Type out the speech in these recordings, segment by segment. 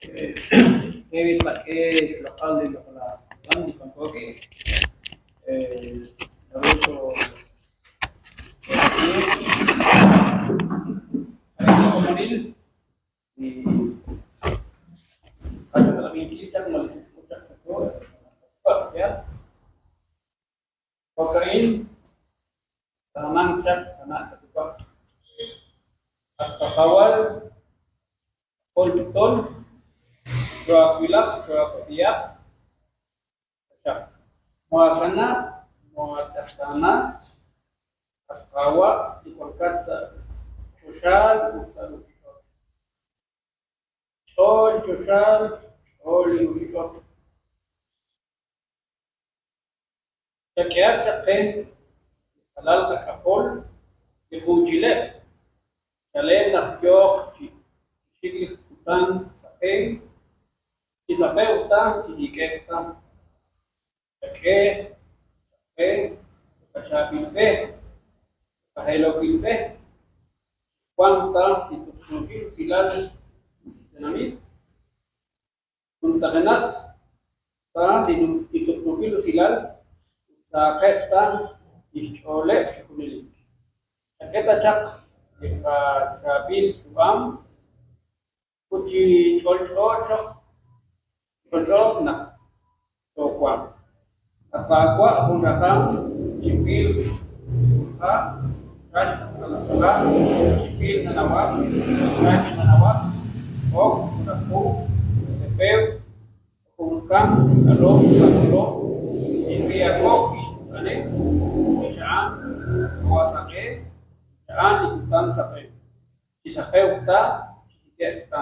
David tqak'e xloq'al li loq'laj kutan li wanko wi'. Naru too'aatinaq rik'in komonil li qach'ab'inkil chaq malaj li xk'ut chaq chiqu yaal. Jo'ka'in taamanq chaq qana' qayuwa'. At qajawal Ol Tol, choohaawilaq, choohaawab'ihaq taxaq. Moohaakanab', moohaatz'eqtaana, at Qaawa' li wankat sa' choxaal ut sa' ruuchich'och'. Ch'ool choxaal, ch'ool li ruuchich'och'. Chak'ehaq chaq qe li qalal qak'ajol li quuchileb', chalen naq yooq chi xik li kutan saqen, chi saqewk ta, chi hik'e'k ta. Chak'e chaq qe li qachaab'il b'e, li qahelokil b'e, chi wanq ta li tuqtuukil usilal li tenamit. Numtajenaq ta li tuqtuukil usilal ut sahaqeb' ta li xch'ooleb' chi junelik. Chak'e ta chaq li qachaab'il yu'am ut chi ch'olch'o choq ch'olch'o naq toowanq. At Qaawa' jun raqal chi pil ha', rax ha' chi pil nanawak, rax nanawak, ok, Raku, Tepew, Okumkam, K'alom, K'ajolom, Ixpi'akok, Ixpuk'ane, Ixa'an, Kawasaq'e, Ixa'an li kutan saq'e, chi saqewk ta, chi hik'e'k ta.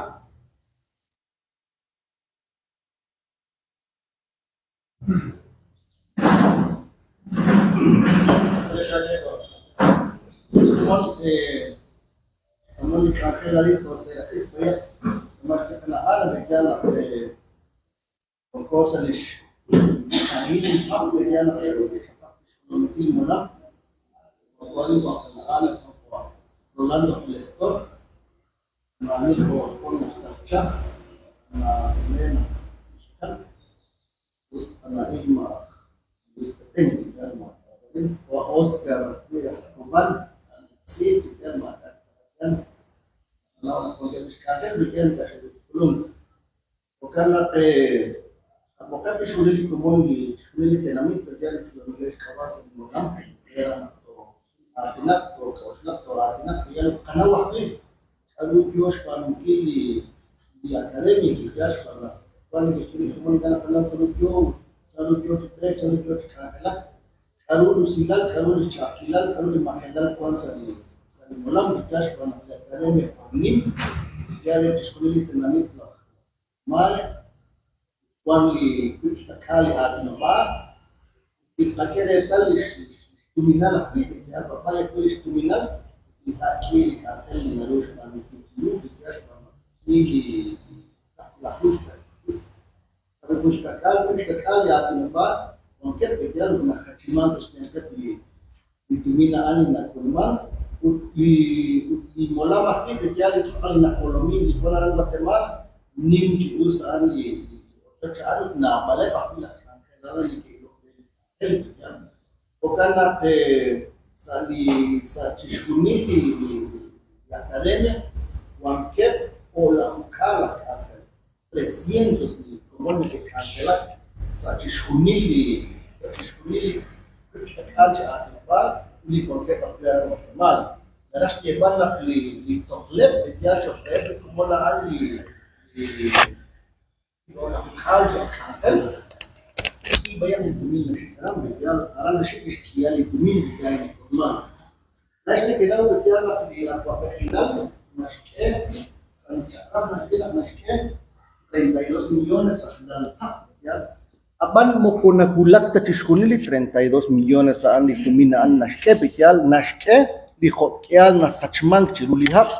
Ab'an moko nawulak ta chixjunil li 32 millones a'an li tumin a'an naxk'e, pe'yaal naxk'e li jo'k'ihal nasachmank chiru li hab'.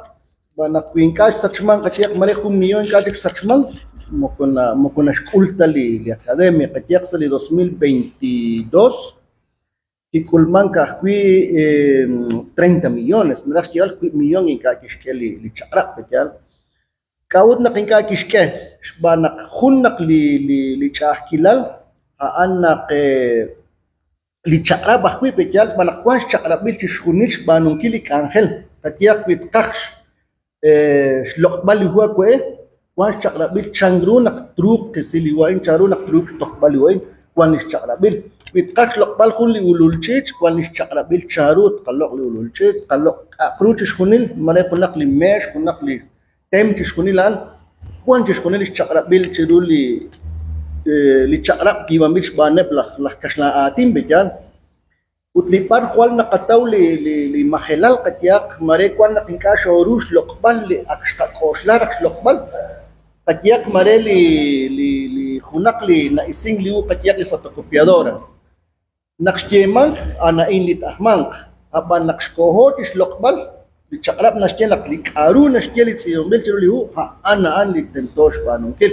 Xb'aan naq wi ink'a' xsachmank qayehaq mare jun millón ink'a' chik xsachmank, moko na moko naxk'ul ta li li academia. Qayehaq sa' li 2022 kik'ulmank ka'ajwi' 30 millones, naraj xyeeb'al wiib' millón ink'a' kixk'e li li chaq'rab', pe'yaal. K'a'ut naq ink'a' kixk'e? Xb'aan naq jun naq li li li ch'a'ajkilal a'an naq li chaq'rab' ajwi' pe' yaal xb'aan naq wan xchaq'rab'il chixjunil xb'aanunkil li k'anjel. Qayehaq wi tqaj xloq'b'al li hu awe' wan xchaq'rab'il chan ru naq truuq qisi li hu a'in, chan ru naq truuq xtojb'al li hu a'in, wan li xchaq'rab'il. Wi tqaj xloq'b'al jun li ulul ch'iich', wan li xchaq'rab'il chan ru tqaloq' li ulul ch'iich', tqaloq' k'a'aq ru chixjunil, mare junaq li meex, junaq li tem chixjunil a'an, wan chixjunil li xchaq'rab'il chiru li li chaq'rab' yiib'anb'il xb'aaneb' laj laj kaxlan aatin pe yaal. Ut li b'ar jwal naqataw li li li majelal qayehaq mare wan naq ink'a' xooru xloq'b'al li ak xqak'oxla raj xloq'b'al, qayehaq mare li li li junaq li na'isink li hu qayehaq li fotocopiadora. Naq xyeemank a'an a'in li t-ajmanq, ab'an naq xkoho chi xloq'b'al, li chaq'rab' naxye naq li k'a'ru naxye li tz'iib'anb'il chiru li hu a'an a'an li tento xb'aanunkil.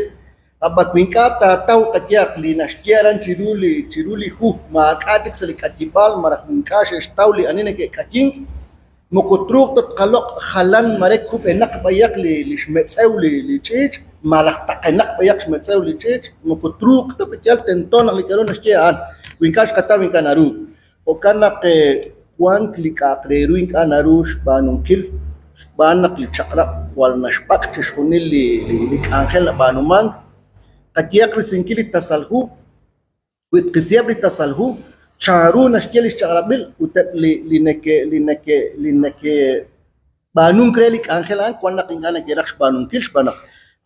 Ab'an wi ink'a' taataw qayehaq li naxye aran chiru li chiru li hu maak'a' chik sa' li k'ayib'aal malaj ink'a' xe'xtaw li ani neke'k'ayink, Moko truuq ta tqaloq' jalan mare kub'enaq b'ayaq li li xmetz'ew li li ch'iich' malaj taqenaq b'ayaq xmetz'ew li ch'iich', moko truuq ta yal tento naq li k'a'ru naxye a'an. Wi ink'a' xqataw ink'a' naru. Jo'kan naq wank li k'a'aq re ru ink'a' naru xb'aanunkil xb'aan naq li chaq'rab' jwal naxb'ak' chixjunil li li k'anjel nab'aanumank. Qayehaq risinkil li tasal hu. Wi tqisiheb' li tasal hu, chanru naxye li xchaq'rab'il ut eb' li li neke li neke li neke'b'aanunk re li k'anjel a'an wan naq ink'a' neke'raj xb'aanunkil xb'aan naq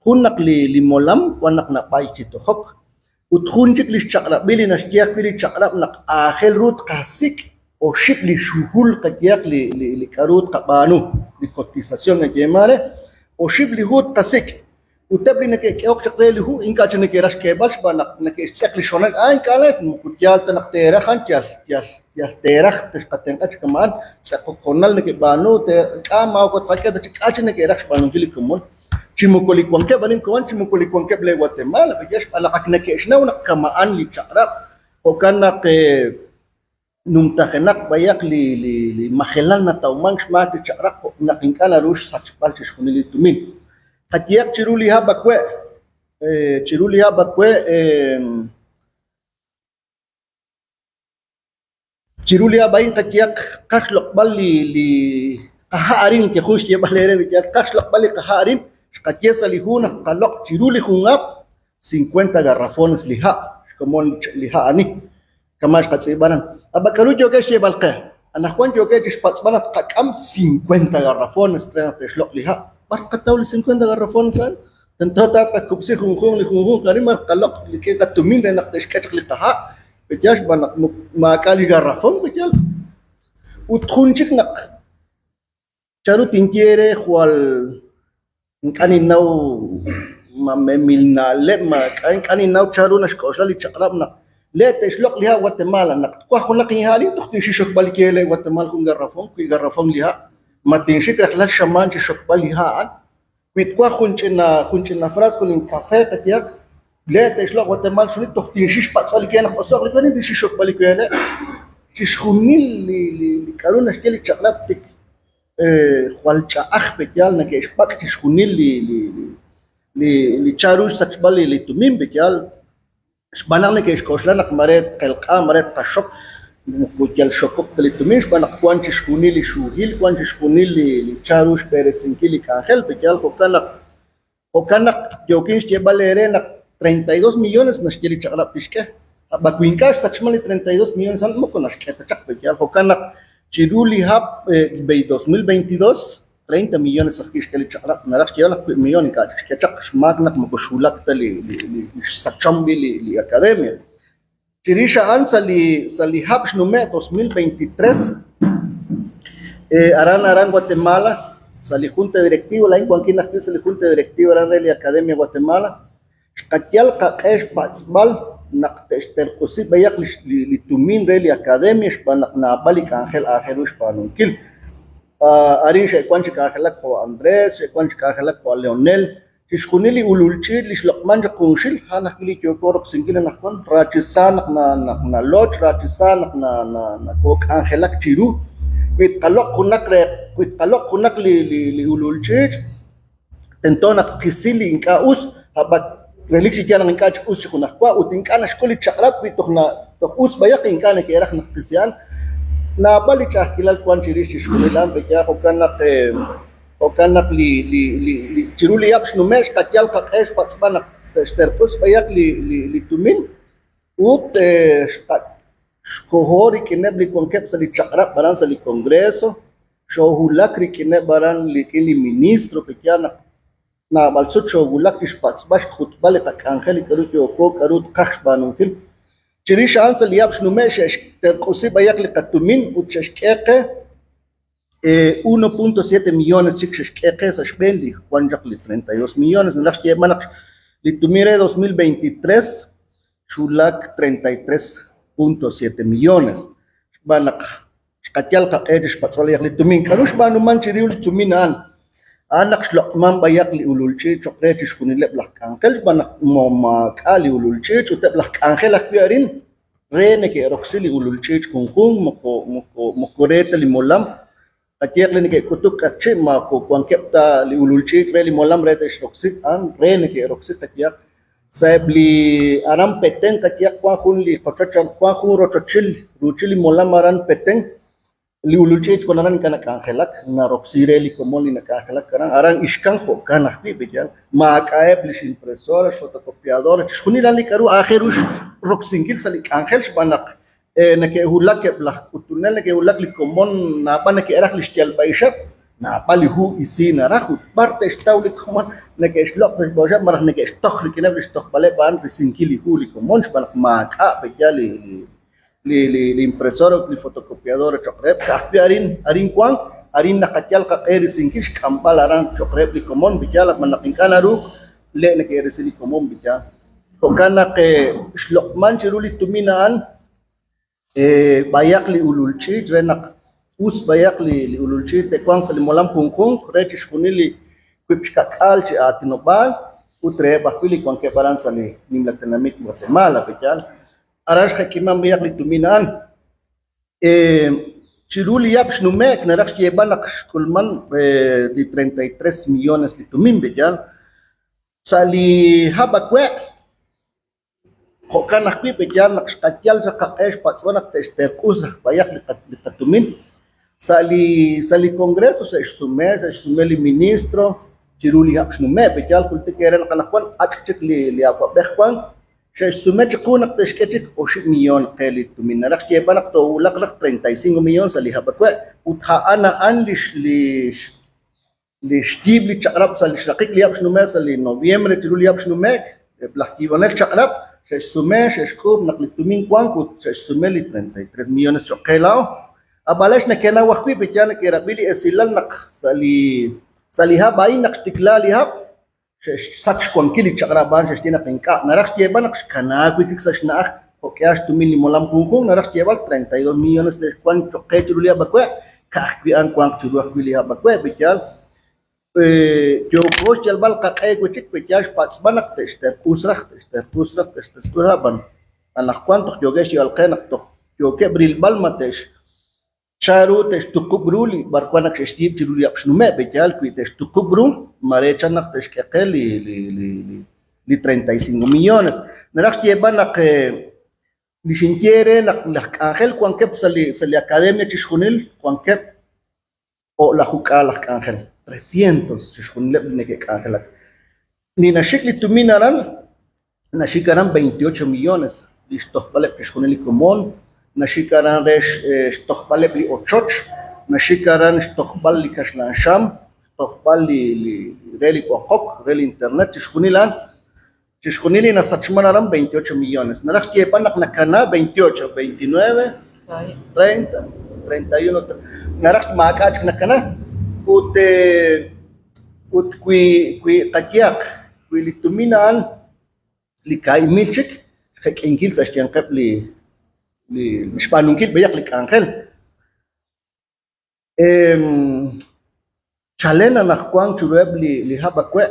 jun naq li li molam wan naq nab'ay chi tojok. Ut jun chik li xchaq'rab'il li naxye ajwi' li chaq'rab' naq aajel ru tqasik' oxib' li xhuhul qayehaq li li li k'a'ru tqab'aanu, li cotización nayeeman re, oxib' li hu tqasik'. Ut eb' li neke'k'ehok chaq re li hu ink'a' chik neke'raj xk'eeb'al xb'aan naq neke'xtz'eq li xonal, ah ink'a' le, moko yaal ta naq teeraj a'an, yal yal yal teeraj texqatenq'a chi kama'an, tz'eqok hoonal nekeb'aanu, te k'a' maawwa tqak'e ta chik, k'a' chik neke'raj xb'aanunkil li komon, chi moko li wankeb' arin Cobán chi moko li wankeb' le Guatemala, pe'yaal xb'aan naq ak neke'xnaw naq kama'an li chaq'rab', jo'kan naq Numtajenaq b'ayaq li li majelal natawmank xmaak li chaq'rab' jo' naq ink'a' naru xsachb'al chixjunil li tumin. Qayehaq chiru li hab' awe', chiru li hab' awe', chiru li hab' a'in qayehaq tqaj xloq'b'al li li qaha' arin, ke jun xyeeb'al eere wi yaal tqaj xloq'b'al li qaha' arin, xqaye sa' li hu naq tqaloq' chiru li jun hab' cincuenta garrafones li ha', xkomon li ha' ani. Kama' xqatz'iib'a aran. Ab'an k'aru yookeb' xyeeb'al qe? Anaqwan yookeb' chi xpatz'b'al naq tqak'am cincuenta garrafones re naq te'xloq' li ha'. B'ar tqataw li cincuenta garrafones a'an? Tento ta tqakub'si junjunq li junjunq arin b'ar tqaloq' rik'in qatumin re naq te'xk'e chaq li qaha'. Pe'yaal xb'aan naq maak'a' li garrafon, pe'yaal? Ut jun chik naq Chanru tinye eere jwal ink'a' ninnaw ma memil na'leb', ma k'a' ink'a' ninnaw chanru naxk'oxla li chaq'rab' naq le' te'xloq' li ha' Guatemala, naq twaj junaq inha' arin toj tinxik xokb'al li ke le' Guatemala jun garrafon, wiib' garrafon li ha', ma tinxik rajlal xamaan chi xokb'al li ha' a'an. Wi twaj jun ch'ina jun ch'ina frasco linkafe qayehaq, le' te'xloq' Guatemala chixjunil toj tinxik xpatz'b'al li we naq t-oso'q li we arin tinxik xokb'al li we le'. Chixjunil li li li k'a'ru naxye li chaq'rab' tik jwal ch'a'aj pe'yaal neke'xpak' chixjunil li li li li chanru xsachb'al li tumin pe'yaal xb'aan naq neke'xk'oxla naq mare tqelq'a, mare tqaxok, moko yal xokok ta li tumin xb'aan naq wank chixjunil li xhuhil, wank chixjunil li chanru xb'eresinkil li k'anjel pe'yaal jo'kan naq Jo'kan naq yookin xyeeb'al eere naq 32 millones naxye li chaq'rab' tixk'e. Ab'an wi ink'a' xsachman li 32 millones a'an moko naxk'e ta chaq pe'yaal. Jo'kan naq chiru li hab' 2022, 30 millones ajwi' xk'e li chaq'rab'. Naraj xyeeb'al naq wiib' millon ink'a' chik xk'e chaq xmaak naq moko xwulak ta li xsachom b'i li academia. Chirix a'an sa' li sa' li hab' xnume' 2023, aran aran Guatemala, sa' li Junta Directiva, laa'in wankin ajwi' sa' li Junta Directiva aran re li Academia Guatemala, xqayal qaq'e xpatz'b'al naq te'xterq'usi b'ayaq li li tumin re li Academia xb'aan naq naab'al li k'anjel aajel ru xb'aanunkil. Arin xe'wan chi k'anjelak jo' Andrés, xe'wan chi k'anjelak jo' Leonel, Chixjunil li ulul ch'iich' li xloq'mank chaq junxil, a'an ajwi' li yooko roksinkil anaqwan, ra chi sa naq naloch, ra chi sa naq nakook'anjelak chiru. Wi tqaloq' junaq re, wi tqaloq' junaq li ulul ch'iich', tento naq tqisi li ink'a' us, ab'an. Relik chi yaal naq ink'a' chik us chi junajwa ut ink'a' naxk'ul li chaq'rab' wi toj na toj us b'ayaq ink'a' neke'raj naq tisihan. Naab'al li ch'a'ajkilal wan chirix chixjunil a'an pe'yaal jo'kan naq jo'kan naq li li li li chiru li hab' xnume' xqayal qaq'e xpatz'b'al naq te'xterq'us b'ayaq li li li tumin ut xqa xkoho rik'ineb' li wankeb' sa' li chaq'rab' aran sa' li Congreso, xoohulak rik'ineb' aran rik'in li ministro pe'yaal naq Naab'al sut xoowulak chi xpatz'b'al xk'utb'al li qak'anjel li k'aru yooko, k'aru tqaj xb'aanunkil. Chirix a'an sa' li hab' xnume' xe'xterq'usi b'ayaq li qatumin ut xe'xk'e qe 1.7 millones chik xe'xk'e qe sa' xb'een li wan chaq li 32 millones. Naraj xyeeb'al naq li tumin re 2023 xwulak 33.7 millones xb'aan naq Xqayal qaq'e chi xpatz'b'al b'ayaq li tumin. K'aru xb'aanuman chiru li tumin a'an? A'an naq xloq'man b'ayaq li ulul ch'iich' cho'q re chixjunileb' laj k'anjel xb'aan naq maak'a' li ulul ch'iich' ut eb' laj k'anjel ajwi' arin re neke'roksi li ulul ch'iich' junjunq moko moko moko re ta li molam. Qayehaq li neke'k'utuk q'eqchi' moko wankeb' ta li ulul ch'iich' re li molam re te'xroksi, a'an re neke'roksi qayehaq. Sa'eb' li aran Petén qayehaq wan jun li qochoch wan jun rochochil ruuchil li molam aran Petén, li ulul ch'iich' wan aran ink'a' nak'anjelak, naroksi re li komon li nak'anjelak aran, aran Ixkan jo'kan ajwi' pe'yaal, maak'a'eb' li ximpresora, xfotocopiadora, chixjunil a'an li k'a'ru aajel ru roksinkil sa' li k'anjel xb'aan naq Neke'wulak eb' laj k'utunel, neke'wulak li komon, naab'al neke'raj li xyalb'a'ixeb', naab'al li hu isi naraj ut b'ar te'xtaw li komon neke'xloq' sa' xb'oxeb' malaj neke'xtoj rik'ineb' li xtojb'aleb' a'an risinkil li hu li komon xb'aan naq maak'a' pe'yaal li li li li impresora ut li fotocopiadora cho'q reheb'. Ka'ajwi' arin arin wank, arin naqayal qaq'e risinkil xk'amb'al aran cho'q reheb' li komon pe'yaal ab'an naq ink'a' naruuk le' neke'risi li komon pe'yaal. Jo'kan naq xloq'man chiru li tumin a'an b'ayaq li ulul ch'iich' re naq us b'ayaq li ulul ch'iich' te'wanq sa' li molam junjunq re chixjunil li wiib' xka'k'aal chi aatinob'aal ut reheb' ajwi' li wankeb' aran sa' li nimla tenamit Guatemala, pe'yaal? Aran xjek'iman b'ayaq li tumin a'an. Chiru li hab' xnume'k naraj xyeeb'al naq xk'ulman li 33 millones li tumin, pe'yaal? Sa' li hab' awe', jo'kan ajwi' pe'yaal naq xqayal chaq qaq'e xpatz'b'al naq te'xterq'us raj b'ayaq li qatumin. Sa' li sa' li Congreso xe'xsume, xe'xsume li ministro chiru li hab' xnume'. Pe'yaal jultik eere naq anaqwan ak' chik li li awa'b'ej wank, xe'xsume chiqu naq te'xk'e chik oxib' miyon qe li tumin. Naraj xyeeb'al naq toowulaq raj 35 miyon sa' li hab' awe' ut a'an a'an li li Li xyiib' li chaq'rab' sa' li xraqik li hab' xnume' sa' li noviembre chiru li hab' xnume'k, eb' laj yiib'anel chaq'rab' xe'xsume, xe'xk'uub' naq li tumin wank ut xe'xsume li 33 millones cho'q qe laa'o. Ab'an laa'ex nekenaw ajwi' pe'yaal neke'rab'i li esilal naq sa' li sa' li hab' a'in naq xtikla li hab' xe'xsach xwankil li chaq'rab' a'an xe'xye naq ink'a' naraj xyeeb'al naq xkanaak wi' chik sa' xna'aj jo'k'ihal xtumin li molam junjunq naraj xyeeb'al 32 millones te'xwank cho'q qe chiru li hab' awe' ka'ajwi' a'an wanq chiru ajwi' li hab' awe' pe'yaal yooko xyalb'al qaq'e wi' chik pe'yaal xpatz'b'al naq te'xterq'us raj te'xterq'us raj te'xterq'us raj ab'an anaqwan toj yookeb' xyeeb'al qe naq toj yookeb' rilb'al ma te'x Chan ru te'xtuqub' ru li b'arwan naq xe'xyiib' chiru li hab' xnume'? Pe'yaal wi te'xtuqub' ru, mare chan naq te'xk'e qe li li li li 35 millones. Naraj xyeeb'al naq li xinye eere naq laj k'anjel wankeb' sa' li sa' li academia chixjunil wankeb' o'lajuk'aal laj k'anjel, 300 chixjunileb' li neke'k'anjelak. Li naxik li tumin aran Naxik aran 28 millones li xtojb'aleb' chixjunil li komon, naxik aran re xtojb'aleb' li ochoch, naxik aran xtojb'al li kaxlan xam, xtojb'al li li re li b'oqok, re li internet, chixjunil a'an, chixjunil li nasachman aran 28 millones. Naraj xyeeb'al naq nakana 28, 29, 30, 31, naraj maak'a' chik nakana. Ut ut wi wi qayehaq Wi li tumin a'an li kaahib' mil chik, xjek'inkil sa' xyanqeb' li li xb'aanunkil b'ayaq li k'anjel. Chalen anaqwan chiruheb' li li hab' awe'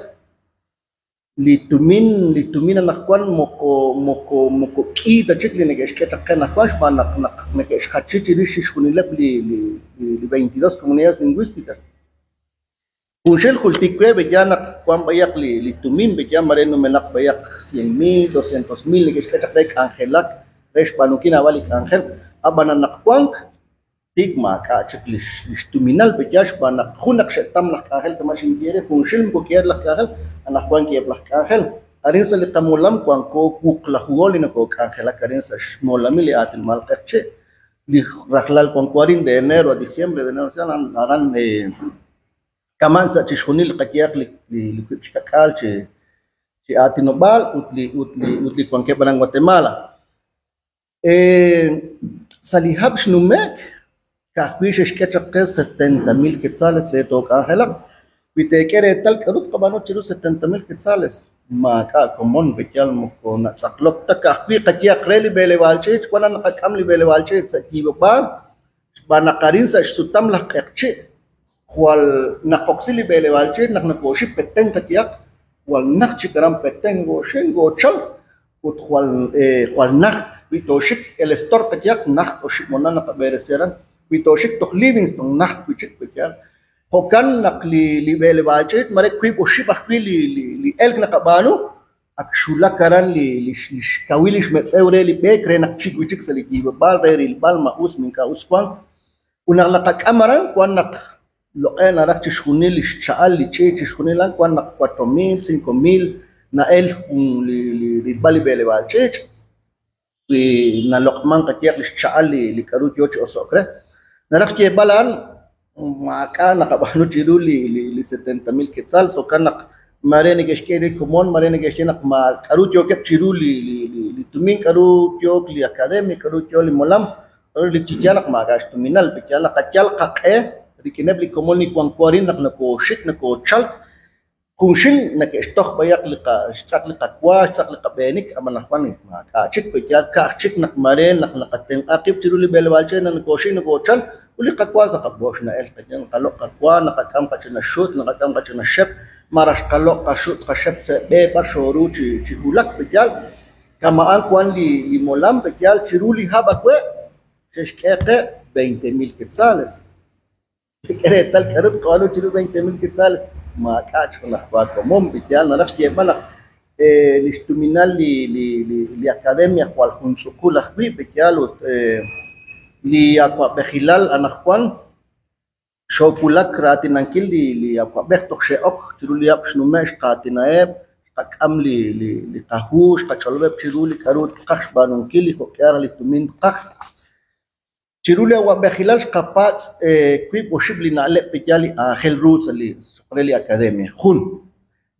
li tumin li tumin anaqwan moko moko moko k'i ta chik li neke'xk'e chaq qe anaqwan xb'aan naq naq neke'xjachi chirix chixjunileb' li li li 22 comunidades lingüísticas. Junxil jultik we b'eya naq wan b'ayaq li li tumin b'eya mare numenaq b'ayaq 100,000, 200,000 neke'xk'e chaq re k'anjelak re xb'aanunkil naab'al li k'anjel, ab'an anaqwank tik maak'a' chik li xtuminal b'eya xb'aan naq jun naq xe'tam laj k'anjel kama' xinye eere junxil moko k'iheb' laj k'anjel anaqwan k'iheb' laj k'anjel. Arin sa' li qamolam wanko wuqlajuho li nokook'anjelak arin sa' xmolamil li aatinob'aal Q'eqchi'. Li rajlal wanko arin de enero a diciembre, de enero a diciembre aran kama'an sa' chixjunil qayehaq li li wiib' xka'k'aal chi chi aatinob'aal ut li ut li ut li wankeb' aran Guatemala. Sa' li hab' xnume'k ka'ajwi' xe'xk'e chaq qe 70,000 quetzales re took'anjelaq. Wi teek'e reetal k'a'ru tqab'aanu chiru 70,000 quetzales, maak'a' komon wi yal moko natz'aqlok ta ka'ajwi' qayehaq re li b'eleb'aal ch'iich' wan naq naqak'am li b'eleb'aal ch'iich' sa' yiib'ob'aal xb'aan naq arin sa' xsutam laj q'eqchi' jwal naqoksi li b'eleb'aal ch'iich' naq nakooxik Petén qayehaq, jwal najt chik aran Petén nkooxik nkoochal ut jwal jwal najt wi tooxik El Estor qayehaq najt oxib' honal naqab'eresi aran, wi tooxik toj Livingston najt wi' chik wi yaal. Jo'kan naq li li b'eleb'aal ch'iich' mare wiib' oxib' ajwi' li li elk naqab'aanu ak xwulak aran li li xkawil li xmetz'ew re li b'eek re naq txik wi' chik sa' li yiib'ob'aal re rilb'al ma us ma ink'a' us wank. Ut naq naqak'am aran wan naq loq'e naraj chixjunil li xcha'al li ch'iich' chixjunil a'an wan naq 4000, 5000 na'elk jun li rilb'al li b'eleb'aal ch'iich' wi naloq'mank qayehaq li xcha'al li k'a'ru yo chi oso'k re. Naraj xyeeb'al a'an maak'a' naqab'aanu chiru li li 70,000 quetzal jo'kan naq mare neke'xk'e li komon, mare neke'xye naq ma k'a'ru yookeb' chiru li li tumin, k'a'ru yook li academia, k'a'ru yo li molam, relik chi yaal naq maak'a' xtuminal, pe yaal naqayal qaq'e rik'ineb' li komon li wanko arin naq nokooxik nokoochalk, junxil nake'xtoj b'ayaq li xtz'aq li qawa, xtz'aq li qab'eenik, ab'an anaqwan maak'a' chik, pe yaal ka'aj chik naq mare naq naqatenq'a qib' chiru li b'eleb'aal ch'iich' naq nokooxik nokoochalk ut li qawa sa' qab'oox na'elk, naqaloq' qawa, naqak'am qach'ina xut', naqak'am qach'ina xep, malaj xqaloq' qaxut' qaxep sa' b'e b'ar xooru chi wulak, pe yaal Kama'an wan li molam pe yaal chiru li hab' awe' xe'xk'e qe 20,000 quetzales. K'e reetal k'a'ru tqab'aanu chiru 20,000 quetzales, maak'a' chik junaq wa komon pe yaal naraj xyeeb'al naq li xtuminal li academia jwal jun tz'uqul ajwi' pe yaal ut li awa'b'ejilal anaqwan Xoowulak raatinankil li li awa'b'ej toj xe'ok chiru li hab' xnume' xqaatinaheb', xqak'am li li li qahu, xqach'olob'eb' chiru li k'a'ru tqaj xb'aanunkil, li jo'k'ihal raj li tumin tqaj. Chiru li awa'b'ejilal xqapatz' wiib' oxib' li na'leb' pe yaal li aajel ru sa' li cho'q re li academia. Jun,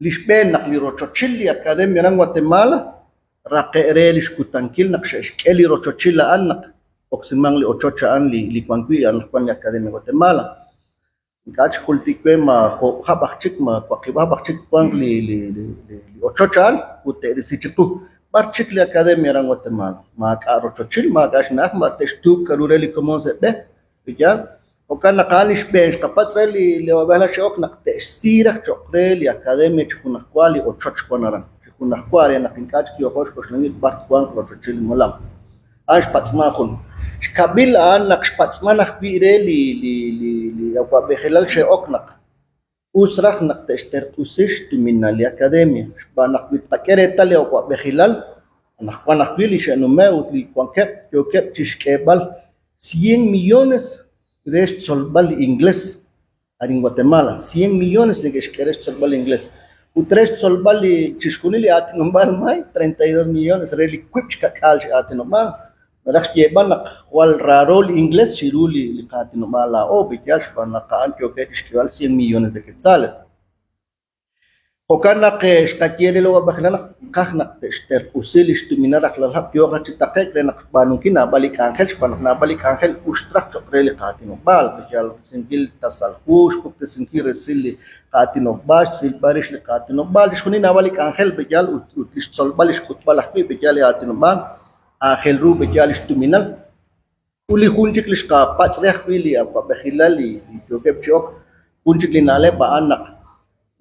li xb'een naq li rochochil li academia aran Guatemala raqe' re li xkutankil naq xe'xk'e li rochochil a'an naq oksimank li ochoch a'an li li wan wi' anaqwan li Academia Guatemala. Ink'a' chik jultik we ma joob' hab' aj chik ma waqib' hab' aj chik wanq li li li ochoch a'an ut te'risi chiqu. B'ar chik li Academia aran Guatemala? Maak'a' rochochil, maak'a' xna'aj, ma te'xtuub' k'a'ru re li komon sa' b'e, yaal. Jo'kan naq a'an li xb'een xqapatz' re li li awa'b'ej xe'ok naq te'xsi raj cho'q re li Academia chi junajwa li ochoch wan aran, chi junajwa re naq ink'a' chik yooqo xk'oxlankil b'ar twanq rochochil li molam. A'an xpatz'man jun. Xkab'il a'an naq xpatz'man ajwi' re li li li li awa'b'ejilal xe'ok naq us raj naq te'xterq'usi xtuminal li Academia, xb'aan naq wi tqak'e reetal li awa'b'ejilal, anaqwan ajwi' li xe'nume' ut li wankeb' yookeb' chi xk'eeb'al cien millones re xtzolb'al li inglés arin Guatemala, cien millones neke'xk'e re xtzolb'al li inglés ut re xtzolb'al li chixjunil li aatinob'aal maay 32 millones re li wiib' xka'k'aal chi aatinob'aal. Naraj xyeeb'al naq jwal raaro li inglés chiru li li qaatinob'aal laa'o, pe yaal xb'aan naq a'an yookeb' chi xk'eeb'al cien millones de quetzales. Jo'kan naq xqaye re li awa'b'ejilal naq tqaj naq te'xterq'usi li xtuminal rajlal hab' yooq raj chi taqe'k re naq xb'aanunkil naab'al li k'anjel xb'aan naq naab'al li k'anjel uxt raj cho'q re li qaatinob'aal, risinkil tasal hu, xpuktesinkil resil li qaatinob'aal, xtz'ilb'al rix li qaatinob'aal, chixjunil naab'al li k'anjel pe yaal ut ut li xtzolb'al li xk'utb'al ajwi' pe yaal li aatinob'aal aajel ru pe yaal li xtuminal. Ut li jun chik li xqapatz' re ajwi' li awa'b'ejilal li yookeb' chi ok, jun chik li na'leb' a'an naq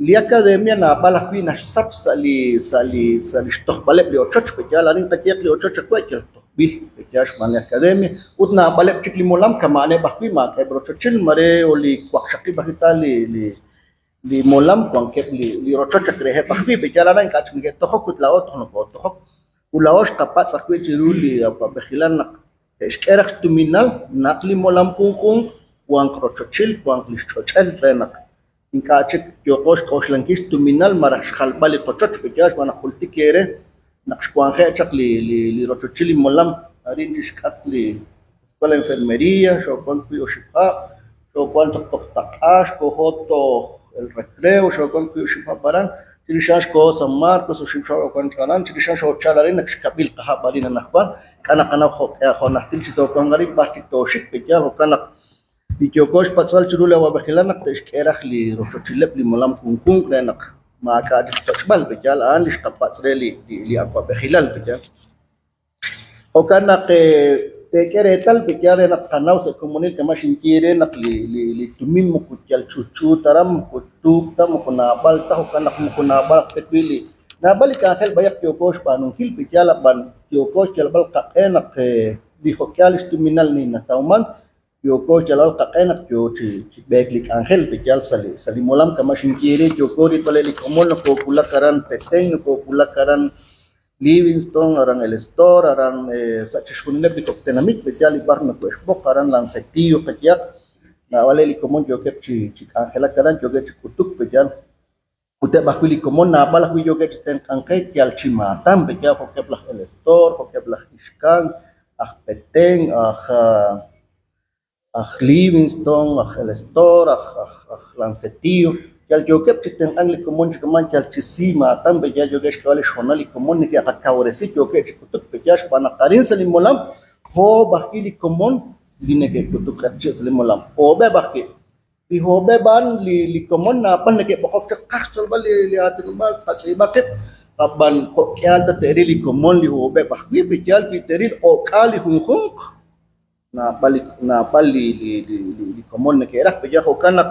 li academia naab'al ajwi' naxsach sa' li sa' li sa' li xtojb'aleb' li ochoch, pe yaal arin qayehaq li ochoch awe' yal tojb'il pe yaal xb'aan li academia ut naab'aleb' chik li molam kama'aneb' ajwi' maak'a'eb' rochochil mare o li waqxaqib' ajwi' ta li li. li molam wankeb' li li rochoch ak reheb' ajwi', pe'yaal aran ink'a' chik neke'tojok ut laa'o toj nokootojok. Ut laa'o xqapatz' ajwi' chiru li awa'b'ejilal naq te'xk'e raj xtuminal naq li molam junjunq wanq rochochil, wanq li xch'och'el re naq ink'a' chik yooqo xk'oxlankil xtuminal malaj xjalb'al li qochoch, pe'yaal xb'aan naq jultik eere naq xwanje' chaq li li rochochil li molam arin chi xk'atq li Escuela de Enfermería, xoowank wi' oxib' hab', xoowank chaq toj taq'a, xkoho toj El Recreo, xoowank wi' oxib' hab' aran, chirix a'an xkoho San Marcos, oxib' hab' xoowank chaq aran, chirix a'an xoochal arin ak xkab'il qahab' arin anaqwan, k'a' naqanaw jo'q'e jo' najtil chi toowanq arin b'ar chik tooxik, pe'yaal jo'kan naq Li yooko xpatz'b'al chiru li awa'b'ejilal naq te'xk'e raj li rochochileb' li molam junjunq re naq maak'a' chik xtoch'b'al, pe'yaal a'an li xqapatz' re li li awa'b'ejilal, pe'yaal. Jo'kan naq teek'e reetal, pe'yaal re naq tqanaw sa' komonil kama' xinye eere naq li li li tumin moko yal ch'utch'u ta aran, moko tuub' ta, moko naab'al ta, jo'kan naq moko naab'al ta wi' li naab'al li k'anjel b'ayaq yooko xb'aanunkil, pe'yaal ab'an yooko xyalb'al qaq'e naq li jo'k'ihal li xtuminal li natawman Yooko xyalb'al qaq'e naq yoo chi b'eek li k'anjel, pe'yaal sa' li sa' li molam kama' xinye eere yooko rilb'aleb' li komon nokoowulak aran Petén, nokoowulak aran Livingston, aran El Estor, aran sa' chixjunileb' li kok' tenamit, pe'yaal li b'ar nokohe'xb'oq aran Lancetillo qayehaq, naab'aleb' li komon yookeb' chi chi k'anjelak aran, yookeb' chi k'utuk, pe'yaal ut eb' ajwi' li komon naab'al ajwi' yookeb' chi tenq'ank qe yal chi maatan, pe'yaal jo'keb' laj El Estor, jo'keb' laj Ixcán, aj Petén, aj aj Livingston, aj El Estor, aj aj aj Lancetillo, yal yookeb' chi tenq'ank li komon chi kaman yal chi si maatan, pe'yaal yookeb' xk'eeb'al li xhoonal li komon neke'qakawresi yookeb' chi k'utuk, pe'yaal xb'aan naq arin sa' li molam oob' ajwi' li komon li neke'k'utuk q'eqchi' sa' li molam, oob'eb' ajwi'. Li oob'eb' a'an li li komon naab'al neke'b'oqok chaq qaj xtzolb'al li li aatinob'aal tqatz'iib'a qib', ab'an jo' k'ihal ta te'ril li komon li oob'eb' ajwi', pe'yaal wi te'ril o'k'aal li junjunq, naab'al li naab'al li li li komon neke'raj, pe'yaal jo'kan naq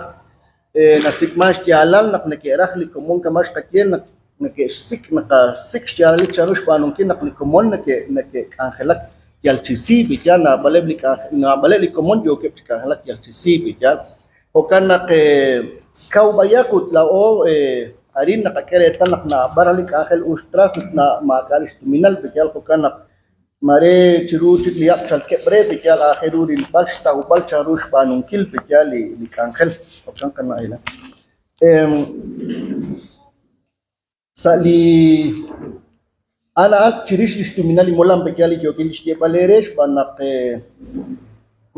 nasik'man xyaalal naq neke'raj li komon kama' xqaye naq neke'xsik' naqasik' xyaalalil chanru xb'aanunkil naq li komon neke' neke'k'anjelak yal chi siib' yaal naab'aleb' li k'anjel naab'aleb' li komon yookeb' chi k'anjelak yal chi siib' yaal jo'kan naq kaw b'ayaq ut laa'o arin naqak'e reetal naq naab'al li k'anjel uxtraj ut maak'a' li xtuminal yaal jo'kan naq mare chiru chik li hab' chalkeb' re yaal aajel ru rilb'al xtawb'al chanru xb'aanunkil yaal li li k'anjel jo'kan qana' Helen. Sa' li a'an a'an chirix li xtuminal li molam pe'yaal li yookin chi xyeeb'al eere xb'aan naq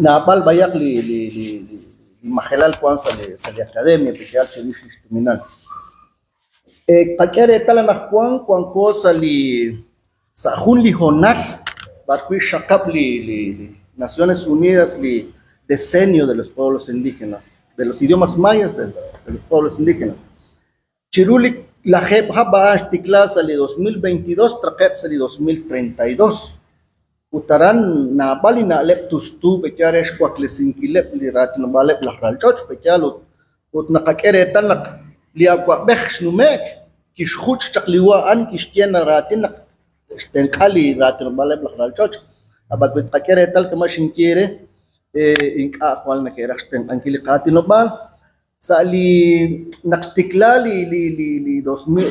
naab'al b'ayaq li li li li majelal wank sa' li sa' li academia pe'yaal chirix li xtuminal. Qak'e reetal anaqwan wanko sa' li sa' jun li hoonal b'arwi' xxaqab' li li Naciones Unidas li Decenio de los Pueblos Indígenas, de los Idiomas Mayas de los Pueblos Indígenas. Chiru li lajeeb' hab' a'an xtikla sa' li 2022 traqe'q sa' li 2032. Ut aran naab'al li na'leb' tustu pe'yaal re xwaklesinkileb' li raatinob'aaleb' laj ralch'och' pe'yaal ut ut naqak'e reetal naq li awa'b'ej xnume'k kixjuch' chaq li hu a'an kixye na raatin naq xtenq'a li raatinob'aaleb' laj ralch'och'. Ab'an wi tqak'e reetal kama' xinye eere ink'a' jwal neke'raj xtenq'ankil li qaatinob'aal. Sa' li naq xtikla li li li li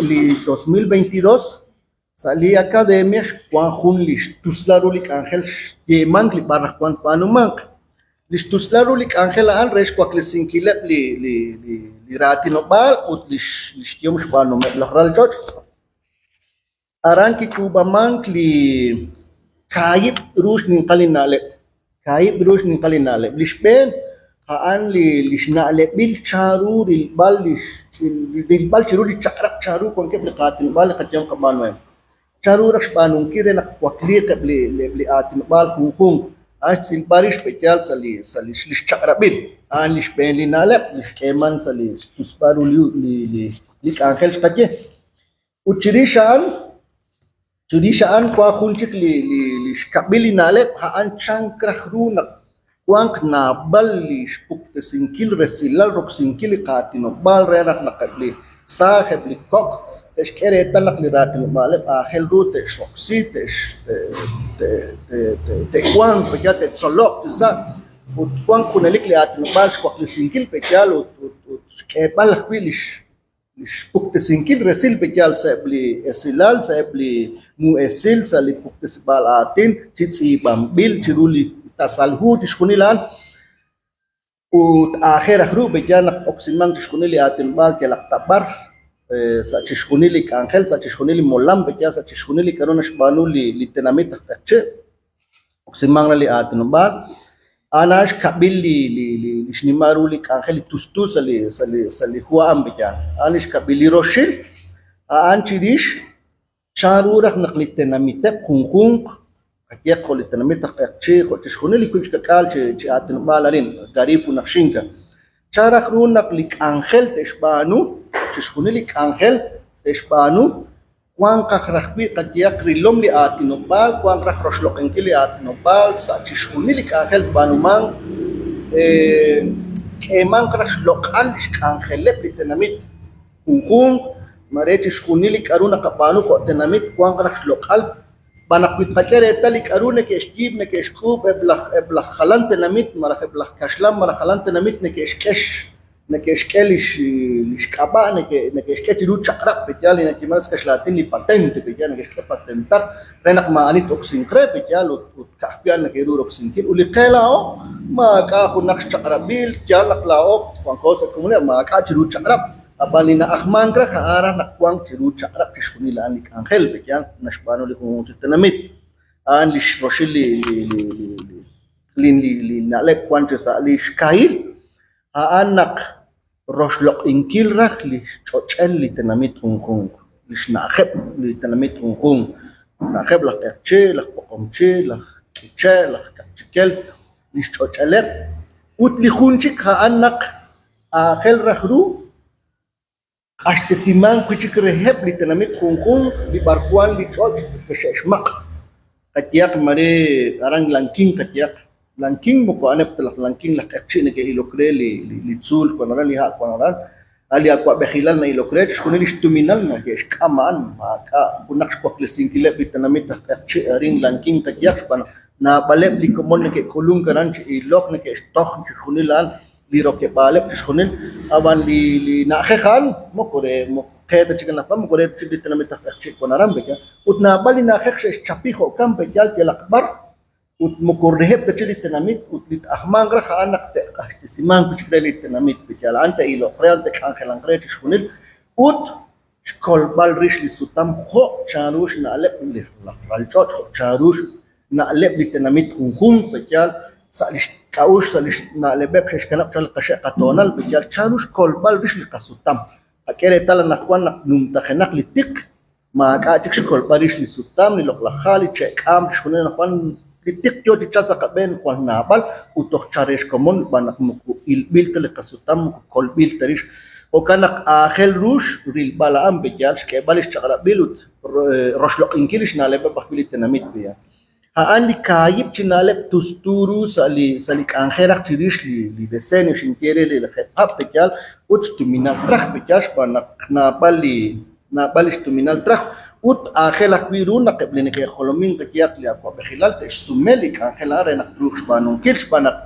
li 2022 sa' li academia xwank jun li xtusla ru li k'anjel xyeemank li b'ar raj wank tb'aanumanq. Li xtusla ru li k'anjel a'an re xwaklesinkileb' li li li li raatinob'aal ut li xyehom xb'aanuhomeb' laj ralch'och'. Aran kik'uub'amank li kaahib' ru xninqal li na'leb', kaahib' ru xninqal li na'leb'. Li xb'een a'an li li xna'leb'il chanru rilb'al li rilb'al chiru li chaq'rab' chanru wankeb' li qaatinob'aal li qayehom qab'aanuhem. Chanru raj xb'aanunkil re naq twakliiq eb' li eb' li aatinob'aal junjunq, a'an xtz'ilb'al rix pe'yaal sa' li sa' li xchaq'rab'il, a'an li xb'een li na'leb' li xk'eemank sa' li xtusb'al ru li li li k'anjel xqaye. Ut chirix a'an, chirix a'an wank jun chik li li li xkab'il li na'leb' a'an chank raj ru naq wanq naab'al li xpuktesinkil resilal roksinkil li qaatinob'aal re raj naq eb' li saaj, eb' li kok' te'xk'e reetal naq li raatinob'aaleb' aajel ru te'xroksi, te'wanq, te'tzoloq chi sa'. Ut wank junelik li aatinob'aal xwaklesinkil pe' yaal ut ut ut xk'eeb'al ajwi' li xpuktesinkil resil pe' yaal sa'eb' li esilal, sa'eb' li mu esil, sa' li puktesib'aal aatin chi tz'iib'anb'il chiru li tasal hu chixjunil a'an. Ut aajel raj ru pe' yaal naq t-oksimanq chixjunil li aatinob'aal yalaq ta b'ar sa' chixjunil li k'anjel, sa' chixjunil li molam pe' yaal, sa' chixjunil li k'a'ru naxb'aanu li tenamit aj q'eqchi', oksimanq re li aatinob'aal. A'an a'an xkab'il li xnimal ru li k'anjel li tustu sa' li sa' li sa' li hu a'an pe' yaal. A'an li xkab'il. Li roxil a'an chirix Chan ru raj naq li tenamiteb' junjunq, qayehaq jo' li tenamit aj Q'eqchi', jo' chixjunil li wiib' xka'k'aal chi aatinob'aal arin, Garífuna aj Xinka, chan raj ru naq li k'anjel te'xb'aanu, chixjunil li k'anjel te'xb'aanu, wanq aj raj wi' qayehaq rilom li aatinob'aal, wanq raj roxloq'inkil li aatinob'aal sa' chixjunil li k'anjel tb'aanumanq, k'eemanq raj xloq'al li xk'anjeleb' li tenamit. Junjunq, mare chixjunil li k'a'ru naqab'aanu jo' tenamit wanq raj xloq'al, xb'aan naq wi tqak'e reetal li k'a'ru neke'xyiib' neke'xk'uub' eb' laj eb' laj jalan tenamit malaj eb' laj kaxlan malaj jalan tenamit neke'xk'e neke'xk'e lix lix k'ab'a' neke'xk'e chiru chaq'rab' pe' yaal li nayeeman sa' kaxlan aatin li patente pe' yaal neke'xk'e patentar re naq maa'ani t-oksinq re pe' yaal ut ut ka'ajwi' a'an neke'ru roksinkil. Ut li qe laa'o maak'a' junaq xchaq'rab'il, yaal naq laa'o wanko sa' komonil maak'a' chiru chaq'rab', ab'an li na'ajmank raj a'an raj naq wank chiru chaq'rab' chixjunil a'an li k'anjel, pe' yaal naxb'aanu li junjunq chi tenamit. A'an li xroxil li li li li li li na'leb' wank chi sa' li xkahil a'an naq roxloq'inkil raj li xch'och'el li tenamit junjunq, li xna'ajeb' li tenamit junjunq, xna'ajeb' laj q'eqchi', laj poqomchi', laj k'iche', laj kaqchikel, li xch'och'eleb'. Ut li jun chik a'an naq aajel raj ru q'axtesimank wi' chik reheb' li tenamit junjunq li b'arwan li ch'och' xe'xmaq'. Qayehaq mare aran Lanquín qayehaq, Lanquín moko a'aneb' ta laj Lanquín laj q'eqchi' neke'ilok re li tzuul wan aran, li ha' wan aran, a' li awa'b'ejilal na'ilok re, chixjunil li xtuminal neke'xk'am a'an, maak'a' junaq xwaklesinkileb' li tenamit aj q'eqchi' arin Lanquín qayehaq xb'aan naq naab'aleb' li komon neke'k'ulunk aran chi ilok, neke'xtoj chixjunil a'an. li rokeb'aaleb' chixjunil, ab'an li li na'ajej a'an moko re moko qe ta chik anaqwan, moko re ta chik li tenamit aj q'eqchi' wan aran pe' yaal. Ut naab'al li na'ajej xe'xchapi jo'kan pe' yaal yalaq b'ar ut moko reheb' ta chik li tenamit ut li t-ajmanq raj a'an naq te'q'axtesimanq wi' chik re li tenamit pe' yaal, a'an te'iloq re, a'an te'k'anjelanq re chixjunil ut xkolb'al rix li sutam jo' chanru xna'leb' li ralch'och', jo' chanru xna'leb' li tenamit junjunq, pe' yaal sa' li xk'a'uxl, sa' li xna'leb'eb' xe'xkanab' chaq li qaxe' qatoonal, pe' yaal chanru xkolb'al rix li qasutam. Qak'e reetal anaqwan naq numtajenaq li tiq, maak'a' chik xkolb'al rix li sutam, li loq'laj ha', li che'k'aam, chixjunil anaqwan li tiq yo chi chalk sa' qab'een jwal naab'al ut toj chal re xkomon xb'aan naq moko ilb'il ta li qasutam, moko kolb'il ta rix. Jo'kan naq aajel ru rilb'al a'an pe' yaal, xk'eeb'al li xchaq'rab'il ut roxloq'inkil li xna'leb'eb' ajwi' li tenamit pe' yaal. A'an li kaahib' chi na'leb' tustu ru sa' li sa' li k'anjel raj chirix li li decenio xinye re li lajeeb' hab' pe' yaal ut xtuminal traj pe' yaal xb'aan naq naab'al li naab'al li xtuminal traj ut aajel ajwi' ru naq eb' li neke'jolomink qayehaq li awa'b'ejilal te'xsume li k'anjel a'an re naq truuq xb'aanunkil xb'aan naq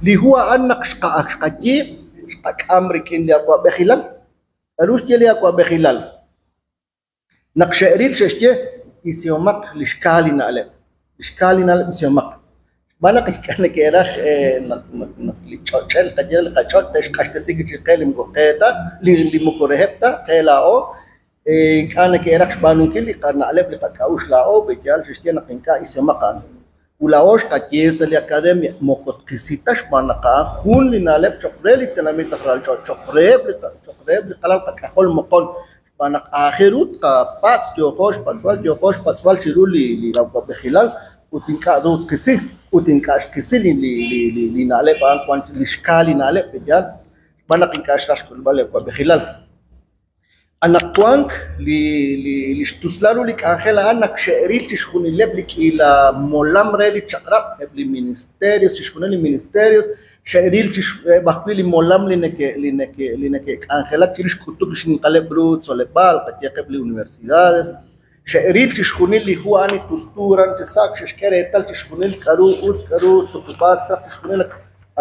li hu a'an naq xqa xqayiib' xqak'am rik'in li awa'b'ejilal. K'a'ru xye li awa'b'ejilal? Naq xe'ril xe'xye, Isihomaq li xkaa li na'leb'. Li xkaa li na'leb' isihomaq. Xb'aan naq ink'a' neke'raj naq naq li ch'och'el qaye li qach'och' te'xq'axtesi wi' chik qe li moko qe ta, li moko reheb' ta, qe laa'o, ink'a' neke'raj xb'aanunkil li qana'leb' li qak'a'uxl laa'o, pe' yaal xe'xye naq ink'a' isihomaq a'an. Ut laa'o xqaye sa' li academia, moko tqisi ta xb'aan naq a'an jun li na'leb' cho'q re li tenamit aj ralch'och', cho'q reheb' li cho'q reheb' li qalal qak'ajol moqon, xb'aan naq aajel ru tqapatz' yooqo xpatz'b'al yooqo xpatz'b'al chiru li li awa'b'ejilal ut ink'a' ru tqisi ut ink'a' xqisi li li li li na'leb' a'an wan li xkaa li na'leb' pe' yaal xb'aan naq ink'a' xraj xk'ulb'al li awa'b'ejilal. Anaqwank li li li xtuslal ru li k'anjel a'an naq xe'ril chixjunileb' li k'iila molam re li chaq'rab', eb' li ministerios, chixjunil li ministerios, xe'ril eb' ajwi' li molam li neke' li neke' li neke'k'anjelak chirix k'utuk li xninqaleb' ru tzoleb'aal, qayehaq eb' li universidades, xe'ril chixjunil li hu a'an li tustu aran chi sa', xe'xk'e reetal chixjunil k'a'ru us, k'a'ru tuqub'aak chaq, chixjunil.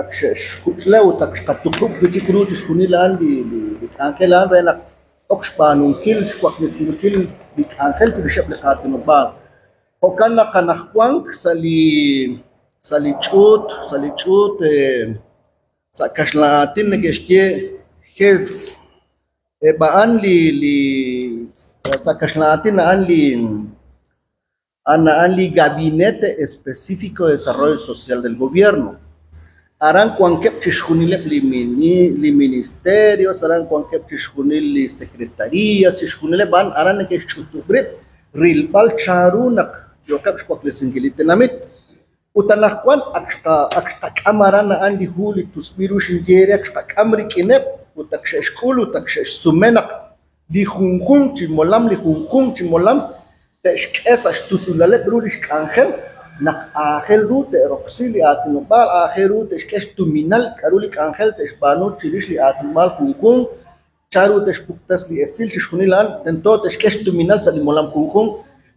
ak xe'xjuch'le ut ak xqatuqub' wi' chik ru chixjunil a'an li li k'anjel a'an re naq ok xb'aanunkil xwaklesinkil li k'anjel chirixeb' li qaatinob'aal. Jo'kan naq anaqwank sa' li sa' li ch'uut sa' li ch'uut sa' kaxlan aatin neke'xye GEDS eb' a'an li li sa' kaxlan aatin a'an li A'an a'an li Gabinete Específico de Desarrollo Social del Gobierno. Aran wankeb' chixjunileb' li li ministerios, aran wankeb' chixjunil li secretarías, chixjunileb' a'an aran neke'xch'utub' rib' rilb'al chanru naq yooqeb' xwaklesinkil li tenamit. Ut anaqwan ak xqa ak xqak'am aran a'an li hu li tusb'il ru xinye eere ak xqak'am rik'ineb' ut ak xe'xk'ul ut ak xe'xsume naq li junjunq chi molam li junjunq chi molam te'xk'e sa' xtusulaleb' ru li xk'anjel naq aajel ru te'roksi li aatinob'aal, aajel ru te'xk'e xtuminal k'a'ru li k'anjel te'xb'aanu chirix li aatinob'aal junjunq, chan ru te'xpuktas li esil, chixjunil a'an tento te'xk'e xtuminal sa' li molam junjunq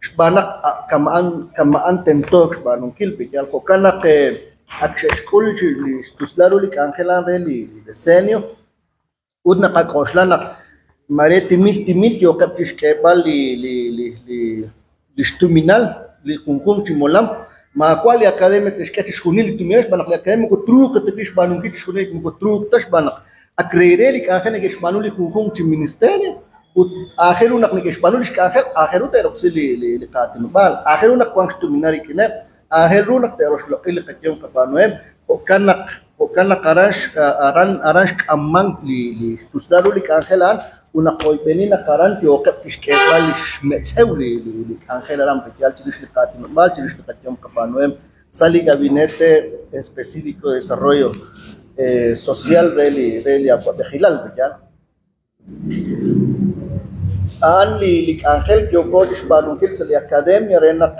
xb'aan naq kama'an kama'an tentook xb'aanunkil wi yal jo'kan naq ak xe'xk'ul chi li xtusulal ru li k'anjel a'an re li decenio ut naqak'oxla naq mare timil timil yooqeb' chixk'eeb'al li li li li li xtuminal li junjunq chi molam, maawa' li academia te'xk'e chixjunil li tuminal xb'aan naq li academia moko truuq ta wi' xb'aanunkil chixjunil, moko truuq ta xb'aan naq ak re re li k'anjel neke'xb'aanu li junjunq chi ministerio ut aajel ru naq neke'xb'aanu li xk'anjel, aajel ru te'roksi li li qaatinob'aal, aajel ru naq wanq xtuminal rik'ineb', Aajel ru naq te'roxloq'i li qayehom qab'aanuhem, jo'kan naq jo'kan naq aran aran aran xk'ammank li li xtusulal ru li k'anjel a'an ut naqoyb'eni naq aran yooqeb' chixk'eeb'al li xmetz'ew li li k'anjel aran pe'yaal chirix li qaatinob'aal, chirix li qayehom qab'aanuhem sa' li Gabinete Específico de Desarrollo Social re li re li awa'b'ejilal pe'yaal. A'an li li k'anjel yooko chixb'aanunkil sa' li academia re naq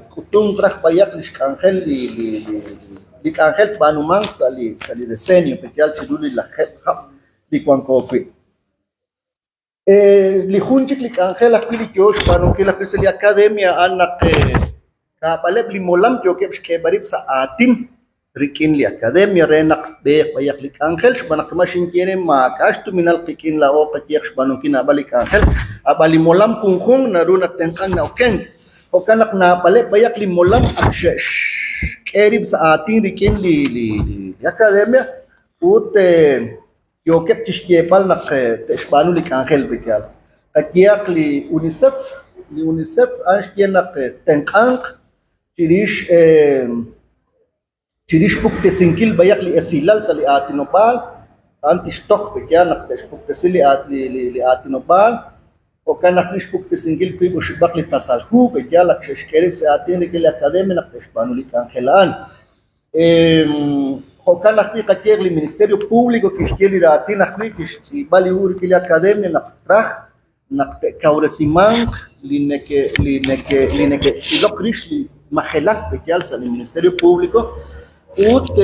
tk'utunq raj b'ayaq li xk'anjel li li li k'anjel tb'aanumanq sa' li sa' li decenio pe'yaal chiru li lajeeb' hab' li wanko wi'. Li jun chik li k'anjel ajwi' li yoo xb'aanunkil ajwi' sa' li academia a'an naq Naab'aleb' li molam yookeb' xk'eeb'al rib' sa' aatin rik'in li academia re naq tb'eeq b'ayaq li k'anjel xb'aan naq kama' xinye eere maak'a' xtuminal qik'in laa'o qayeeq xb'aanunkil naab'al li k'anjel, ab'an li molam junjunq naru natenq'ank na'okenk. Jo'kan naq naab'aleb' b'ayaq li molam ak xe'xk'e rib' sa' aatin rik'in li li academia ut yookeb' chixyeeb'al naq te'xb'aanu li k'anjel pe'yaal. Qayehaq li UNICEF, li UNICEF a'an xye naq ttenq'anq chirix chirix xpuktesinkil b'ayaq li esilal sa' li aatinob'aal, a'an tixtoj pe'yaal naq te'xpuktesi li li aatinob'aal, jo'kan ajwi' xpuktesinkil wiib' oxib'aq li tasal hu pe'yaal ak xe'xk'e rib' sa' aatin rik'in li academia naq te'xb'aanu li k'anjel a'an. Jo'kan ajwi' qayeeq li Ministerio Público kixye li raatin ajwi' kixtz'iib'a li hu rik'in li Academia naq traj naq te'kawresimanq li neke li neke li neke'tz'ilok rix li majelal pe'yaal sa' li Ministerio Público ut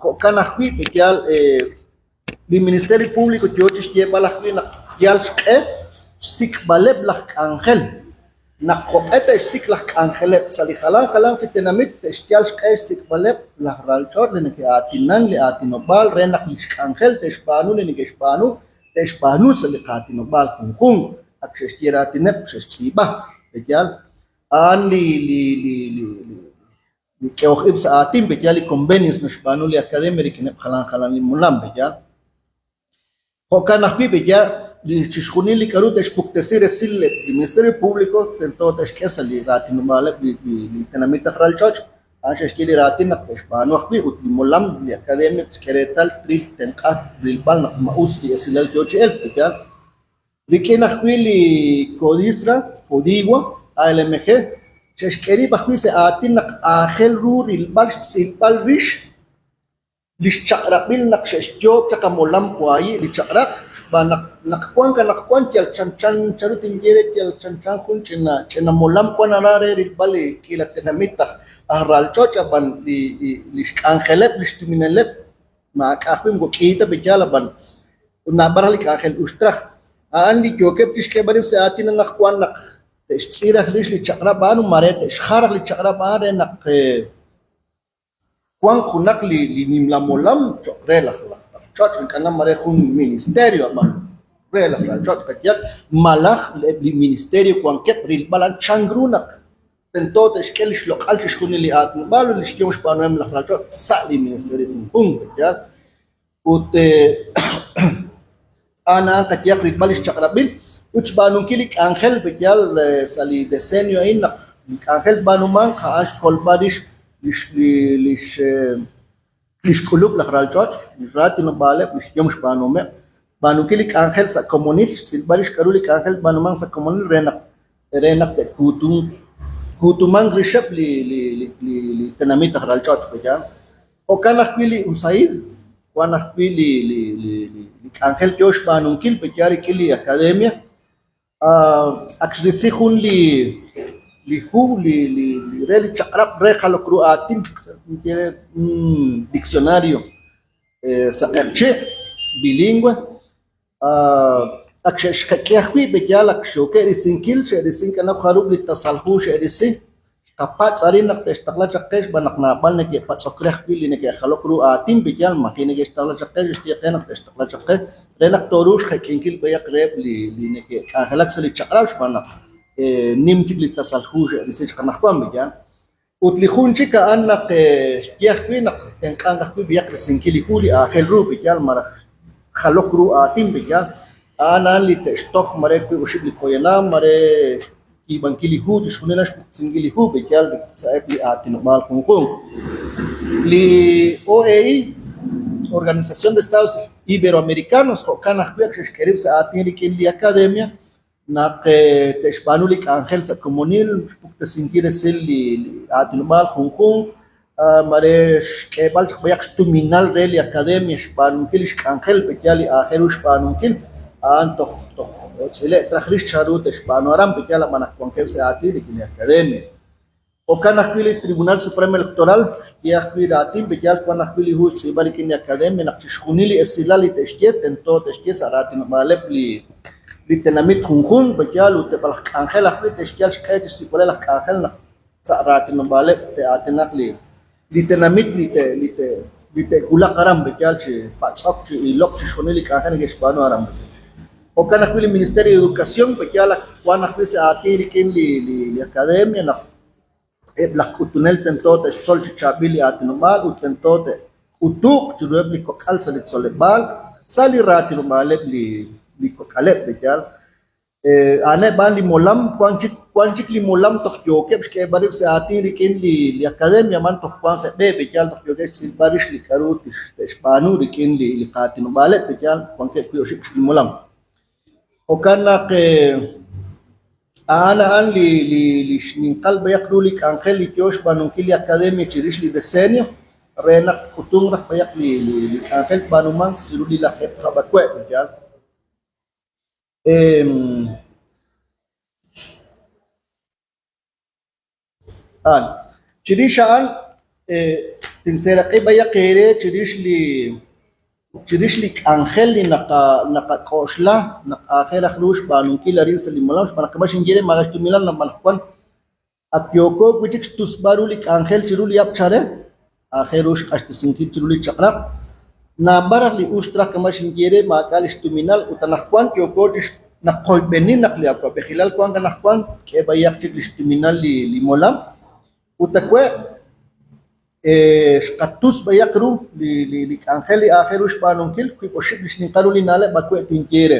jo'kan ajwi' pe'yaal li Ministerio Público yoo chixyeeb'al ajwi' naq yal xq'e xsik'b'aleb' laj k'anjel. Naq jo'q'e te'xsik' laj k'anjeleb' sa' li jalan jalanq chi tenamit te'xyal xq'e xsik'b'aleb' laj ralch'och' li neke'aatinan li aatinob'aal re naq li xk'anjel te'xb'aanu li neke'xb'aanu te'xb'aanu sa' li qaatinob'aal junjunq ak xe'xye raatineb' xe'xtz'iib'a. Pe'yaal? A'an li li li li li k'ehoj ib' sa' aatin, pe'yaal li convenios naxb'aanu li academia rik'ineb' jalan jalan li molam, pe'yaal? Jo'kan ajwi' pe'yaal li chixjunil li k'a'ru te'xpuktesi resil li Ministerio Público tento te'xk'e sa' li raatinob'aaleb' li li tenamit aj ralch'och', a'an xe'xye li raatin naq te'xb'aanu ajwi' ut li molam li academia tixk'e reetal tril tenq'a rilb'al naq ma us li esilal yoo chi elk, pe'yaal? Rik'in ajwi' li Codisra, Codigua, ALMG, xe'xk'e rib' ajwi' sa' aatin naq aajel ru rilb'al xtz'ilb'al rix li xchaq'rab'il naq xe'xyoob' chaq a molam waayi' li chaq'rab' xb'aan naq naq wank anaqwan yal chanchan chanru tinye re yal chanchan jun ch'ina ch'ina molam wan aran re rilb'al li k'iila tenamit aj aj ralch'och' ab'an li li xk'anjeleb' li xtuminaleb' maak'a' ajwi' moko k'i ta pe' yaal ab'an ut naab'al raj li k'anjel uxtraj. A'an li yookeb' chixk'eeb'al rib' sa' aatin anaqwan naq te'xtz'il raj rix li chaq'rab' a'an ut maare te'xjal raj li chaq'rab' a'an re naq Wank junaq li li nimla molam cho'q re laj laj ch'och' ink'a' na mare jun ministerio ab'an re laj ralch'och' qayehaq malaj eb' li ministerio wankeb' rilb'al a'an chan ru naq tento te'xk'e li xloq'al chixjunil li aatinob'aal ut li xyehom xb'aanuhem laj ralch'och' sa' li ministerio junjunq yaal ut a'an a'an qayehaq rilb'al li xchaq'rab'il ut xb'aanunkil li k'anjel yaal sa' li decenio a'in naq li k'anjel tb'aanumanq a'an xkolb'al rix lix lix li xk'ulub' laj ralch'och', li raatinob'aaleb', li xyehom xb'aanuhomeb', xb'aanunkil li k'anjel sa' komonil, xtz'ilb'al rix k'a'ru li k'anjel tb'aanumanq sa' komonil re naq re naq te'kuutunk kuutumanq rixeb' li li li li tenamit aj ralch'och' pe'yaal. Jo'kan ajwi' li USAID wan ajwi' li li li li k'anjel yoo xb'aanunkil pe'yaal rik'in li academia Ak xrisi jun li li hu li li re li chaq'rab' re jalok ru aatin, diccionario sa' q'eqchi', bilingüe, ak xe'xjek'i ajwi' b'eyaal ak xookeb' risinkil, xe'risi k'anaq jarub' li tasal hu xe'risi. Xqapatz' arin naq te'xtaqla chaq qe xb'aan naq naab'al neke'patz'ok re ajwi' li neke'jalok ru aatin, pe'yaal maji' neke'xtaqla chaq qe, xe'xye qe naq te'xtaqla chaq qe re naq tooruuq xjek'inkil b'ayaq reheb' li li neke'k'anjelak sa' li chaq'rab' xb'aan naq nim chik li tasal hu xe'risi chaq anaqwan, pe'yaal. Ut li jun chik a'an naq xye ajwi' naq tenq'anq ajwi' b'ayaq risinkil li hu li aajel ru, pe'yaal, malaj jalok ru aatin, pe'yaal. A'an a'an li te'xtoj mare wiib' oxib' li poyanam, mare xyiib'ankil li hu, chixjunil a'an xpuktesinkil li hu, pe'yaal sa'eb' li aatinob'aal junjunq. Li OEI, Organización de Estados Iberoamericanos, jo'kan ajwi' ak xe'xk'e rib' sa' aatin rik'in li Academia naq te'xb'aanu li k'anjel sa' komonil, xpuktesinkil resil li aatinob'aal junjunq, mare xk'eeb'al chaq b'ayaq xtuminal re li Academia xb'aanunkil li xk'anjel, pe'yaal li aajel ru xb'aanunkil, a'an toj toj tz'ile'k raj rix chanru te'xb'aanu aran, pe'yaal ab'an naq wankeb' sa' aatin rik'in li Academia. Jo'kan ajwi' li Tribunal Supremo Electoral xye ajwi' raatin, pe'yaal wan ajwi' li hu xtz'iib'a rik'in li Academia naq chixjunil li esilal li te'xye tento te'xye sa' raatinob'aaleb' li li tenamit junjunq, pe'yaal ut eb' laj k'anjel ajwi' te'xyal xq'e chi xsik'b'aleb' laj k'anjel naq sa' raatinob'aaleb' te'aatinaq li li tenamit li te li te li te'wulaq aran, pe'yaal chi patz'ok, chi ilok chixjunil li k'anjel neke'xb'aanu aran. Jo'kan ajwi' li Ministerio de Educación, pe'yaal ak wan ajwi' sa' aatin rik'in li li Academia naq eb' laj k'utunel tento te'xtzol chi chaab'il li aatinob'aal ut tento te'k'utuq chiruheb' li kok'al sa' li tzoleb'aal sa' li raatinob'aaleb' li li kok'aleb', pe'yaal. A'aneb' a'an li molam, wan chik wan chik li molam toj yookeb' xk'eeb'al rib' sa' aatin rik'in li li Academia, man toj wan sa' b'e, pe'yaal toj yookeb' xtz'ilb'al rix li k'a'ru te'xb'aanu rik'in li li qaatinob'aaleb', pe'yaal wankeb' wiib' oxib' chik li molam. Jo'kan naq a'an a'an li li li xninqal b'ayaq ru li k'anjel li yoo xb'aanunkil li Academia chirix li decenio re naq k'utunq raj b'ayaq li li li k'anjel tb'aanumanq chiru li lajeeb' hab' awe', pe'yaal. Chirix a'an tinseeraq'i b'ayaq eere chirix li chirix li k'anjel li naqa naqak'oxla naq aajel raj ru xb'aanunkil arin sa' li molam xb'aan naq kama' xinye re maak'a' xtuminal naq anaqwan Ak yooko wi' chik xtusb'al ru li k'anjel chiru li hab' chaalel, aajel ru xq'axtesinkil chiru li chaq'rab'. Naab'al raj li us traj kama' xinye re maak'a' li xtuminal ut anaqwan yooko chi naq qoyb'eni naq li awa'b'ejilal wank anaqwan tk'e b'ayaq chik li xtuminal li molam ut awe' xqatus b'ayaq ru li k'anjel li aajel ru xb'aanunkil wiib' oxib' li xninqal ru li na'leb' awe' tinye re.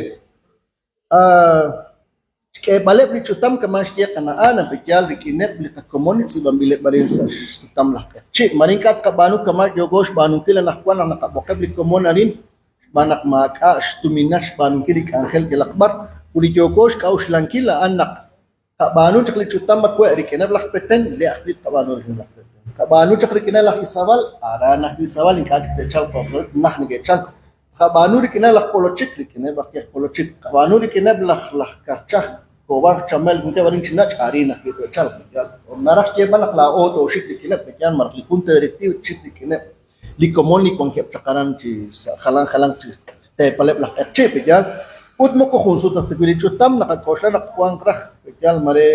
Xk'eeb'aleb' li ch'utam kama' xye qana' Ana, pe'yaal rik'ineb' li qakomon li tz'iib'anb'ileb' arin sa' xsutam laj q'eqchi'. Mare ink'a' tqab'aanu kama' yooko xb'aanunkil anaqwan naq naqab'oqeb' li komon arin xb'aan naq maak'a' xtuminal xb'aanunkil li k'anjel yalaq b'ar. Ut li yooko xk'a'uxlankil a'an naq tqab'aanu chaq li ch'utam awe' rik'ineb' laj Petén, le' ajwi' tqab'aanu rik'in laj Petén. Tqab'aanu chaq rik'ineb' laj Izabal, aran ajwi' Izabal ink'a' chik te'chalq naj neke'chalk. Tqab'aanu rik'ineb' laj Polochik, rik'ineb' ajwi' aj Polochik. Tqab'aanu rik'ineb' laj laj Karchaj, Kob'an, Chamel, wankeb' arin chi nach', arin ajwi' te'chalq. Naraj xyeeb'al naq laa'o tooxik rik'ineb', pe'yaal malaj li Junta Directiva txik rik'ineb' li komon li wankeb' chaq aran chi sa' jalan jalanq chi xteepaleb' laj q'eqchi', pe'yaal. Ut moko jun sut ta wi' li ch'utam naqak'oxla naq twanq raj, pe'yaal mare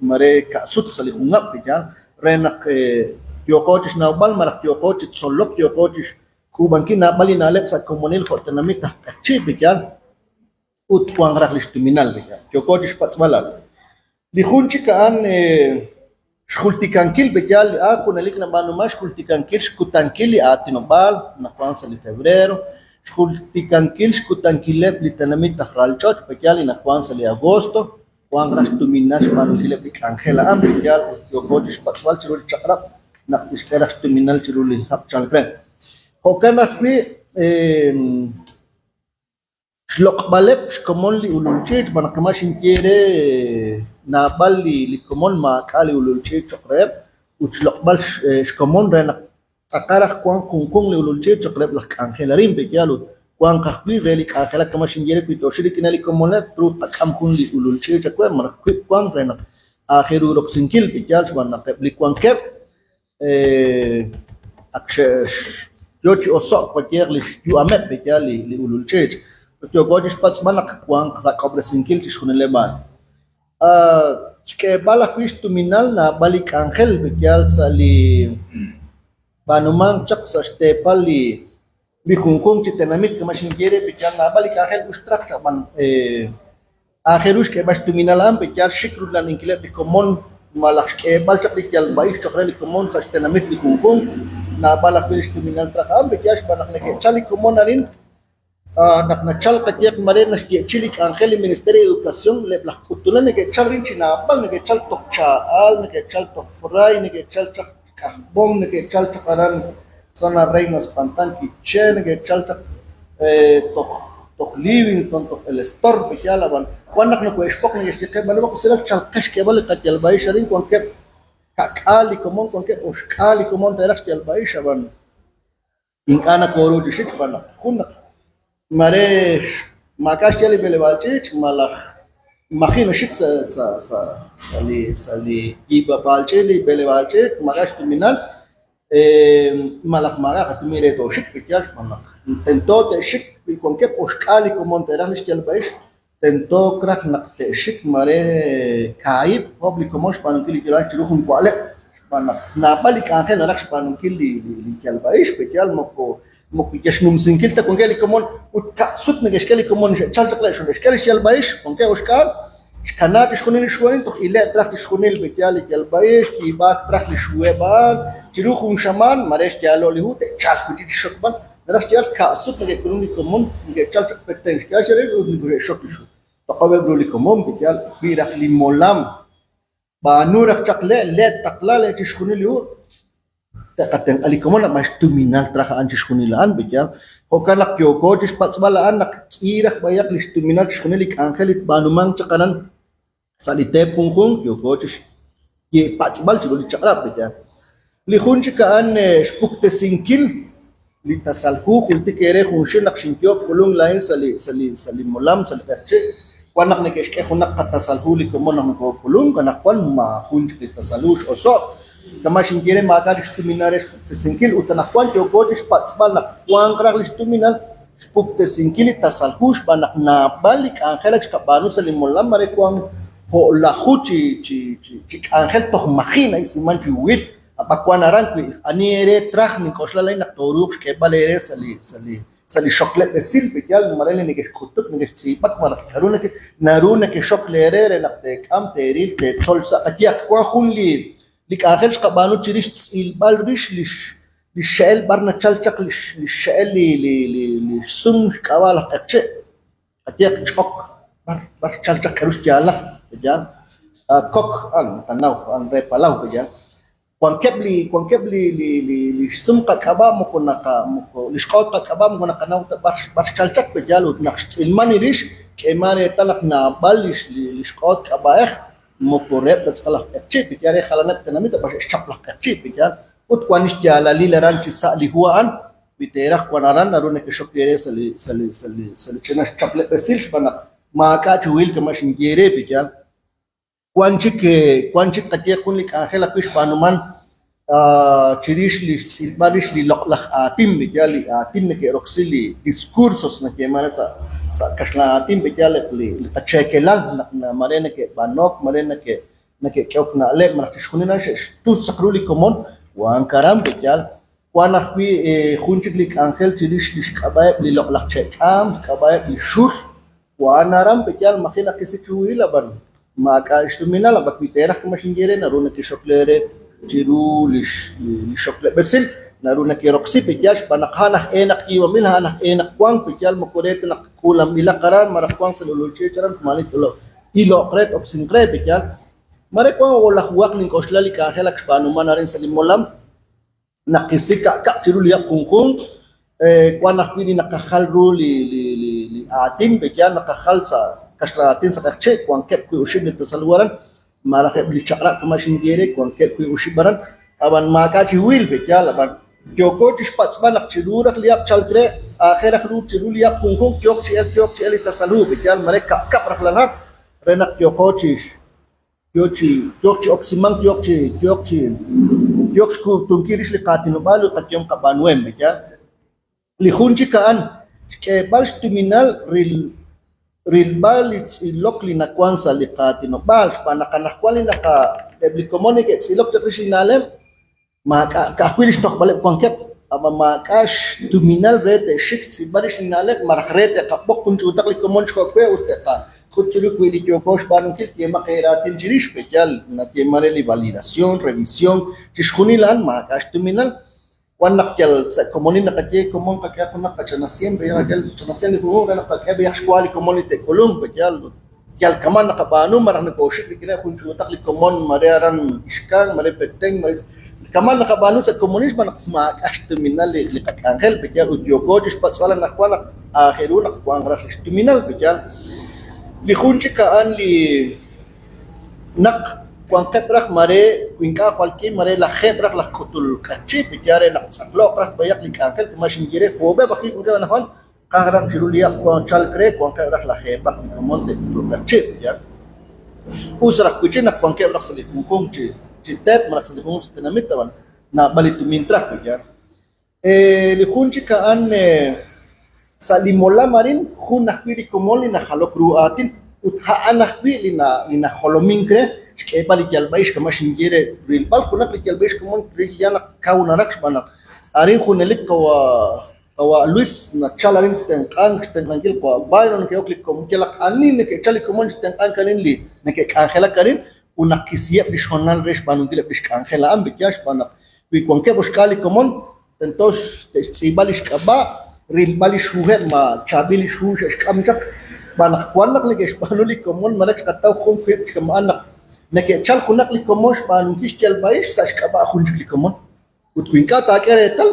mare ka'sut sa' li jun hab', pe'yaal, re naq Yooqo chi xnawb'al malaj yooqo chi tzolok, yooqo chi xk'uub'ankil naab'al li na'leb' sa' komonil jo' tenamit aj q'eqchi' pe'yaal ut wanq raj li xtuminal pe'yaal. Yooko chi xpatz'b'al a'an. Li jun chik a'an xjultikankil pe'yaal li a'an junelik nab'aanuman xjultikankil xkutankil li aatinob'aal naq wank sa' li febrero, xjultikankil xkutankileb' li tenamit aj ralch'och' pe'yaal li naq wank sa' li agosto, wanq raj xtuminal xb'aanunkileb' li k'anjel a'an pe'yaal ut yooko chi xpatz'b'al chiru li chaq'rab' naq tixk'e raj xtuminal chiru li hab' chalk re. Jo'kan ajwi' xloq'b'aleb' xkomon li ulul ch'iich' xb'aan naq kama' xinye eere naab'al li komon maak'a' li ulul ch'iich' cho'q reheb' ut xloq'b'al xkomon re naq tz'aqal raj wanq junjunq li ulul ch'iich' cho'q reheb' laj k'anjel arin pe'yaal ut wanq ajwi' re li k'anjelak kama' xinye eere wi tooxik rik'ineb' li komoneb' truuq tqak'am jun li ulul ch'iich' awe' malaj wiib' wanq re naq aajel ru roksinkil pe'yaal xb'aan naq eb' li wankeb' Ak yo chi oso'k qayehaq li xyu'ameb' pe'yaal li ulul ch'iich'. Ut yooko chi xpatz'b'al naq wanq rak'ob'resinkil chixjunileb' a'an. Xk'eeb'al ajwi' xtuminal naab'al li k'anjel pe'yaal sa' li b'aanumanq chaq sa' xteepal li junjunq chi tenamit kama' xinye re pe'yaal naab'al li k'anjel us traj ab'an Aajel ru xk'eeb'al xtuminal a'an, pe' yaal xik rula'aninkileb' li komon malaj xk'eeb'al chaq li yalb'a'ix cho'q re li komon sa' xtenamit li junjunq. Naab'al ajwi' li xtuminal traj a'an, pe' yaal xb'aan naq neke'chal li komon arin, naq nachal qayehaq mare naxye'chi li k'anjel li Ministerio de Educación, eb' laj k'utunel neke'chal arin chi naab'al, neke'chal toj Cha'al, neke'chal toj Fray, neke'chal chaq K'ajb'om, neke'chal chaq aran Zona Reina Uspantán, Quiché, neke'chal chaq toj toj Livingston, toj El Estor, pe'yaal, ab'an wan naq nokohe'xb'oq neke'xye qe, B'anob'aq usilal chalqex xk'eeb'al li qayalb'a'ix arin, wankeb' ka'k'aal li komon, wankeb' oxk'aal li komon te'raj xyalb'a'ix, ab'an Ink'a' nakooru chi xik xb'aan naq jun naq mare maak'a' xye li b'eleb'aal ch'iich' malaj maji' naxik sa' sa' sa' sa' li sa' li yiib'ab'aal ch'iich' li b'eleb'aal ch'iich' maak'a' xtuminal malaj maak'a' qatumin re tooxik pe'yaal xb'aan naq tento te'xik wi wankeb' oxk'aal li komon te'raj li xyalb'a'ix tentook raj naq te'xik mare kaahib' oob' li komon xb'aanunkil li yalb'a'ix chiru jun wa'leb', xb'aan naq naab'al li k'anjel naraj xb'aanunkil li yalb'a'ix, pe'yaal moko moko yal xnumsinkil ta wankeb' li komon ut ka'sut neke'xk'e li komon xe'chal chaq le' xe'xk'e li xyalb'a'ix, wankeb' oxk'aal, xkanaak chixjunil li xhuhil toj ile'k traj chixjunil pe'yaal li yalb'a'ix, yiib'aak traj li xhuheb' a'an, chiru jun xamaan mare xyaalo' li hu te'chalq wi' chik chi xxokb'al. Naraj xyeeb'al ka'sut neke'k'ulunk li komon, neke'chalk chaq Petén xyaal xe'ril ut neke'xxok li xul. Toq'ob'eb' ru li komon, pe'yaal wi raj li molam b'aanu raj chaq le', le' taqla le' chixjunil li hu, te'qatenq'a li komon, ab'an xtuminal traj a'an chixjunil a'an, pe'yaal. Jo'kan naq yooko chi xpatz'b'al a'an naq k'i raj b'ayaq li xtuminal chixjunil li k'anjel li tb'aanumanq chaq aran Sa' li teep junjunq yooko chi xpatz'b'al chiru li chaq'rab', pe'yaal? Li jun chik a'an xpuktesinkil li tasal hu. Jultik eere junxil naq xinyoob' k'ulunk laa'in sa' li sa' li sa' li molam sa' li q'eqchi', wan naq neke'xk'e junaq qatasal hu li komon naq nokook'ulunk, anaqwan maajun chik li tasal hu x'oso'k. Kama' xinye re maak'a' chik xtuminal re xpuktesinkil ut anaqwan yooko chi xpatz'b'al naq wanq raj li xtuminal xpuktesinkil li tasal hu xb'aan naq naab'al li k'anjel ak xqab'aanu sa' li molam mare wank o'laju chi chi chi k'anjel toj maji' na'isiman chi huhil ab'an wank aran wi ani eere traj nink'oxla laa'in naq tooruuq xk'eeb'al eere sa' li sa' li sa' li xokleb' esil pe'yaal mare li nekexk'utuk nekextz'iib'ak malaj k'aru neke naru nekexok leere re naq teek'am teeril teetzol sa' qayehaq wank jun li li k'anjel xqab'aanu chirix xtz'ilb'al rix li li xxe'el b'ar nachal chaq li xxe'el li li li li xsum xk'ab'a' laj q'eqchi' qayehaq ch'ok b'ar b'ar xchal chaq k'aru xyaalal pe'yaal kok a'an naqanaw a'an re palaw pe'yaal Wankeb' li wankeb' li li li li xsum qak'ab'a' moko naqa moko li xq'oot qak'ab'a' moko naqanaw ta b'ar b'ar xchal chaq pe'yaal ut naq xtz'ilman li rix k'eeman reetal naq naab'al li li xq'oot k'ab'a'ej moko reheb' ta tz'aqal aj q'eqchi' pe'yaal re jalaneb' tenamit ab'an xe'xchap laj q'eqchi' pe'yaal ut wan li xyaalalil aran chi sa' li hu a'an wi teeraj wan aran naru nekexok eere sa' li sa' li sa' li sa' li ch'ina xchapleb' esil xb'aan naq maak'a' chi huhil kama' xinye eere pe'yaal. Wan chik wan chik qaye jun li k'anjel ajwi' xb'aanuman chirix li xtz'ilb'al rix li loq'laj aatin, pe'yaal li aatin neke'roksi li discursos nayeeman re sa' sa' kaxlan aatin, pe'yaal eb' li qacheekelal naq mare neke'b'anok, mare neke' neke'k'ehok na'leb' malaj chixjunil a'an xe'xtus chaq ru li komon Wank aran, pe'yaal? Wank ajwi' jun chik li k'anjel chirix li xk'ab'a'eb' li loq'laj che'k'aam, xk'ab'a'eb' li xul. Wank aran, pe'yaal? Maji' naqisi chi huhil, ab'an maak'a' xtuminal, ab'an wi teeraj kama' xinye eere naru nekexxokle eere chiru li xokleb' esil, naru nekeroksi pe'yaal xb'aan naq a'an aj e naq yiib'anb'il, a'an aj e naq wank, pe'yaal moko re ta naq k'uulanb'ilaq aran malaj wank sa' li ulul ch'iich' aran, maa'ani t-iloq re, t-oksinq re, pe'yaal? Mare wank o'lajuhaq nink'oxla li k'anjel ak xb'aanuman arin sa' li molam, naqisi ka'kab' chiru li hab' junjunq, wank ajwi' li naqajal ru li li aatin, pe'yaal naqajal sa' kaxlan aatin sa' q'eqchi', wankeb' wiib' oxib' li tasal hu aran, malaj eb' li chaq'rab' kama' xinye eere, wankeb' wiib' oxib' aran, ab'an maak'a' chi huhil, pe'yaal, ab'an yooko chi xpatz'b'al naq chiru raj li hab' chalk re, aajel raj ru chiru li hab' junjunq yooq chi elk yooq chi elk li tasal hu, pe'yaal, mare ka'kab' rajlal hab', re naq yooqo chi yoo chi yooq chi oksimank yooq chi yooq chi yooq xkuutunkil rix li qaatinob'aal ut qayehom qab'aanuhem, yaal. Li jun chik a'an xk'eeb'al xtuminal ril rilb'al li tz'ilok li nawank sa' li qaatinob'aal xb'aan naq anaqwan li naqa eb' li komon neke'tz'ilok chaq rix li na'leb' Maak'a' ka'ajwi' li xtojb'aleb' wankeb', ab'an maak'a' xtuminal re te'xik xtz'ilb'al rix li na'leb' malaj re te'qab'oq jun ch'uutaq li komon chi jo'we ut te'qak'ut chiru wi li yooko xb'aanunkil tyeemaq eeraatin chirix, pe'yaal nayeeman re li validación, revisión, chixjunil a'an maak'a' xtuminal. Wan naq yal sa' komonil naqaye komon qak'ehaq junaq qach'ina sien, pe'yaal qak'e ch'ina sien li junjunq re naq qak'e b'ayaq xwa li komon li te'k'ulunq, pe'yaal ut yal kama' naqab'aanu malaj nokooxik rik'ineb' jun ch'uutaq li komon mare aran Ixcán, mare Petén, mare kama' naqab'aanu sa' komonil xb'aan naq maak'a' xtuminal li qak'anjel pe'yaal ut yooko chi xpatz'b'al anaqwan naq aajel ru naq wanq raj li xtuminal pe'yaal. Li jun chik a'an li naq wanqeb' raj mare wi ink'a' jwal k'i mare lajeeb' raj laj k'utul q'eqchi' pe'yaal re naq ttz'aqlo'q raj b'ayaq li k'anjel kama' xinye re oob'eb' ajwi' wankeb' anaqwan Qaj raj chiru li hab' wank chalk re, wanqeb' raj lajeeb'aq li komon te'k'utuq qib', yaal. Us raj wi' chik naq wankeb' raj sa' li junjunq chi chi teep malaj sa' li junjunq chi tenamit, ab'an naab'al li tumin traj wi', yaal. Li jun chik a'an sa' li molam arin jun ajwi' li komon li najalok ru aatin ut a'an ajwi' li li najolomink re xk'eeb'al li yalb'a'ix kama' xinye re rilb'al junaq li yalb'a'ix komon re yaal naq kaw naraj xb'aan naq arin junelik qawa' Qawa' Luis nachal arin chi tenq'ank, xtenq'ankil qawa' Byron neke'ok li komon, yalaq ani neke'chal li komon chi tenq'ank arin li neke'k'anjelak arin ut naq kisiheb' lix hoonal re xb'aanunkil eb' lix k'anjel a'an, pe'yaal xb'aan naq wi wankeb' oxk'aal li komon tento te'xtz'iib'a lix k'ab'a', rilb'al lix huheb' ma chaab'il lix hu xe'xk'am chaq, xb'aan naq wan naq neke'xb'aanu li komon malaj xqataw jun wiib' chi kama'an naq neke'chal junaq li komon xb'aanunkil xyalb'a'ix sa' xk'ab'a' jun chik li komon. Ut wi ink'a' taak'e reetal,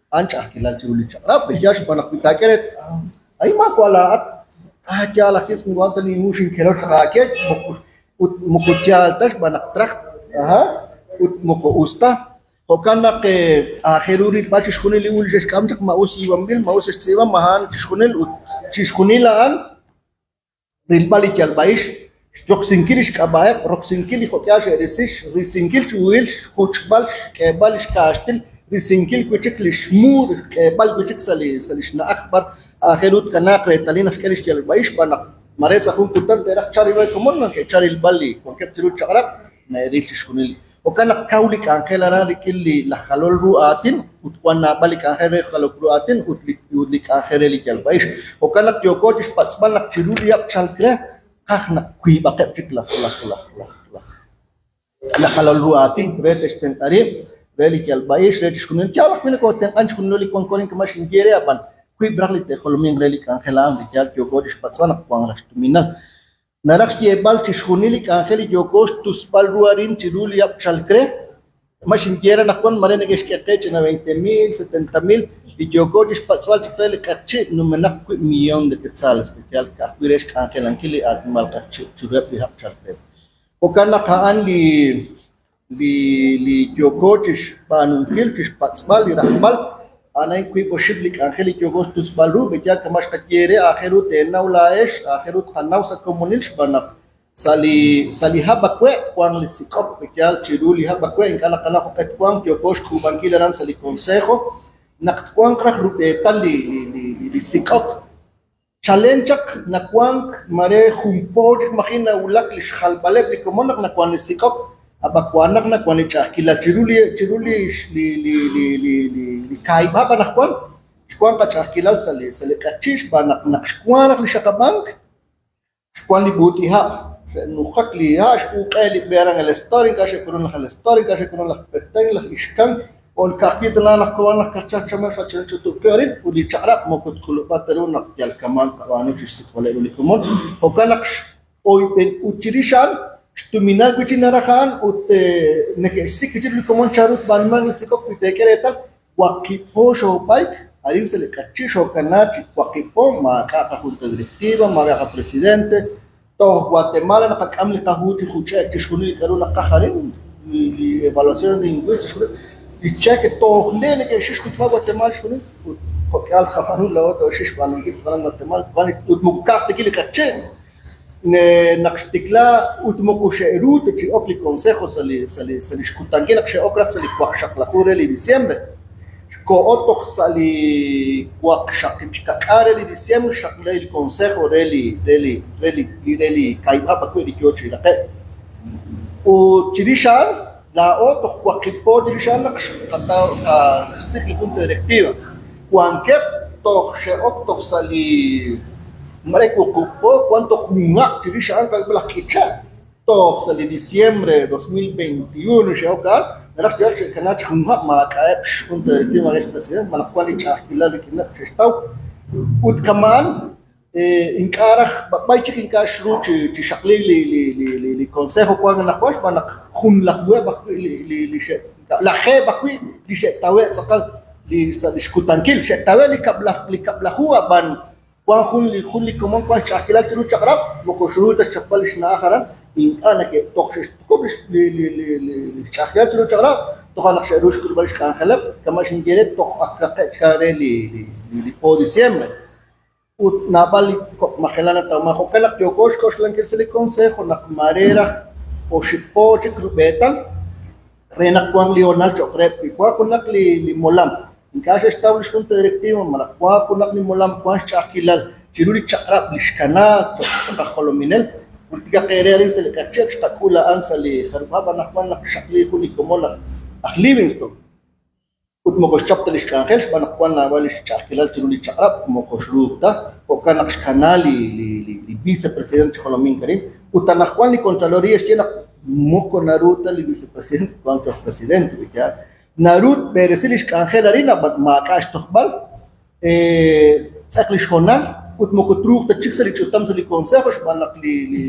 a'an ch'a'ajkilal chiru li chaq'rab', pe'yaal xb'aan naq wi taak'e reetal, a'in maawa' laa'at, ah yaal ajwi' moko a'an ta linhu xinkelo chaq aawe, ut moko yaal ta xb'aan naq traj, aha, ut moko us ta. Jo'kan naq aajel ru rilb'al chixjunil li hu li xe'xk'am chaq, ma us yiib'anb'il, ma us xe'xtz'iib'a, ma a'an chixjunil ut chixjunil a'an rilb'al li yalb'a'ix, roksinkil li xk'ab'a'eb', roksinkil li jo'k'ihal xe'risi, risinkil chi huhil, xjuch'b'al, xk'eeb'al li xkaaxtil, risinkil wi' chik li xmu, xk'eeb'al wi' chik sa' li sa' li xna'aj b'ar aajel ru tkanaaq reetalil naq xk'e li xyalb'a'ix xb'aan naq mare sa' jun kutan te'raj chal rilb'al li komon naq ke'chal rilb'al li wankeb' chiru chaq'rab' na'eril chixjunil. Jo'kan naq kaw li k'anjel aran rik'in li laj jalol ru aatin ut wan naab'al li k'anjel re jalok ru aatin ut li ut li k'anjel re li yalb'a'ix. Jo'kan naq yooko chixpatz'b'al naq chiru li hab' chalk re, qaj naq wiib'aqeb' chik laj laj laj laj laj laj jalol ru aatin re te'xtenq'a rib', re li yalb'a'ix, re chixjunil. Yaal ajwi' nokootenq'an chixjunilo li wanko arin kama' xinye re, ab'an wiib' raj li te'jolominq re li k'anjel a'an, li yaal yooko chixpatz'b'al naq wanq raj xtuminal. Naraj xyeeb'al chixjunil li k'anjel li yooko xtusb'al ru arin chiru li hab' chalk re. Ma xinye re anaqwan mare neke'xk'e qe ch'ina veinte mil, setenta mil, li yooko chixpatz'b'al chaq re li q'eqchi' numenaq wiib' millón de quetzales, pe yaal ka'ajwi' re xk'anjelankil li aatinob'aal q'eqchi' chiruheb' li hab' chalk re. Jo'kan naq a'an li li li yooko chixb'aanunkil, chixpatz'b'al, li rajb'al, a'an a'in wiib' oxib' li k'anjel li yooko xtusb'al ru, pe'yaal kama' xqaye eere, aajel ru teenaw laa'ex, aajel ru tqanaw sa' komonil xb'aan naq sa' li sa' li hab' awe' twanq li sik'ok, pe'yaal chiru li hab' awe' ink'a' naqanaw jo'q'e twanq, yooko xk'uub'ankil aran sa' li consejo naq twanq raj rub'eetal li li li sik'ok. Chalen chaq nawank mare jun po chik maji' nawulak li xjalb'aleb' li komon naq nawank li sik'ok. Ab'an wank naq nawank li ch'a'ajkilal chiru li chiru li li li li li li li kaahib' hab' anaqwan xwank qach'a'ajkilal sa' li sa' li q'eqchi' xb'aan naq naq xwank raj li xaqab'ank xwank li b'uut'iha', xe'nujak li ha', x'uq'e li b'e aran El Estado, ink'a' xe'k'ulunk laj El Estado, ink'a' xe'k'ulunk laj Petén, laj Ixcán, ut ka'ajwi' tana naq wank laj Karchaj Chamal xqach'utub' qib' arin ut li chaq'rab' moko tk'ulub'a ta ru naq yal kama'an tqab'aanu chi xsik'b'aleb' ru li komon. Jo'kan naq oyb'en ut chirix a'an xtuminal wi' chik naraj a'an ut neke'xsik' wi' chik ru li komon chanru tb'aanumanq li sik'ok wi teek'e reetal waqib' po xoob'ayk arin sa' li q'eqchi' xookanaak chi waqib' po maak'a' qajunta directiva, maak'a' qapresidente, toj Guatemala naqak'am li qahu chi juch'e'k chixjunil li k'a'ru naqaj arin, li evaluación lingüística chixjunil, li cheque toj le' neke'xik xjuch'b'al Guatemala chixjunil ut jo'k'ihal tqab'aanu laa'o tooxik xb'aanunkil aran Guatemala ut moko ka'aj ta li q'eqchi' Naq xtikla ut moko xe'ru ta chi ok li consejo sa' li sa' li sa' li xkutankil naq xe'ok raj sa' li waqxaqlaju re li diciembre, xkoho toj sa' li waqxaqib' xka'k'aal re li diciembre xxaqli li consejo re li re li re li re li kaahib' hab' ajwi' li yoo chi raqe'k. Ut chirix a'an laa'o toj waqib' po chirix a'an naq xqataw xqasik' li jun directiva. Wankeb' toj xe'ok toj sa' li mare wuqub' po, wank toj junhaq chirix a'an ka'ajwi' laj K'iche' toj sa' li diciembre 2021 xe'ok a'an, naraj xyeeb'al xe'kanaak chi junhaq maak'a'eb' xjunta directiva re xpresident malaj wank li ch'a'ajkilal rik'ineb' xe'xtaw ut kama'an ink'a' raj b'ab'ay chik ink'a' xru chi xaqliik li consejo wank anaqwan xb'aan naq junlajuheb' ajwi' li lajeeb' ajwi' li xe'tawe' tz'aqal li sa' li xkutankil xe'tawe' li kab'laju ab'an wank jun li jun li komon wank xch'a'ajkilal chiru chaq'rab' moko xru ta xchapb'al li xna'aj aran ink'a' nake'toj xe'xtuqub' li xch'a'ajkilal chiru chaq'rab' toja' naq xe'ru xk'ulb'al li xk'anjeleb' kama' xinye re toj ak raqe'k chik re li po diciembre. Ut naab'al li kok' majelal natawman. Jo'kan naq yooko xk'oxlankil sa' li consejo naq maare raj oxib' po chik rub'eetal re naq wanq li hoonal cho'q reheb' wi wank junaq li molam ink'a' xe'xtaw li xjunta directiva malaj wank junaq li molam wank xch'a'ajkilal chiru li chaq'rab' li xkanaak cho'q aj jolominel. Jultikaq eere arin sa' li q'eqchi' ak xqak'ul a'an sa' li jarub' hab' anaqwan naq xxaqli jun li komon aj Livingston. Ut moko xchap ta li xk'anjel xb'aan naq wank naab'al li xch'a'ajkilal chiru li chaq'rab', moko xruuk ta, jo'kan naq xkana li li vicepresident chi jolomink arin. Ut anaqwan li Contraloría xye naq moko naru ta li vicepresident twanq cho'q presidente, wi yaal. Naru tb'eresi li xk'anjel arin ab'an maak'a' xtojb'al, tz'eq li xhoonal ut moko truuq ta chik sa' li ch'utam sa' li consejo xb'aan naq li li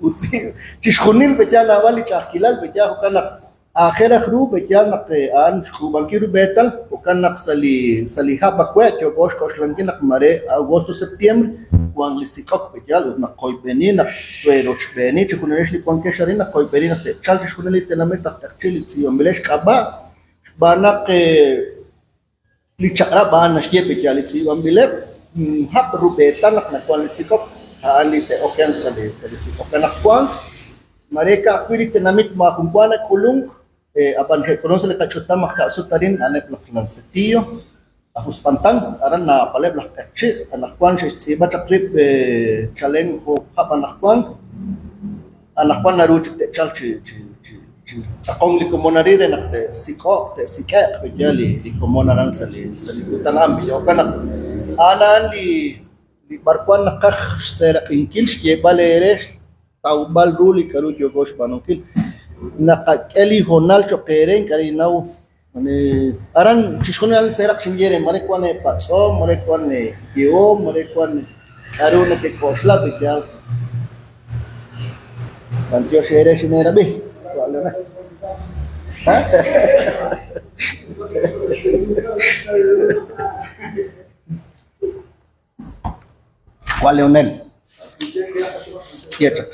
ut li chixjunil b'eyaal naab'al li ch'a'ajkilal b'eyaal jo'kan naq Aajel raj ru b'eyaal naq a'an xk'uub'ankil rub'eetal, jo'kan naq sa' li sa' li hab' awe' yooko xk'oxlankil naq mare agosto septiembre wanq li sik'ok b'eyaal ut naq qoyb'eni naq tweerochb'eeni chijunilex li wankex arin naq qoyb'eni naq te'chalq chixjunil li tenamit aj q'eqchi' li tz'iib'anb'ilex xk'ab'a' xb'aan naq Li chaq'rab' a'an naxye b'eyaal li tz'iib'anb'ileb' hab' rub'eetal naq nawank li sik'ok, a'an li te'okenq sa' li sa' li sik'ok. Anaqwan mare ka'ajwi' li tenamit maajunwa nak'ulunk, ab'an ke'k'ulunk sa' li qach'utam aj ka'sut arin a'aneb' laj Lancetillo, aj Uspantán, aran naab'aleb' laj q'eqchi', anaqwan xe'xtz'iib'a chaq rib' chalen oob' hab' anaqwan. Anaqwan naru chik te'chalq chi chi chi chi tz'aqonk li komon arin re naq te'sik'o'q, te'sik'e'q b'eyaal li li komon aran sa' li sa' li kutan a'an. Jo'kan naq a'an a'an li li b'arwan naqaj xseeraq'inkil, xyeeb'al eere xtawb'al ru li k'a'ru yooko xb'aanunkil. Naqak'e li hoonal cho'q eere ink'a' ninnaw aran chixjunil a'an seeraq xinye eere mare wan eepatz'om, mare wan eeyehom, mare wan k'a'ru nekek'oxla b'eyaal. B'antiox eere xineerab'i. Wa' Leonel, ye chaq.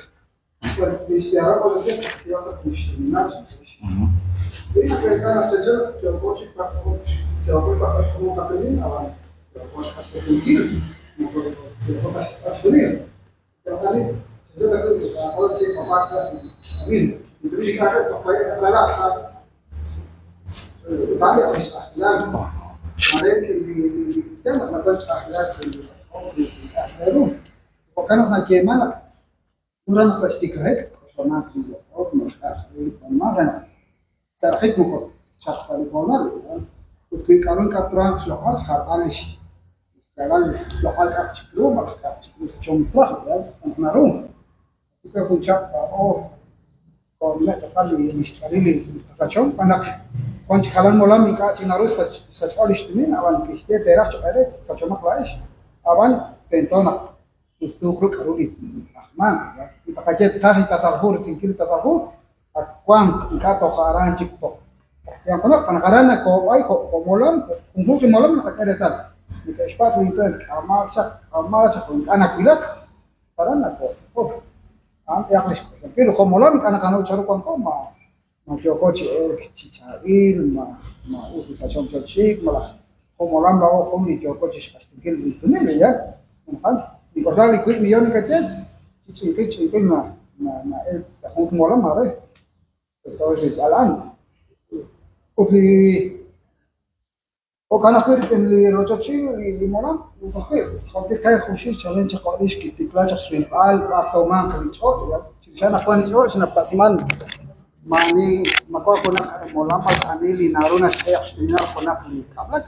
Xtomaq li loq'ok malaj k'a'aq re ru li b'anumank re naq sa' raqik moko tchalq ta li hoonal. Ut wi k'a'ru ink'a' truhanq xloq'al, xjalb'al lix xyaalal xloq'al k'a'aq chik ru malaj k'a'aq chik ru sachom traj, naq naru. Wi jun chihab' laa'o koonume' tz'aqal li xk'ihalil li qasachom, xb'aan naq wan chik jalan molam ink'a' chik naru xsachb'al li xtumin, ab'an kixye teeraj cho'q eere, sachomaq laa'ex, ab'an tento naq tustuuq ru k'aru li t-ajmanq. Wi tqaye tqaj li tasal hu, risinkil li tasal hu, ak wanq ink'a' toj aran chik toj yanq junaq, xb'aan naq aran nakoob'ay jo' molam, junjunq li molam naqak'e reetal, neke'xpatz' li imprenta, k'amal chaq, k'amal chaq, ink'a' nawulak. Aran nakootz'aqok. A'an b'ihaq li xk'oxlankil. Jo' molam ink'a' naqanaw chanru wanko, ma ma yooko chi elk chi chaab'il, ma ma us li sachom yo chi xik, malaj jo' molam laa'o jun li yooko chi xq'axtesinkil li tumin, ya. Jo'kan, nink'oxla li wiib' millón nakaye, chi ch'inqil ch'inqil na na'elk sa' jun molam maare. Tento rilb'al a'an. Ut li Jo'kan ajwi' rik'in li rochochil li molam, us ajwi' tz'aqonb'il qe junxil chalen chaq rix kitikla chaq xrilb'al b'ar tawmanq li ch'och', chirix a'an naq wan li ch'och' napatz'man maa'ani ma wan junaq molam malaj ani li naru naxk'e xtuminal junaq li kab'lak,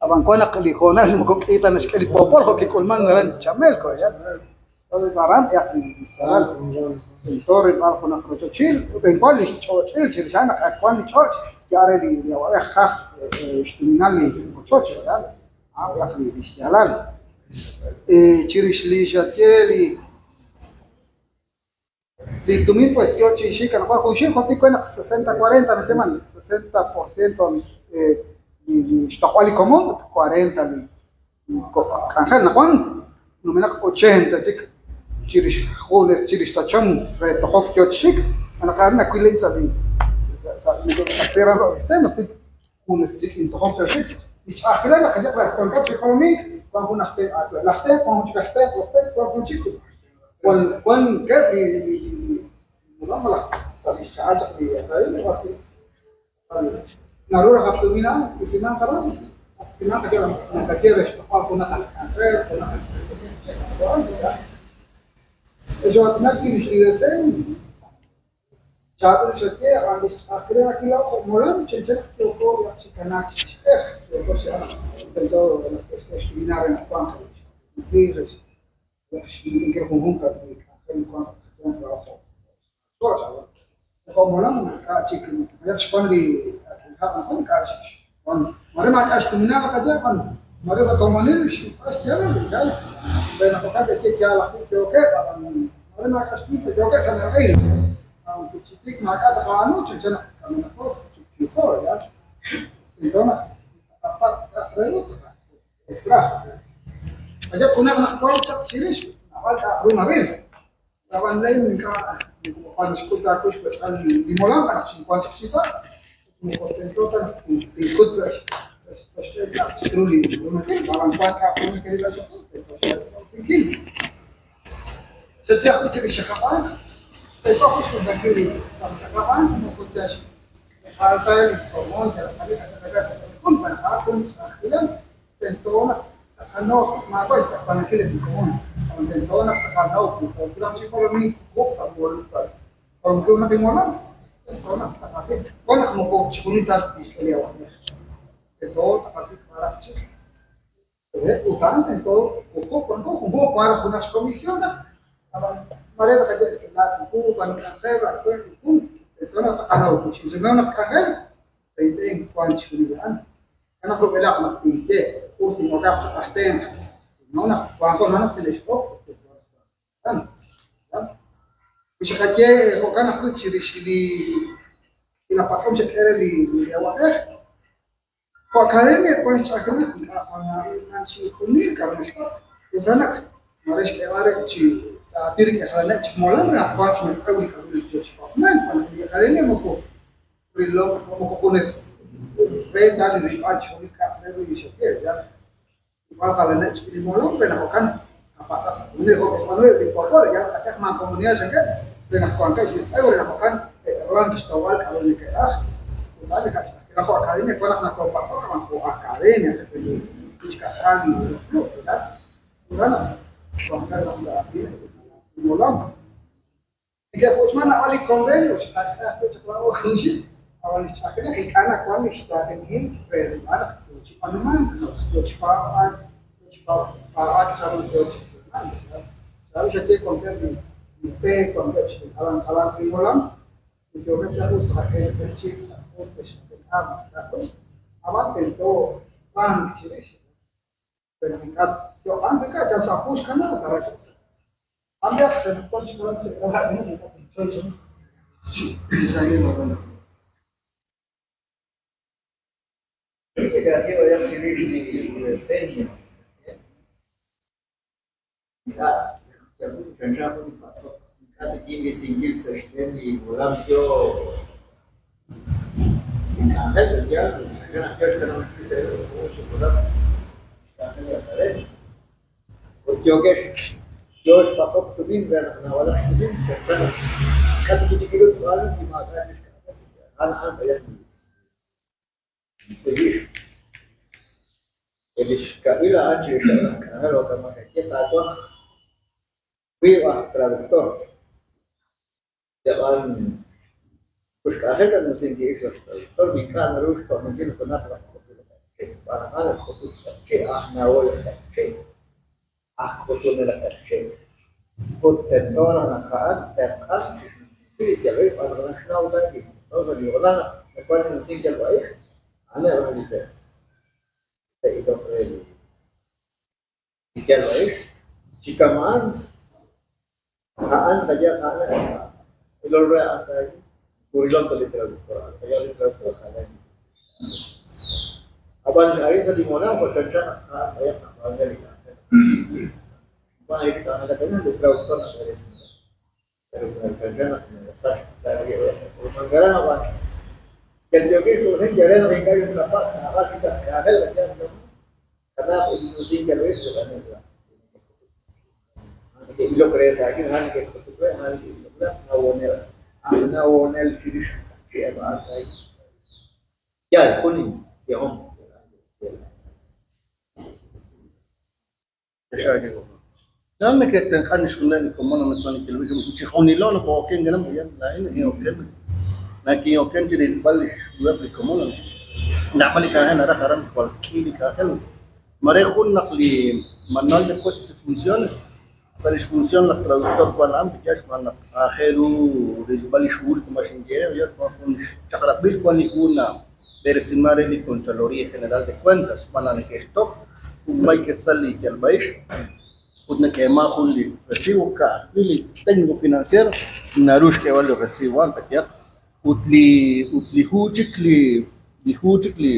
ab'an wan naq li hoonal moko k'i ta naxk'e li poopol jo' kik'ulman aran Chamelco. Entonces aran b'ihaq li xyaalal tento rilb'al junaq rochochil ut wan li xch'och'il chirix a'an naq ak wan li ch'och' ya re li awa'b'ej jaj xtuminal li ochoch, verdad? A'an b'ihaq li xyaalal. Chirix li xaye li li tumin pues yo chi xik anaqwan junxil jo' tik we naq 60 40 nayeeman 60 por ciento li xtojb'al li komon ut 40 li kok' k'anjel anaqwan numenaq 80 chik chirix junes chirix sachom re tojok yo chi xik naq aran nawil a'in sa' li sa' sa' sistema tik junes rik'in tojok yo xik. Li xch'a'ajkilal naq qayaq laj wankeb' chi jolomink, wan jun aj tenq' aawe, laj tenq' wan jun chik aj tenq', laj tenq' wan jun chik. Jwal wankeb' li li li molam malaj sa' li xcha'al chaq li academia b'ar wi' naru raj aj tumin a'an isimanq aran, isimanq yal nakaye re xtojb'al junaq aj k'anjel, junaq aj Xoo'aatinak chirix li desen. Chaab'il xaye, ab'an li xch'a'ajkil re naq kilaw jo' molam chanchan naq yooko raj chi kanaak chi ixb'ej, yooko chi naq tento naq te'xk'e xtuminal re naq wanq li xb'eresinkil, re xnumsinkil junjunq eb' li k'anjel li wank sa' qayanq laa'o jo' ch'och'. Ab'an jo' molam ink'a' chik mayaq xwank li ak'il hab' anaqwan ink'a' chik xwank. Mare maak'a' xtuminal naqaye ab'an mare sa' komonil xsik'b'al xyaalal ink'a' re naq jo'kan te'xye yaal ajwi' yookeb' ab'an Mare maak'a' xtumin yookeb' sa' neb'a'il. Ab'an wi chi tik maak'a' taqab'aanu chanchan naq kamenaqo chupchuuko, ¿verdad? Tento naq taqapatz' k'a'aq re ru taqak'ut raj. Qayehaq junaq naq wank chaq chirix, naab'al k'a'aq ru naril. Ab'an laa'in ink'a' moko naxk'ut ta aawu xwech'b'al li molam naq xinwank chaq chi sa'. Moko tento ta naq tinkut sa' xb'een k'a'aq chik ru li nakil, ab'an wank k'a'aq ru nakiril laach'oqil, tento xk'utb'esinkil. Xaye ajwi' chirix xaqab'ank, tento ajwi' xk'utb'esinkil li sa' li xaqab'ank moko yal xjal ta li komon yalaq ani qak'ul, xb'aan naq a'an jun ch'a'ajkilal, tento naq taqanaw ajwi' maawa' xtz'eqtaanankil eb' li komon, ab'an tento naq taqanaw wi toowulaq chi jolomink wuq' sa' sa' jolomil naq li molam, tento naq taqasik' wan naq moko chixjunil ta tixk'e li awa'b'ej, tento taqasik' b'araq chik. Ut a'an tento wuqub' wanko, junjunq wan raj junaq xcomisión raj, ab'an mare taqaye es que laatz' li hu, wan li k'anjel, awe' li jun, tento naq taqanaw wi xinsumew naq k'anjel, sa' inb'een wan chixjunil a'an. Wan naq rub'elaj naq tinye us tin'okaq cho'q aj tenq', tinnaw naq wanko naq tine'xb'oq ut tento naq wanq a'an. Wi xaqaye jo'kan ajwi' chirix li k'iila patz'om xak'e re li awa'b'ej, Jo' academia wank xch'a'ajkilal naq ink'a' jwal na'ilman chixjunil k'a'ru naxpatz', ut re naq maare xk'eeb'al rib' chi sa' aatin rik'in jalaneb' chik molam re naq wanq xmetz'ew li k'a'ru yoo chi patz'mank, xb'aan naq li academia moko rilom moko junes re ta li rilb'al chixjunil k'a'aq re ru li xaye, yal rilb'al jalaneb' chik li molam re naq jo'kan qapatz'aq sa' komonil jo' ke'xb'aanu eb' li poopol, yal qak'ehaq mancomunidad chankeb' re naq wanqeb' xmetz'ew re naq jo'kan te'ruhanq xtawb'al k'a'ru neke'raj. Ut a'an li qach'a'ajkilal jo' academia wan naq nakopatz'ok ab'an jo' academia rik'in li xka'k'aal li roq ruq', ¿verdad? Ut a'an naq wanqeb' raj sa' aatin eb' li molam. Neke'juch'man naab'al li konvenio chi qak'e ajwi' chaq laa'o junxil, ab'an li xch'a'ajkil naq ink'a' nawan li xtaaqenkil re rilb'al naq yoo chi b'aanumank, naq yoo chi paab'aak, yoo chi paab'aak chanru yoo chi yeemank. Chanru xaye wankeb' li li teep wankeb' chi jalan jalanq li molam li yookeb' chi us taqak'e li q'eqchi' taqak'ut texqatenq'a malaj us, ab'an tento wank chirix. Re naq ink'a' tyo'qanq ink'a' yal sa' hu xkanaak aran xe'xsach. Ut yookex yoo xpatz'ok tumin re naq naab'alaq xtumin, chanchan naq ink'a' tikitikilo tb'aanu li maak'a' chik xk'anjel. A'an a'an b'ayaq li tz'ilix. Ut li xkab'il a'an chirixeb' laj k'anjel jo'kan naq xaye taawaj wiib' aj traductor. Ab'an moko xk'anjel ta numsinkil rix laj traductor, ink'a' naru xto'ninkil junaq laj k'utul q'eqchi', xb'aan naq a'an laj k'utul q'eqchi' aj nawol q'eqchi', aj k'utunel q'eqchi', ut tento raj naq a'an tenq'anq chi xnumsinkil li yalb'a'ix xb'aan naq naxnaw ta li tento sa' li hoonal naq nawank li numsink yalb'a'ix, a'aneb' raj li te'iloq re li yalb'a'ix chi kama'an. A'an qayehaq a'an ilol re a'an taa'il moko rilom ta li traductor a'an qayehaq li traductor jalan ab'an arin sa' li molam jo' chanchan naq a'an b'ayaq nab'aanunk re li k'anjel wan li k'anjelak arin li traductor nab'eresink re pero chanchan naq nasach nak'ulmank aran ab'an yal yookin xk'oxlankil yal re naq ink'a' xqapatz' naab'al chik aj k'anjel qayehaq kanaaq ut numsink yalb'a'ix sa' Neke'ilok re taak'e, a'an neke'k'utuk re, a'an neke'ilok re, aj nawonel, aj nawonel chirix q'eqchi' eb' a'an taak'e. Yaal, jun yehom. Chan neke'tenq'an xjunileb' li komon anaqwan li kilb'il chixjunilo nokoo'oken aran uyan laa'in nakin'oken nakin'oken chi rilb'al li xhuheb' li komon naab'al li k'anjel naraj aran jwal k'i li k'anjel Mare jun naq li Manual de Puestos y Funciones, sa' lix función laj traductor wan a'an, yaal xb'aan naq aajel ru rilb'al li xhuhul kama' xinye re, yaal wan jun xchaq'rab'il wan li hu nab'eresiman re li Contraloría General de Cuentas xb'aan naq neke'xtoj junmay quetzal li yalb'a'ix ut nak'eeman jun li recibo ka'ajwi' li técnico financiero naru xk'eeb'al li recibo a'an qayehaq ut li ut li hu chik li li hu chik li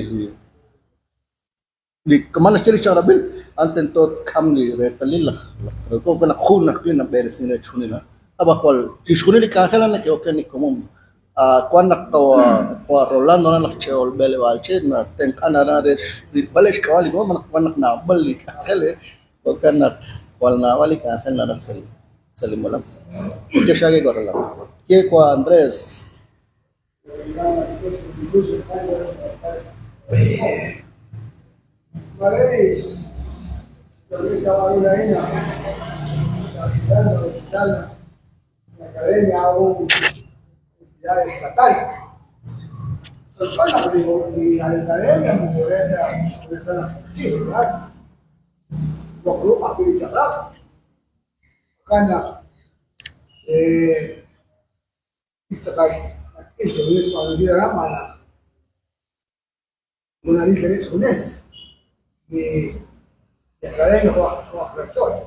Li kama' naxye li xchaq'rab'il, a'an tento tk'am li reetalil laj traductor, jo'kan naq jun ajwi' nab'eresin re chixjunil a'an. Ab'an jwal chixjunil li k'anjel a'an neke'oken li komon. Wan naq qawa' Rolando a'an laj ch'e'ol b'eleb'aal ch'iich' natenq'an aran re rilb'al xk'ab'a' li komon xb'aan naq wan naq naab'al li k'anjel jo'kan naq jwal naab'al li k'anjel naraj sa' li molam. Ye xaak'e wa' Rolando. Ye wa' Andrés. Tik tz'aqal nak'il chixjunil xb'aanunkil aran xb'aan naq moko naril ta rib' xjunes li academia jo' aj ralch'och'.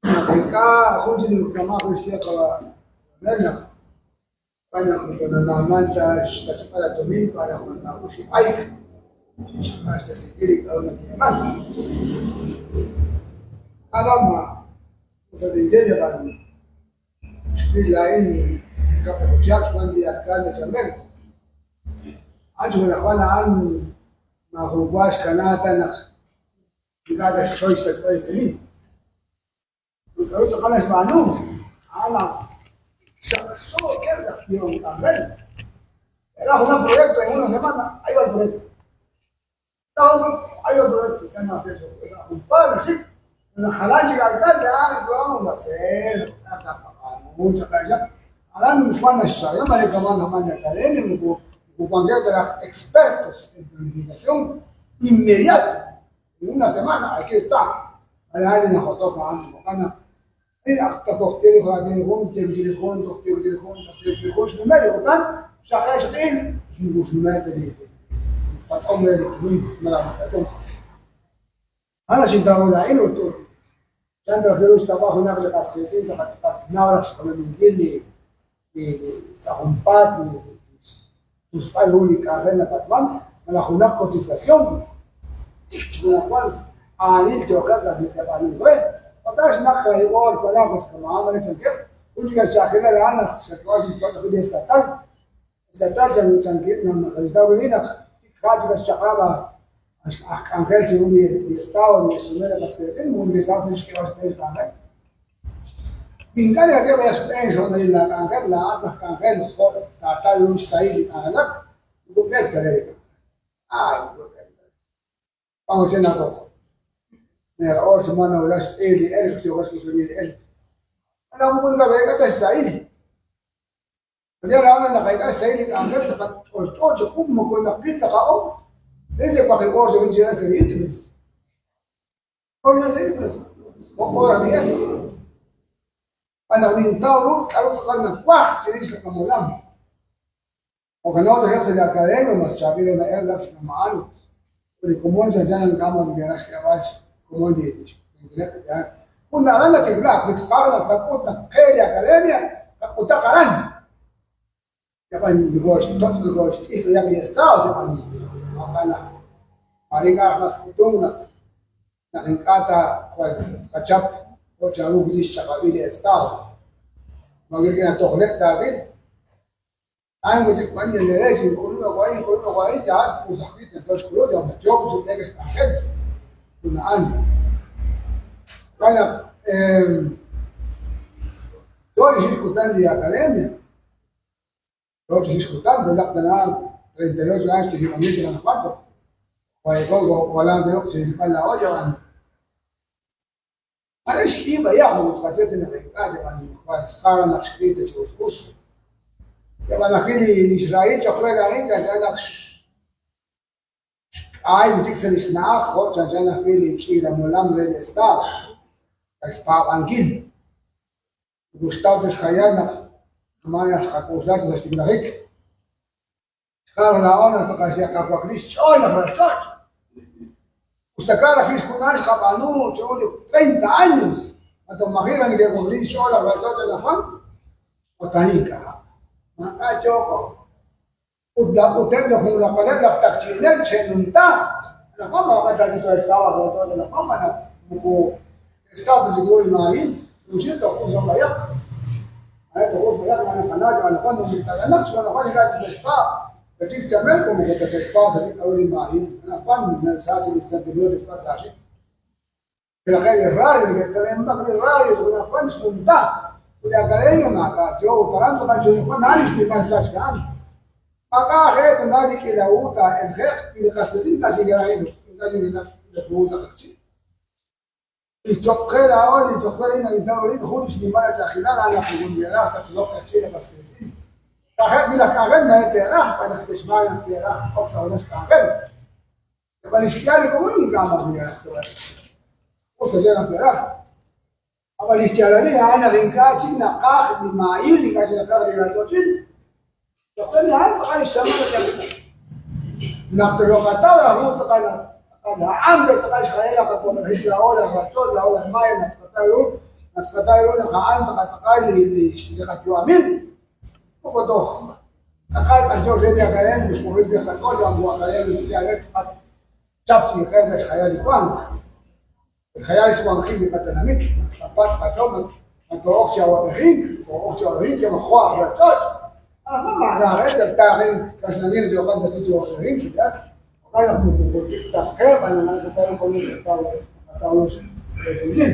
Naq ink'a' jun chik li kama' ajwi' xye qawa' Manuel naq xb'aan naq moko nanawman ta xsachb'al la tumin xb'aan naq na'ux li b'ayk chi xq'axtesinkil li k'a'ru nayeeman. Adama Usta tinye ab'an xwil laa'in li kab'laju chihab' xwan li alcalde chi Américo. A'an chi junajwa a'an maajun wa xkana ta naq ink'a' ta xchoy xsachb'al li tumin. Ut k'a'ru tz'aqal naxb'aanu? A'an naq xaqxookeb' laj yehom k'anjel. Era junaq proyecto en una semana, ahí va el proyecto. Ahí va el proyecto, se han hacer eso. Junpaat naxik. Naq jalan chik alcalde, ah, vamos a hacer, aran wan naxchaab'ila mare kama'an naq wan li academia moko moko wankeb' ta laj expertos en planificación inmediato en una semana aquí está mare a'an li najotok a'an jo'kan naq toj tye li jun tye li jun toj tye li jun toj tye li jun xnume' li kutan xaqe' xq'il moko xnume' ta li patz'om re li tumin malaj li sachomq. A'an naxintaw ru laa'in ut ut chan raj ru xtawb'al junaq li qas qiitz'in sa' qanaw raj xjolominkil li li li sa' junpaat li xtusb'al ru li k'anjel napatz'man malaj junaq cotización chik chi junajwa aanil yooqeb' laj neke'b'aanunk re. Jo'kan xnaq kaahib' oor wanaq ut kama'an mare chankeb', jun chik xch'a'ajkilal a'an naq xatwan xinpatz' ajwi' li estatal. Estatal chankil naq naqataw ru naq tikja chik xchaq'rab' aj k'anjel chiru li Estado li xsume li qas qiitz'in moko neke'xraw ta xk'eeb'al xb'een xk'anjel. Wi ink'a' nakak'e b'ayaq xb'een xhoonalil laak'anjel, laa'at laj k'anjel jo' taataw ru xsahil li k'anjelak, moko b'eek ta re li k'anjel. Ay, moko b'eek ta re. Vamos che naq toj media oor chi ma nawulak xq'ehil li elk, yooqeb' xk'uxb'al li elk. Naq moko nakaweek'a ta xsahil. Li laa'o naqeek'a xsahil li k'anjel sa' qach'olch'o chiqu moko naqil ta qa'o. Ese waqib' oor yookin chi sa' li ITBS. Oor sa' ITBS. Jo' oor li elk. Xb'aan naq nintaw ru k'a'ru tz'aqal nawaj chirix li qamolam. Jo'kan naq taxaq sa' li academia mas chaab'il re na'elk raj chi kama'an ut li komon chanchan ink'a' mas neke'raj xk'eeb'al xkomon li xwankileb' li yaal. Jun aran natiklaak, wi tqaj naq tqak'ut naq qe li academia, qak'utaq aran. Ab'an nokooxtoch' nokooxt'il b'ayaq li Estado, ab'an jo'kan naq maare ink'a' raj mas k'utunk naq naq ink'a' ta jwal tqachap jo' chanru wi' xchaq'rab'il li Estado. Ma rik'in atojleb' taawil, A'an wi' chik wan li derecho, ink'ulub' awa'in, ink'ulub' awa'in, yaal us ajwi' tento xk'ulub', yal ma yook chi b'eek xk'anjel, jun a'an. Wan naq yoo chi xik kutan li academia, yoo chi xik kutan, wulaq tana 38 años xtikib'ankil chi anaqwan toj jwal walan sa' ruq' chi rilb'al laa'o, yal Are xk'i b'ayaq ut tqaye te naq ink'a' yab'an jwal xqara naq xk'i ta chi us us. Yab'an ajwi' li li xrahil choq' we laa'in chanchan naq xk'ay wi' chik sa' li xna'aj jo' chanchan ajwi' li k'iila molam re li Estado sa' xpaab'ankil. Moko xtaw ta xjayal naq kama'an naq xqak'oxla sa' xtiklajik. Xqaj laa'o naq tz'aqal xe'qawakli xch'ool laj ral ch'och'. Us ta ka'aj ajwi' xjunan xqab'aanu chiru li treinta años, ma toj maji' raj neke'wakli xch'ool laj ral ch'och' anaqwan? Ut a'in ink'a'. Maak'a' yooko. Ut uteb' li junraqaleb' laj takchi'inel xe'numta. Anaqwan maak'a' ta chik xpaab' aj ral ch'och' anaqwan xb'aan naq moko ke'xtaw ta chik ru li maa'il, junxil toj us raj b'ayaq. Are toj us b'ayaq naqanaw li anaqwan numtajenaq xb'aan anaqwan ink'a' chik te'xpaab'. Tachik Chamelco moko tate'xpaab' ta chik k'a'ru li maa'il. Anaqwan sa' chik li Santil Hu te'xpaab' sa' xik. Kiraqe' li radio, neke't'alenb'aq li radio xb'aan anaqwan xnumta. Ut li academia maak'a' yoo ut aran tz'aqal chi anaqwan a'an li xnimal sachk a'an. Maak'a' aj e tana li k'iila hu taa'elje'q wi li qas qiitz'in ink'a' chik kiraj ilok, ink'a' chik kiraj ilok hu sa' q'eqchi'. Li choq' qe laa'o, li choq' we laa'in nintaw ru jun li xnimal ch'a'ajkilal a'an naq moko neke'raj ta tzolok q'eqchi' li qas qiitz'in. Ka'ajeb' wi' laj k'anjel maare te'raj xb'aan naq te'xb'aan naq te'raj ok sa' junaq xk'anjel. Ab'an li xk'ihal li komon ink'a' mas neke'raj tzolok q'eqchi'. Us ta yaal naq te'raj. Ab'an li xyaalalil a'an naq ink'a' chik naqaj li maa'il, ink'a' chik naqaj li ralch'och'il. Choq' re li a'an tz'aqal li xchamal li ch'a'ajkilal. Naq toroqataw raj ru tz'aqal naq tz'aqal a'an pe tz'aqal xjalil laj qak'oxlajik laa'o laj ralch'och', laa'o laj maya naq tqataw ru, naq tqataw ru naq a'an tz'aqal tz'aqal li li li qayu'amil. Moko toj tz'aqal b'antiox re li academia xk'oxla li qach'ool, moko academia tqachap chi qe sa' xjayal li wank. Li jayal xwanjik li qatenamit, ma tqapatz' qach'ool ma too'ok chi awab'ejink, too'ok chi awab'ejink yal jo' aj ral ch'och'. Anaqwan maak'a' aj e yal taaqenk kaxlanil yooqat ta chik chi awab'ejink, yaal. Jo'kan naq moko jultik ta qe b'an naqataw ru jun li naqataw ru xb'eesilil.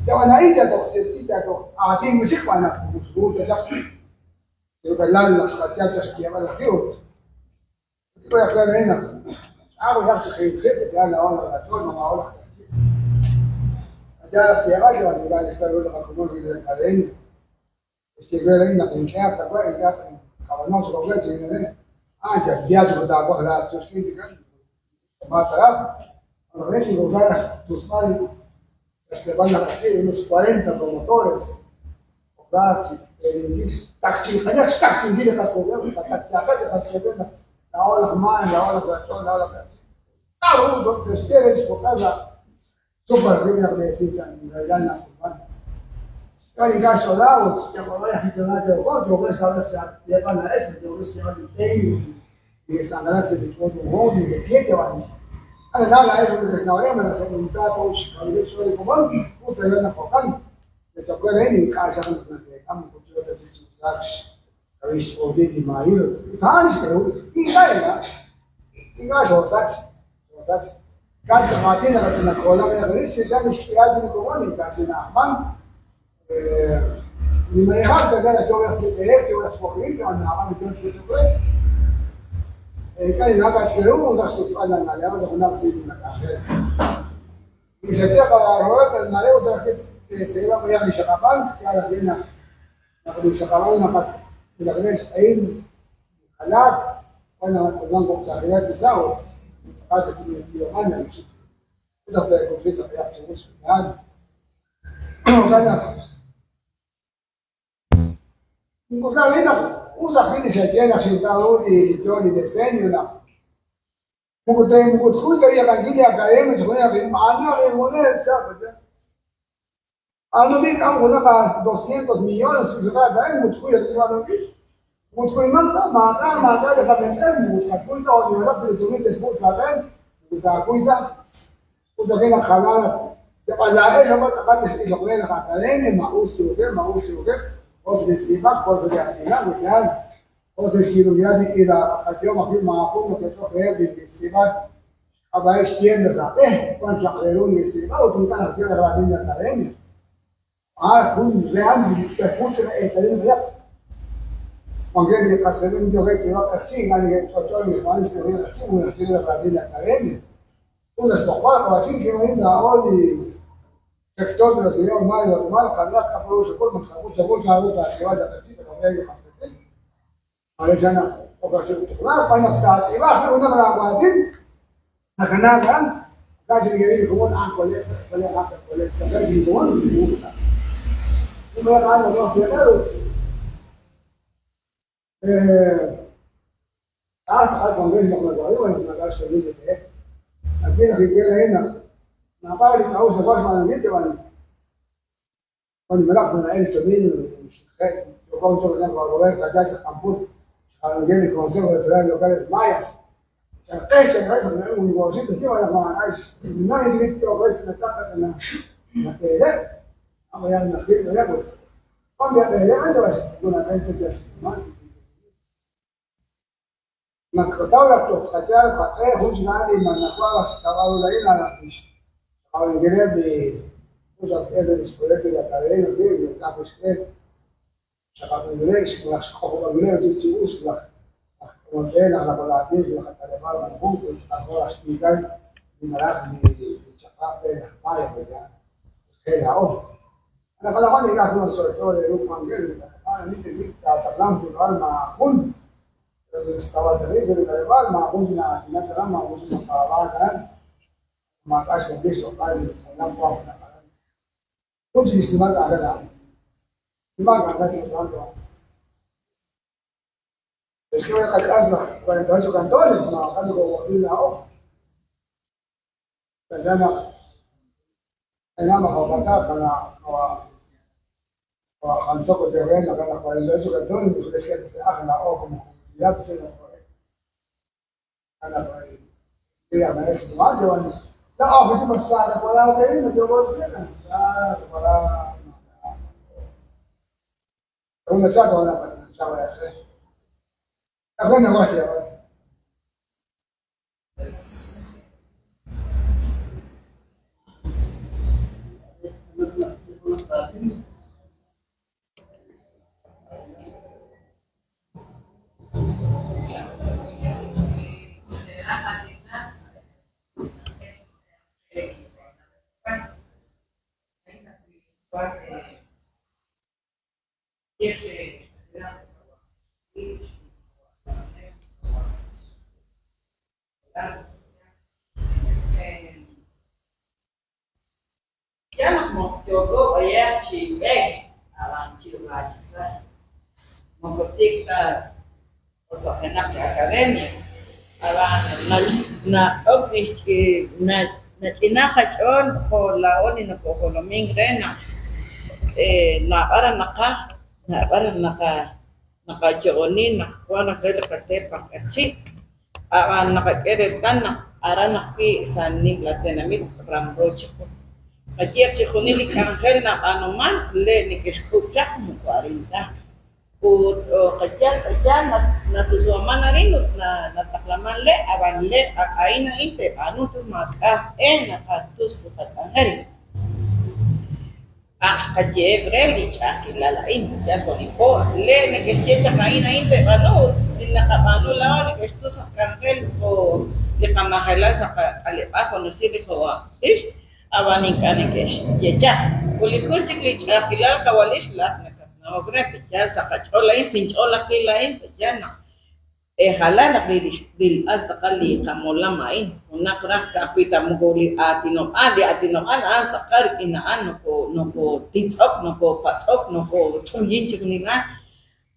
Yab'an a'in yal toj yal toj aatin wi' chik b'an naq moko xru ta chaq rub'elal naq xqayal chaq xyeeb'al ajwi' ut Yaal xyeeb'al li ink'a' ke'xtaw ru li qakomon rik'in li academia. Xye we laa'in naq ink'ehaq ta we, ink'ehaq qab'anoq chi jo'kan chi re. Ah, yal yaal chi taawaj laa'at suxk'in chikan. Ma taraj. Naq re xink'oxla raj xtusb'al sa' xteepal laj q'eqchi' unos 40 promotores. Jo'kan chi b'eeninkil xtakchi'qayaq xtakchi'inkil li qas qiitz'in, qatakchi'aqeb' li qas qiitz'in naq laa'o laj Maay, laa'o laj Rach'ol, laa'o laj Q'eqchi'. Taw ru te'xye re li xkok'al sa' Super rib' naq leesil sa' li rahilal nak'ulman. K'a' ink'a' xch'ola ut yab'ab'ay aj ink'a' yooko, yooko xtawb'al xyeeb'al laa'ex, yooko xyeeb'al li pen li neke'xk'anjelak sa' li ch'uut junjunq neke'ye yab'an. K'a' laa'ex ut neke'xnaw re malaj xe'numtaak ut xkawileb' xch'ool li komon, us reheb' naq jo'kan. Li choq' we a'in ink'a' xaq naq nake'k'am moko yoo ta chik chi usaak xkawil xch'oolil li maayil ut a'an xk'ehul ink'a' ink'a' ink'a' xoosach xoosach k'a' chik aatin naq nak'oolak re rix chanchan li xk'ihal li komon ink'a' chik na'ajman li mayejak chanchan naq yoo raj chi b'eek yoo raj xwakliik ab'an naab'al li yoo chi k'utuk re k'a' ink'a' chik ru us raj xtusb'al la na'leb' sa' junaq chik nimla k'anjel. Li xaye qaRoberto maare us raj teeseeb'a b'ayaq li xaqab'ank, yaal ajwi' naq naq li xaqab'ank naqatwulak re xq'ehil li jalaak, wan naq nak'ulman kok' ch'a'ajkilal chi sa' ut tz'aqal ta chik li kiyo'man naq us naq teek'ut rib' sa' b'ayaq chi us yaal. Jo'kan naq Nink'oxla a'in naq us ajwi' li xaye naq xintaw ru li yoo li decenio naq Moko te moko tkuy ta riiqankil li academia chi junaq b'aanu naq injunes cha b'aanu b'i' k'am junaq a 200 millones chi junaq academia moko tkuy ta xb'aanunkil moko tkuymanq ta maak'a' maak'a' li qametz'ew moko tqakuy ta jo' nimalaj li tumin te'xmut sa' aab'een moko taakuy ta us ajwi' naq jalan naq yab'al laa'ex ab'an tz'aqal tex'iloq re laj academia ma us yookeb' ma us yookeb' jo' sa' li tz'iib'ak jo' sa' li aatinak ut yaal Jo' sa' xyiib'ankilal li k'iila qayehom ajwi' maajun nake'ch'oq reheb' li neke'xtz'iib'a xk'ab'a'eb' xtienda sa' b'e, wan chaq re ru neke'xtz'iib'a ut ink'a' naxye laj raatin li academia. A'an jun re a'an li yal jun ch'ina eetalil b'ayaq. Wankeb' li qas qiitz'in yookeb' tz'iib'ak q'eqchi' ink'a' neke'ch'olch'o neke'xb'aanu li xtz'iib'ankil q'eqchi' moko naxye laj raatin li academia. Us naxb'oqb'al qawa'chin ki'wan a'in laa'o li Sector de los idiomas mayas de Guatemala, qab'ihaq k'a' ru xak'ul ma xak'ul chawu chan ru taatz'iib'a chaq q'eqchi' sa' qab'een li qas qiitz'in. Maare chan naq ok raj chi utuqlaak b'an naq taatz'iib'a ajwi' junaq laawaatin nakanaak aran, ink'a' chik neke'ril li komon a'an koleb' koleb' a'an koleb' chaq chi li komon us ta. Jun b'ayaq a'an naq xyeeb'al ut tz'aqal wankex naq nawab'i malaj maak'a' xtoonil li b'ehek. Nawil ajwi' we laa'in naq naab'al li k'a'uxl nawank xb'aanunkil yab'an wan nimalaj na'el li tumin yooko cho'q naq Roberto Ayala Xaqampul xb'aanunkil li Consejo Electoral Locales Mayas. Chalqex chalqex naq naxye malaj maak'a' xna'il yooko xnatz'aq nab'eeleb' ab'an najil b'ayaq ut Naqataw raj toj tqayal qaq'e jun chik a'an li nawa' raj xtawb'al ru laa'in a'an raj lix xaqab'ankileb' li jun xaqk'e sa' lix proyecto li academia wi' li ink'a' kixk'e xaqab'ankileb' malaj xk'ojob'ankileb' chik chi us laj aj k'amol b'e laj raqol aatin sa' li qak'aleb'aal junjunq ut tz'aqol raj xtiikal li naraj li chaq'rab' re laj Maya Goya qe laa'o. Naq anaqwan ink'a' jun ch'olch'o re ru wankeb' sa' li k'aleb'aal, ani tenamit taataqlanq sa' li k'aleb'aal maajun xtawal sa' rib' sa' li k'aleb'aal, maajun chik na'aatinak aran, maajun chik napaab'aak aran, maak'a' xwankil xloq'al li molam wank junaq aran. Jun chik li xnimal k'anjel a'an. Xnimal k'anjel ch'olch'o a'an. Te'xk'e we qak'as laj 48 cantones, maak'a' nokowakliik laa'o. Chanchan naq q'enam aj Oaxaca qana' qawa' Jantzok ut Terren naq laj 48 cantones moko xe'xk'e ta sa' ajl laa'o como comunidad pues qana' Yaal naq moko yooko b'ayaq chi b'eek, ab'an chi raachisa'. Moko tik ta oso'jenaq li academia, ab'an na'ok li nach'ina qach'ool jo' laa'o li nakojolomink re naq naab'al raj naqaj, naab'al raj naqayo'oni naq wan raj re li qateep aj q'eqchi', ab'an naqak'e reetal naq aran ajwi' sa' nimla tenamit ramro chiqu. Qayehaq chixjunil li k'anjel nab'aanuman le' neke'xk'ub' chaq moko arin ta. Ut qayal qayal natusuman arin ut nataqlaman le' ab'an le' a'in a'in teeb'aanu entonces maak'a' aj e naqatus li qak'anjel. Ak xqayeheb' re li ch'a'ajkilal a'in, yal jo' li po, le' neke'xye chaq a'in a'in teeb'aanu ut li naqab'aanu laa'o neke'xtus aj k'anjel jo' li qamajelal sa' qak'aleb'aal jo' naxye li qawa' ixq, ab'an ink'a' neke'xye chaq. Ut li jun chik li ch'a'ajkilal qawa' Lix, laa'at nakatnawok re, pe'yaal sa' qach'ool a'in, sa' inch'ool ajwi' laa'in, pe'yaal naq Jalan naq li rilb'al tz'aqal li qamolam a'in, junaq raj ka'ajwi' ta moko li aatinob'aal, li aatinob'aal a'an tz'aqal rik'in a'an nokotitz'ok, nokopatz'ok, nokotz'uyin chixjunil a'an,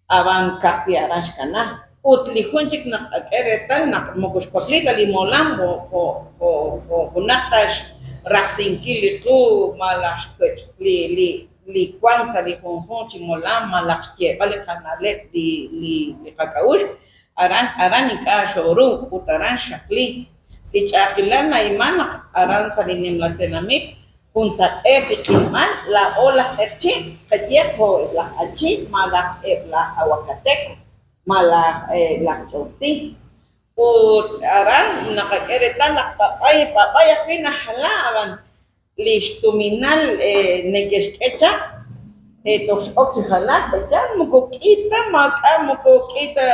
ab'an ka'ajwi' aran xkana. Ut li jun chik naq qak'e reetal naq moko xwakli ta li molam jo' jo' junaq ta xrajsinkil li qu malaj xwech' li li wank sa' li junjunq chi molam malaj xyeeb'al li qana'leb' li qak'a'uxl, aran aran ink'a' xooru ut aran xxaqli. Li ch'a'ajkilal na'iman naq aran sa' li nimla tenamit juntaq'eet li qilb'al, laa'o laj q'eqchi' qayehaq jo' eb' laj achi' malaj eb' laj awakateco malaj laj ch'orti'. Ut aran naqak'e reetal naq b'ab'ay b'ab'ay ajwi' najala ab'an li xtuminal neke'xk'e chaq toj x'ok chi jalaak, pe'yaal moko k'i ta maak'a' moko k'i ta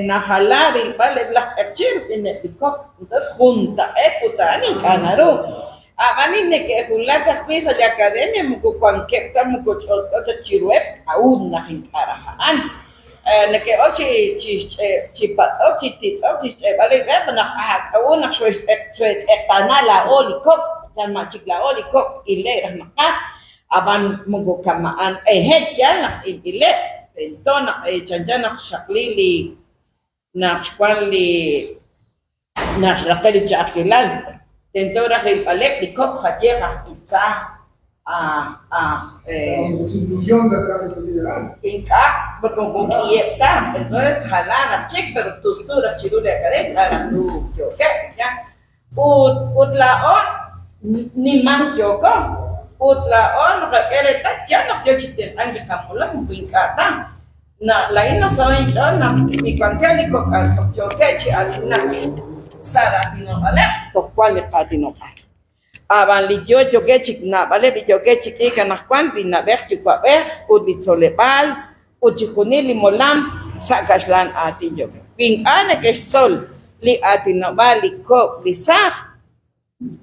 najala rilb'al eb' laj q'eqchi' rik'in eb' li kok', entonces juntaq'eet ut a'an ink'a' naru. Ab'an li neke'wulak ajwi' sa' li academia moko wankeb' ta moko ch'olch'o ta chiruheb' k'a'ut naq ink'a' raj a'an. Neke'ok chi patz'ok, chi titz'ok, chi xch'e'b'al rib' naq k'a'ut naq xoo'e'xtz'eqtaana laa'o li kok', yal ma' chik laa'o li kok' ilek' raj naqaj, ab'an moko kama'an q'ejet yaal naq ilb'ileb', tento naq chanchan naq xxaqli li naq xwan li naq xraqe' li ch'a'ajkilal, tento raj rilb'aleb' li kok' jaye'q aj Itza, aj aj ink'a' porque moko k'iheb' ta, entonces jalan raj chik pero tustu raj chiru li academia k'a' raj ru yookeb' chan. Ut ut laa'o nimank yooko ut laa'o naqak'e reetal yaal naq yoo chi tenq'ank li qamolam moko ink'a' ta. Laa'in nasaho' inch'ool naq wi wankeb' li kok'al toj yookeb' chi aatinak sa' raatinob'aaleb', toj wan li qaatinob'aal. Ab'an li yoo yookeb' chi naab'aleb' li yookeb' chi k'iik anaqwan, li na'b'ej yuwa'b'ej ut li tzoleb'aal ut chixjunil li molam sa' kaxlan aatin yookeb'. Wi ink'a' neke'xtzol li aatinob'aal li kok' li saaj,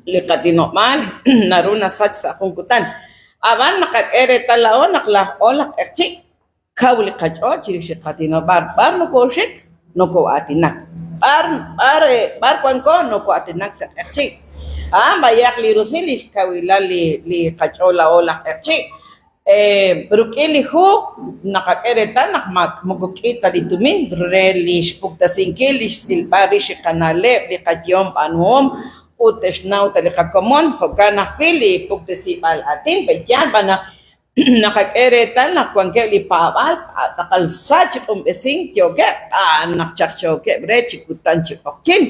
li qatinob'aal naru nasach sa' jun kutan. Ab'an naqak'e reetal laa'o naq laa'o laj q'eqchi' kaw li qach'ool chirix li qatinob'aal. B'ar nokooxik, nokoo'aatinak. B'ar b'ar b'ar wanko, nokoo'aatinak sa' q'eqchi'. A'an b'ayaq li rusil li xkawilal li qach'ool laa'o laj q'eqchi'. Rik'in li hu naqak'e reetal naq moko k'i ta li tumin re li xpuktasinkil, li xtz'ilb'al rix li qana'leb', li qayehom b'aanuhom ut te'xnaw ta li qakomon. Jo'kan ajwi' li puktesib'aal aatin, pe'yaal b'an naq naqak'e reetal naq wankeb' li paab'aal tz'aqal sa chi q'unb'esink yookeb', naq chajchookeb' re chi kutan chi q'oqyink.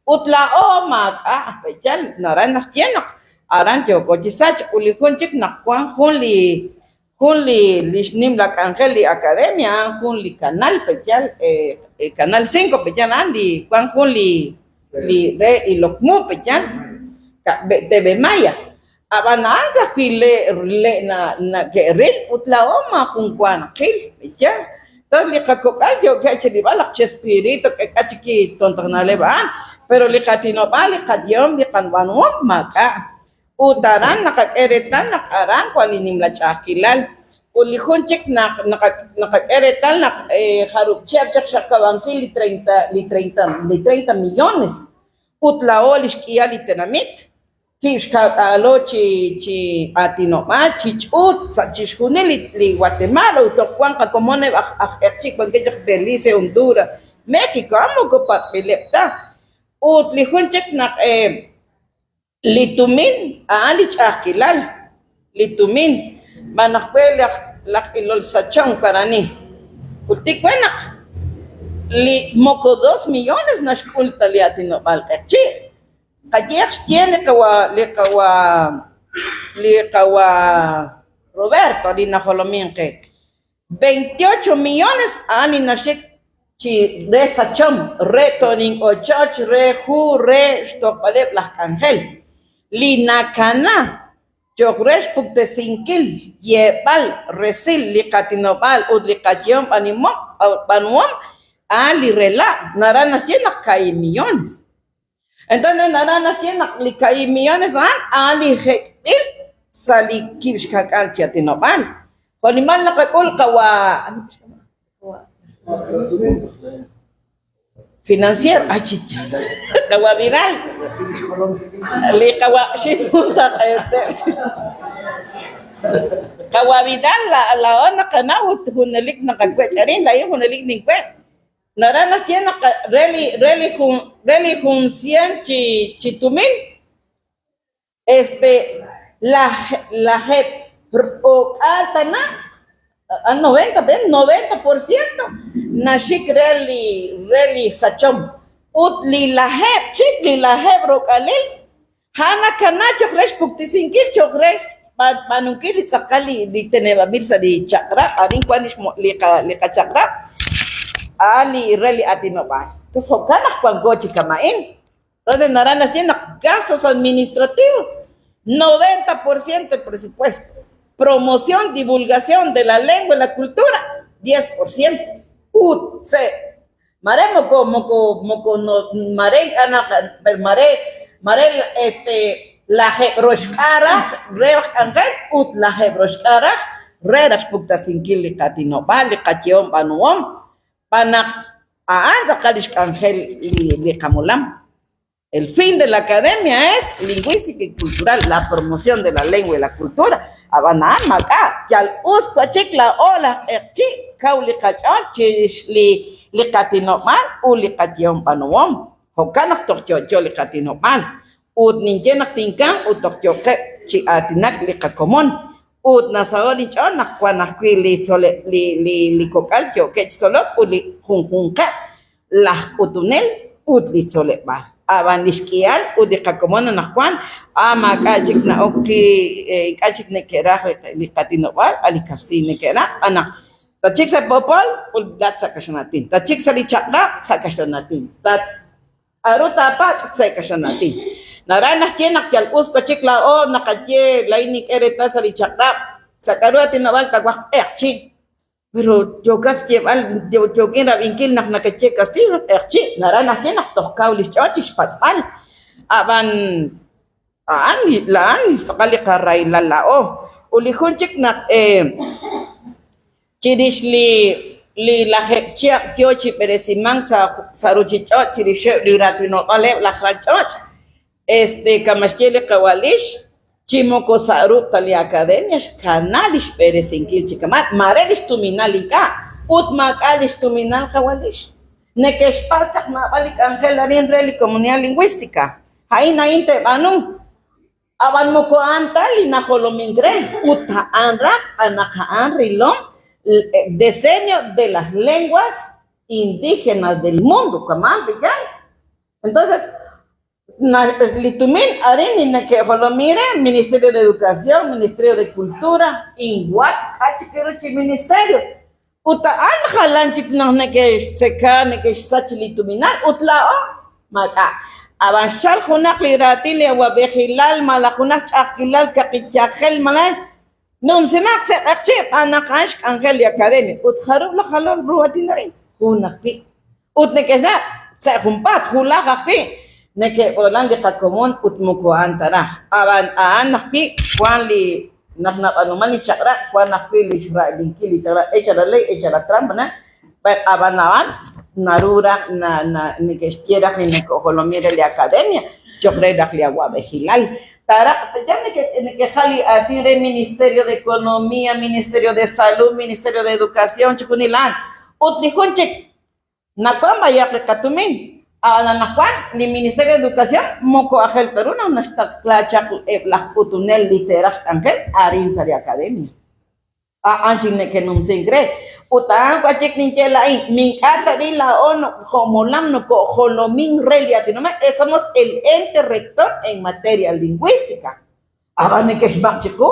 Ut laa'o maak'a' pe'yaal naraj naxye naq aran yooko chi sachk ut li jun chik naq wan jun li jun li li xnimla k'anjel li academia a'an jun li kanal pe'yaal canal 5 pe'yaal a'an li wan jun li li re ilok mu pe'yaal TV Maya ab'an a'an ka'ajwi' le' le' nake'ril ut laa'o maajun wa naqil pe'yaal entonces li qakok'al yookeb' chi rilb'al laj Chespirito k'ek'a chik li tontoj na'leb' a'an pero li qaatinob'aal li qayehom li qab'aanuhom maak'a' ut aran naqak'e reetal naq aran wan li nimla ch'a'ajkilal. Ut li jun chik naq naqak'e reetal naq jarub' chihab' chaq xxaqab'ankil li treinta li treinta li treinta millones ut laa'o li xk'ihal li tenamit kiib' xka'k'aalo chi chi aatinob'aal chi ch'uut sa' chixjunil li li Guatemala ut toj wan qakomon eb' aj aj q'eqchi' wankeb' chaq Belice, Honduras, México a moko patz'b'ileb' ta. Ut li jun chik naq Li tumin a'an li ch'a'ajkilal, li tumin, xb'aan naq we laj laj ilol sachomq arani. Jultik we naq li moko dos millones naxk'ul ta li aatinob'aal q'eqchi'. Qayehaq xye li qawa' li qawa' li qawa' Roberto li najolomin qe, 28 millones a'an li naxik chi re sachom, re to'nink ochoch, re hu, re xtojb'aleb' laj k'anjel. Li nakana cho'q re xpuktesinkil xyeeb'al resil li qatinob'aal ut li qayehom b'aanuhom a'an li rela' naraj naxye naq kaahib' millones. Entonces naraj naxye naq li kaahib' millones a'an, a'an li jek'b'il sa' li kiib' xka'k'aal chi aatinob'aal. Jo'nimal naqak'ul qawa' financiero, ay chicha, qawa' Vidal, li qawa' xinjuntaq'eeteb'. Qawa' Vidal, laa'o naqanaw ut junelik naqawech' arin, laa'in junelik ninwech'. Naraj naxye naq re li re li jun re li jun cien chi chi tumin este laj lajeeb' o'k'aal tana a noventa ven noventa por ciento naxik re li re li sachom ut li lajeeb' chik li lajeeb' rok'aalil A'an nakana cho'q re xpuktesinkil, cho'q re xb'aanunkil li tz'aqal li teneb'anb'il sa' li chaq'rab', arin wank li qachaq'rab', a'an li re li aatinob'aal. Entonces jo'kan naq wanko chi kama'in. Entonces naraj naxye naq gastos administrativos, 90% el presupuesto. Promoción, divulgación de la lengua y la cultura, 10%. Ut se' Mare moko moko moko no mare ink'a' naq per mare mare este lajeeb' roxk'aal raj re aj k'anjel ut lajeeb' roxk'aal raj re raj xpuktasinkil li qaatinob'aal, li qayehom b'aanuhom, xb'aan naq a'an tz'aqal li xk'anjel li li qamolam. El fin de la academia es lingüística y cultural, la promoción de la lengua y la cultura. Ab'an a'an maak'a', yal us wa' chik laa'o laj q'eqchi' kaw li qach'ool chirix li li qatinob'aal ut li qayehom b'aanuhom. Jo'kan naq toj yo'yo li qatinob'aal. Ut ninye naq tinkamq ut toj yooqeb' chi aatinak li qakomon. Ut nasaho' linch'ool naq wan ajwi' li tzoleb' li li li kok'al yookeb' chi tzolok ut li junjunqeb' laj k'utunel ut li tzoleb'aal. Ab'an li xk'ihal ut li qakomon anaqwan a maak'a' chik na'ok qi ink'a' chik neke'raj li qatinob'aal a' li kastiiy neke'raj xb'aan naq tatxik sa' poopol lat sa' kaxlan aatin, tatxik sa' li chaq'rab' sa' kaxlan aatin, tat k'aru taapatz' sa' kaxlan aatin. Naraj naxye naq yal us wan chik laa'o naqaye laa'in nink'e reetal sa' li chaq'rab' sa' k'aru aatinob'aal tawaj q'eqchi'. Pero yookat xyeeb'al, yookin rab'inkil naq nakaye kastiiy q'eqchi', naraj naxye naq toj kaw li xch'ool chi xpatz'b'al. Ab'an a'an a'an li tz'aqal li qarahilal laa'o. Ut li jun chik naq chirix li li lajeeb' chihab' yoo chi b'eresimank sa' sa' ruuchich'och' chirixeb' li raatinob'aaleb' laj ralch'och', Este kama' xye li qawa' Lix, chi moko sa' ruq' ta li academia xkana li xb'eresinkil chi kama', maare li xtuminal ink'a', ut maak'a' li xtuminal qawa' Lix. Neke'xpatz' chaq naab'al li k'anjel arin re li Comunidad Lingüística, a'in a'in teeb'aanu, ab'an moko a'an ta li najolomink re, ut a'an raj naq a'an rilom Decenio de las Lenguas Indígenas del Mundo, kama'an pe'yaal? Entonces, li tumin arin li neke'jolomin re Ministerio de Educación, Ministerio de Cultura, INGUAT, k'a' chik ru chi ministerio. Ut a'an jalan chik naq neke'xtzeka, neke'xsach li tuminal ut laa'o maak'a'. Ab'an xchalk junaq li raatin li awab'ejilal malaj junaq ch'a'ajkilal kaqi yajel malaj numsimaq sa' q'eqchi' xb'aan naq a'an xk'anjel li academia. Ut jarub' laj jalol ru aatin arin? Jun ajwi'. Ut neke'xna' sa' junpaat, wulaj ajwi' neke'b'oolan li qakomon ut moko a'an ta raj. Ab'an a'an ajwi' wank li Naq nab'aanuman li chaq'rab' wan ajwi' li xra'linkil li chaq'rab' hecha la ley, hecha la trampa, na ab'an a'an naru raj na na neke'xye raj li neke'jolomin re li academia cho'q re raj li awa'b'ejilal. Taaraq ya neke'jal li aatin re Ministerio de Economía, Ministerio de Salud, Ministerio de Educación, chixjunil a'an. Ut li jun chik Nawank b'ayaq li qatumin, a'an anaqwan li Ministerio de Educación moko aajel ta ru naq naxtaqla chaq eb' laj k'utunel li te'raj xk'anjel arin sa' li academia. A'an chik neke'numsink re. Ut a'an wan chik ninye laa'in, mink'a' ta b'i' laa'o jo' molam noko'jolomin re li aatinob'aal, somos el ente rector en materia lingüística. Ab'an neke'xmaq' chiqu.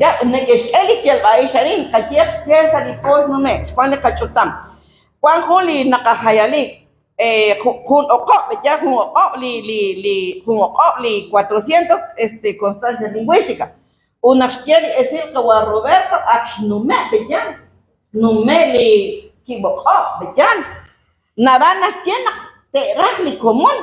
Ya neke'xk'e li yalb'a'ix arin, qayehaq xye sa' li po xnume'k, xwank li qach'utam. Wank jun li naqajayali, jun oqob', ya jun oq'ob' li li li jun oq'ob' li cuatrocientos este constancia lingüística. Ut naq xye li esil qawa' Roberto ak xnume' pe'yaal, xnume' li kiib' oq'ob' pe'yaal. Naraj naxye naq te'raj li komon,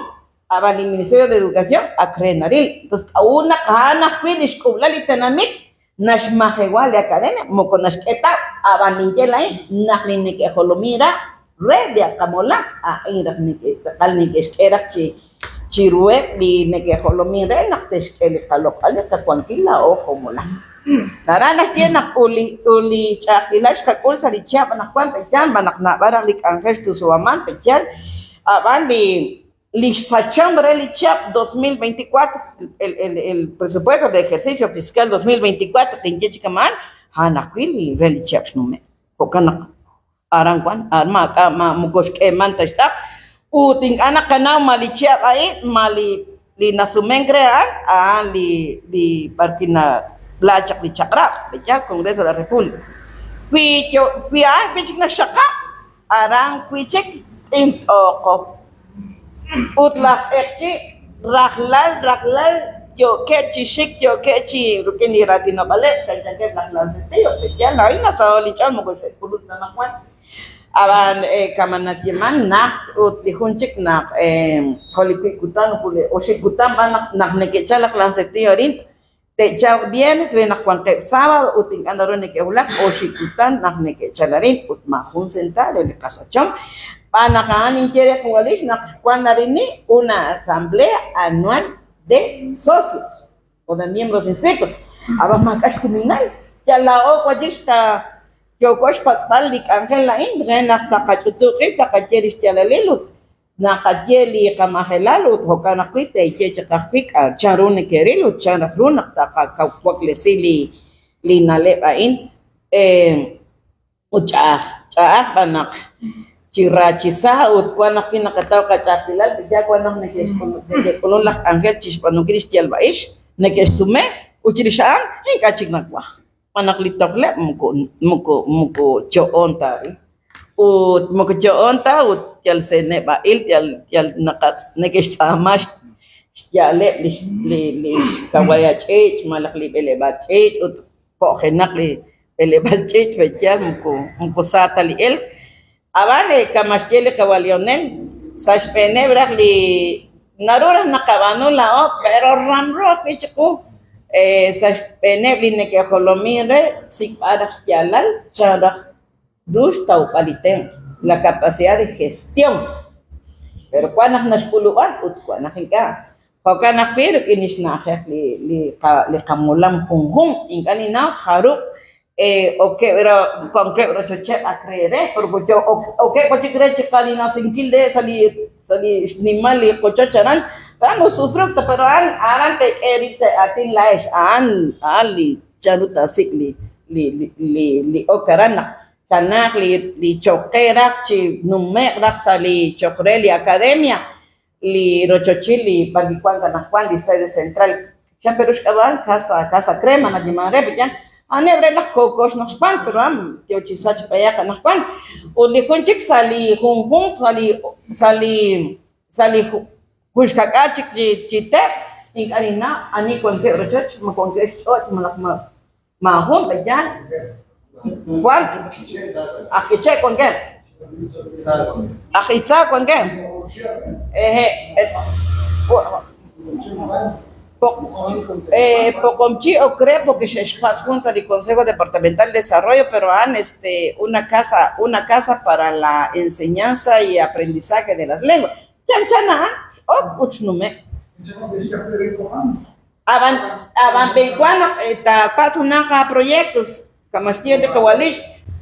ab'an li Ministerio de Educación ak re naril. Entonces k'a'ut naq a'an ajwi' li xk'ub'lal li tenamit naxmajewa li academia? Moko naxk'e ta, ab'an ninye laa'in naq li neke'jolomin raj re li qamolam a'in raj neke'tz'aqal neke'xk'e raj chi chiruheb' li neke'jolomin re naq te'xk'e li qaloq'al li qawankil laa'o jo' molam. Naraj naxye naq ut li ut li ch'a'ajkilal xqak'ul sa' li chihab' anaqwan pe'yaal ma naq naab'al raj li k'anjel xtusubaman pe'yaal ab'an li li xsachom re li chihab' 2024 el el el presupuesto de ejercicio fiscal 2024 tinye chi kama'an a'an ajwi' li re li chihab' xnume' jo'kan naq Aran wan, aran maak'a' ma moko xk'eeman ta xtz'aq ut ink'a' naqanaw ma li chihab' a'in ma li li nasumenk re a'an, a'an li li b'arwi' nab'la chaq li chaq'rab', pe'yaal Congreso de la República. Wi yo wi a'an wi' chik naxxaqab', aran wi' chik t'int'ooqo. Ut laj q'eqchi' rajlal rajlal yookeb' chi xik yookeb' chi rik'in li raatinob'aaleb' chanchankeb' laj Lancetillo, pe'yaal laa'in nasaho' linch'ool moko xe'k'ulunk ta anaqwan. Ab'an kama' nayeeman najt ut li jun chik naq jo' li wiib' kutan ut li oxib' kutan b'an naq neke'chalk laj Lancetillo arin Te'chalq viernes re naq wanqeb' sábado ut ink'a' naru neke'wulak oxib' kutan naq neke'chalk arin ut maajun sentaavo re li qasachom. Xb'aan naq a'an ninye re jun walix naq wank arin una asamblea anual de socios o de miembros inscritos. Ab'an maak'a' xtuminal, yal laa'o wan chik xqa yooko xpatz'b'al li k'anjel a'in re naq taqach'utub' qib' taqaye li xyaalalil ut Naqaye li qamajelal ut jo'kan ajwi' teeye chaq ajwi' k'a' chan ru neke'ril ut chan raj ru naq taqawaklesi li li na'leb' a'in. Ut ch'a'aj, ch'a'aj b'an naq chi ra chi sa ut wan ajwi' naqataw qach'a'ajkilal, ya wan naq neke'k'ulun laj k'anjel chixb'aanunkil li xyalb'a'ix, neke'xsume ut chirix a'an ink'a' chik nawaj. Xb'aan naq li tojleb' moko moko moko yo'oon ta arin. Ut moko yo'oon ta ut yal se'neb'a'il yal yal naqatz' neke'xtz'aama xya'aleb' li li li xkawaay ch'iich' malaj li b'eleb'aal ch'iich' ut po'jenaq li b'eleb'aal ch'iich' pe'yaal moko moko sa ta li elk. Ab'an kama' xye li qawa' Lionel, sa' xb'eeneb' raj li naru raj naqab'aanu laa'o pero ramro ajwi' chiqu sa' xb'eeneb' li neke'jolomin re xsik'b'al raj xyaalal chan raj ru xtawb'al li tenq', la capacidad de gestión. Pero wan naq naxk'ulub'a ut wan naq ink'a'. Jo'kan ajwi' rik'in li xna'ajej li li li qamolam junjunq ink'a' ninnaw jarub' okeb' wankeb' rochocheb' ak re re, porque okeb' wan chik re chi qalinasinkil re sa' li sa' li xnimal li qochoch aran, a'an usufructo, pero a'an aran teek'e eerib' sa' aatin laa'ex, a'an a'an li chanru taasik' li li li li ok aran naq kanaaq li li choq qe raj chi nume'q raj sa' li choq re li academia li rochochil li b'ar kiwank anaqwan li sede central chan pe ru xk'ab'a' Casa Casa Crema nayeeman re pe'yaal a'aneb' re laj kookox naq xwank pero a'an yo chi sachk b'ayaq anaqwan ut li jun chik sa' li junjunq sa' li sa' li sa' li jun xka'k'aal chik chi chi teep ink'a' ninnaw ani wankeb' rochoch ma wankeb' xch'och' malaj ma maajun pe'yaal wank aj K'iche' wankeb' aj Itza wankeb' Poqomchi ok re porque xe'xpatz' jun sa' li Consejo Departamental de Desarrollo pero a'an este una casa una casa para la enseñanza y aprendizaje de las lenguas chanchan a'an x'ok ut xnume'. Ab'an ab'an pe'wan naq taapatz' junaq aaproyectos kama' xye li qawa' Lix,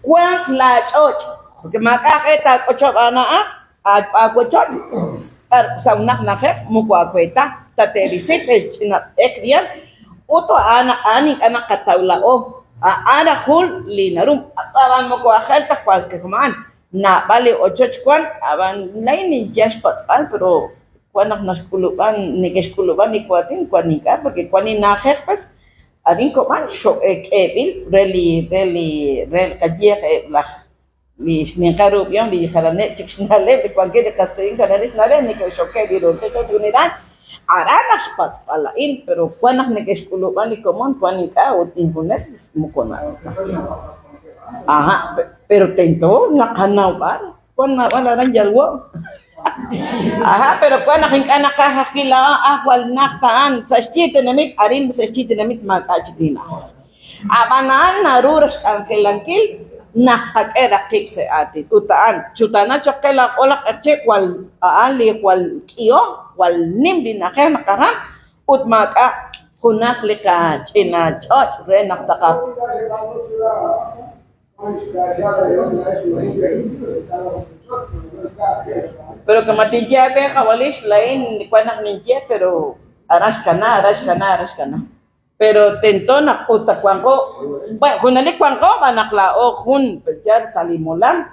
wanq laach'och' porque maak'a' aj e taak'ochob' aana'aj aawochoch b'ar sa' junaq na'ajej moko aawe ta, tate'risi te'xch'ina b'ek b'yan ut a'an a'an ink'a' naqataw laa'o a'an raj jun li naru ab'an moko aajel ta jwal kama'an naab'al li ochoch wan ab'an laa'in ninyal xpatz'b'al pero wan naq naxk'ulub'an neke'xk'ulub'an li waatin wan ink'a' porque wan li na'ajej pues arin kob'an k'eeb'il re li re li re qayehaq eb' laj li xninqal ru b'ihom li jalaneb' chik xna'leb' li wankeb' li qas qiitz'in jalaneb' xna'leb' neke'xokeb' li rochoch chixjunil aran naq xpatz'b'al a'in pero wan naq neke'xk'ulub'an li komon wan ink'a' ut injunes pues moko naru ta. Aja pero tento naqanaw b'ar wan naab'al aran yal wo'. Aja pero wan naq ink'a' naqaj ajwi' laa'o ah jwal najt a'an sa' xyi tenamit arin sa' xyi tenamit maak'a' chik li na'ajej. Ab'an a'an naru raj xk'anjelankil naq tqak'e raj qib' sa' aatin ut a'an chutana cho'q qe laa'o laj q'eqchi' jwal a'an li jwal k'iho, jwal nim li na'ajej naqaram ut maak'a' junaq li qach'ina ch'och' re naq taqa. Pero kama' tinye aawe qawa' Lix, laa'in wan naq ninye pero aran xkana, aran xkana, aran xkana. Pero tento naq us ta wanqo, bueno, junelik wanqo b'an naq laa'o jun yal sa' li molam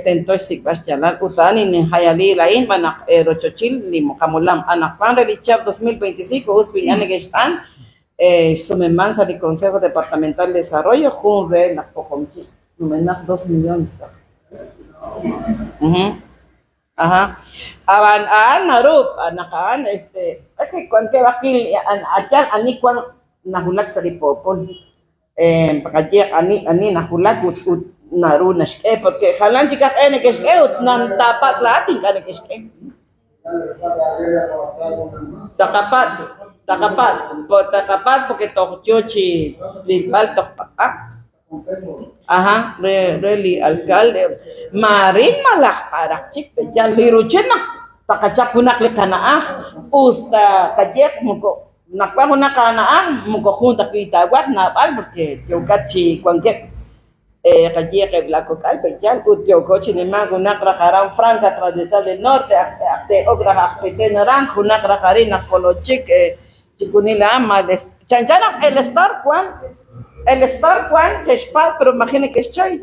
tento xsik'b'al xyaalal ut a'an ninjayali laa'in b'an naq rochochil li qamolam. Anaqwan re li chihab' 2025 us wi ink'a' neke'xt'an xsumeman sa' li Consejo Departamental de Desarrollo jun re laj Poqomchi' numenaq dos millones chaq. Aja. Ab'an a'an naru naq a'an este es que wankeb' ajwi' li yal ani wan nawulak sa' li poopol qayeeq ani ani nawulak ut ut naru naxk'e porque jalan chik aj e neke'xk'e ut naq taapatz' laa'at ink'a' neke'xk'e. Taqapatz' taqapatz' taqapatz' porque toj yoo chi rilb'al toj b'aq. Aja, re re li alcalde maarin malaj b'araq chik yal li ruuchil naq taqachap junaq li qana'aj us ta qayeeq moko naq wan junaq aana'aj moko jun ta wi' taawaj naab'al porque yookat chi wankeb' qayeeq eb' laakok'al pe'yaal ut yooko chi nimank junaq raj aran Franca Transversal del Norte aj te'ok raj aj Petén aran junaq raj arin aj Polochic Chixjunil a'an mal chanchan naq el estar wan el estar wan xe'xpatz' pero maji' neke'xchoy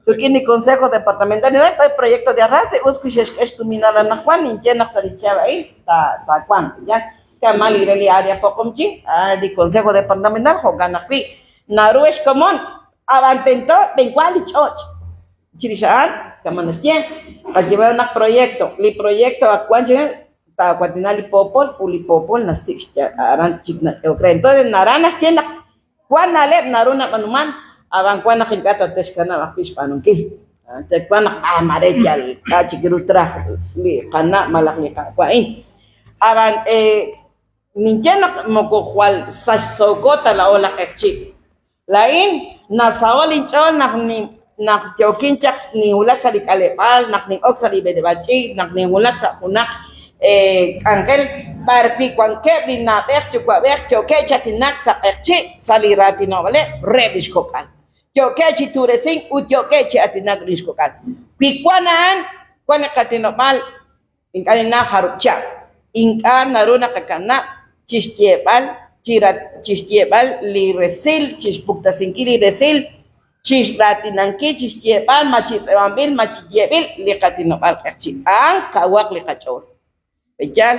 rik'in li Consejo Departamental hay proyecto de arrastre us wi xe'xk'e xtuminal anaqwan ninye naq sa' li chihab' a'in taawanq ya kama' li re li área Poqomchi a'an li Consejo Departamental jo'kan ajwi' naru xkomon ab'an tento b'enwa li ch'och' chirix a'an kama' naxye qayehaq junaq proyecto li proyecto ak wan chik taawatina li poopol ut li poopol naxsik' aran chik nak'ehok re. Entonces naraj naxye naq wan na'leb' naru nab'aanuman ab'an wan naq ink'a' tate'xkanab' ajwi' xb'aanunkil. Wan naq ah mare yal k'a' chik ru traj li qana' malaj li qawa'in. Ab'an ninye naq moko jwal sachsooko ta laa'o laj q'eqchi'. Laa'in nasaho' linch'ool naq naq yookin chaq ninwulak sa' li k'aleb'aal, naq nin'ok sa' li b'eleb'aal ch'iich', naq ninwulak sa' junaq k'anjel b'arwi' wankeb' li na'b'ej yuwa'b'ej yookeb' chi aatinak sa' q'eqchi' sa' li raatinob'aleb' reheb' li xkok'al. Yookeb' chi tu'resink ut yookeb' chi aatinak rik'in xkok'al. Wi wan a'an, wan li qaatinob'aal. Ink'a' ninnaw jarub' chihab'. Ink'a' naru naqakanab' chixyeeb'al chixyeeb'al li resil, chixpuktasinkil li resil, chixraatinankil, chixyeeb'al ma chi tz'iib'anb'il ma chi yeeb'il li qaatinob'aal q'eqchi'. A'an kawaq li qach'ool. Pe'yaal?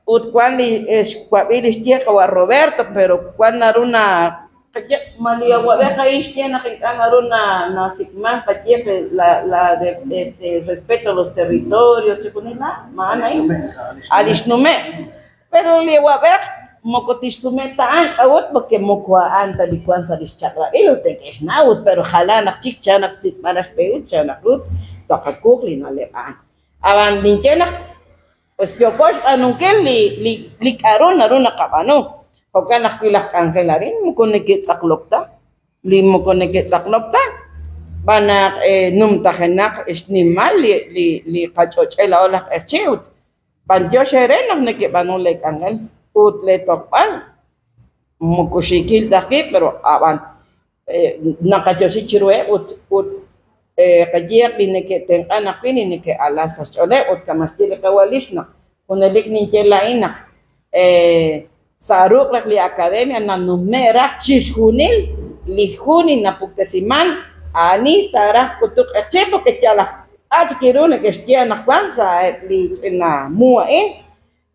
Ut wan li xwab'i li xye qawa' Roberto, pero wan naru na Qaye, ma li awa'b'ej a'in xye naq ink'a' naru nasik'man qaye la la este respeto a los territorios chixjunil la ma a'an a'in? A' li xnume'. Pero li awa'b'ej moko tixsume ta a'an, k'a'ut? Porque moko a'an ta li wan sa' li xchaq'rab'il ut neke'xnaw ut pero jalan aj chik chan naq xsik'b'al aj xb'ehul chan naq ut taqakuj li na'leb' a'an. Ab'an ninye naq Pues yooko xb'aanunkil li li li k'a'ru naru naqab'aanu. Jo'kan ajwi' laj k'anjel arin moko neke'tz'aqlok ta, li moko neke'tz'aqlok ta, xb'aan naq numtajenaq xnimal li li li qach'och'el laa'o laj q'eqchi' ut b'antiox eere naq nekeb'aanu lee k'anjel ut lee tojb'al moko xiikil ta ajwi' pero ab'an naqayoxi chiruheb' ut ut qayehaq li neke'tenq'an ajwi' li neke'ala sa' xch'ooleb' ut kama' xye li qawa' Lix naq junelik ninye laa'in naq sa' ruq' raj li academia nanume' raj chixjunil li hu li napuktesiman ani taaraj k'utuk q'eqchi' porque yal aj k'a' chik ru neke'xye anaqwan sa'eb' li ch'ina mu a'in.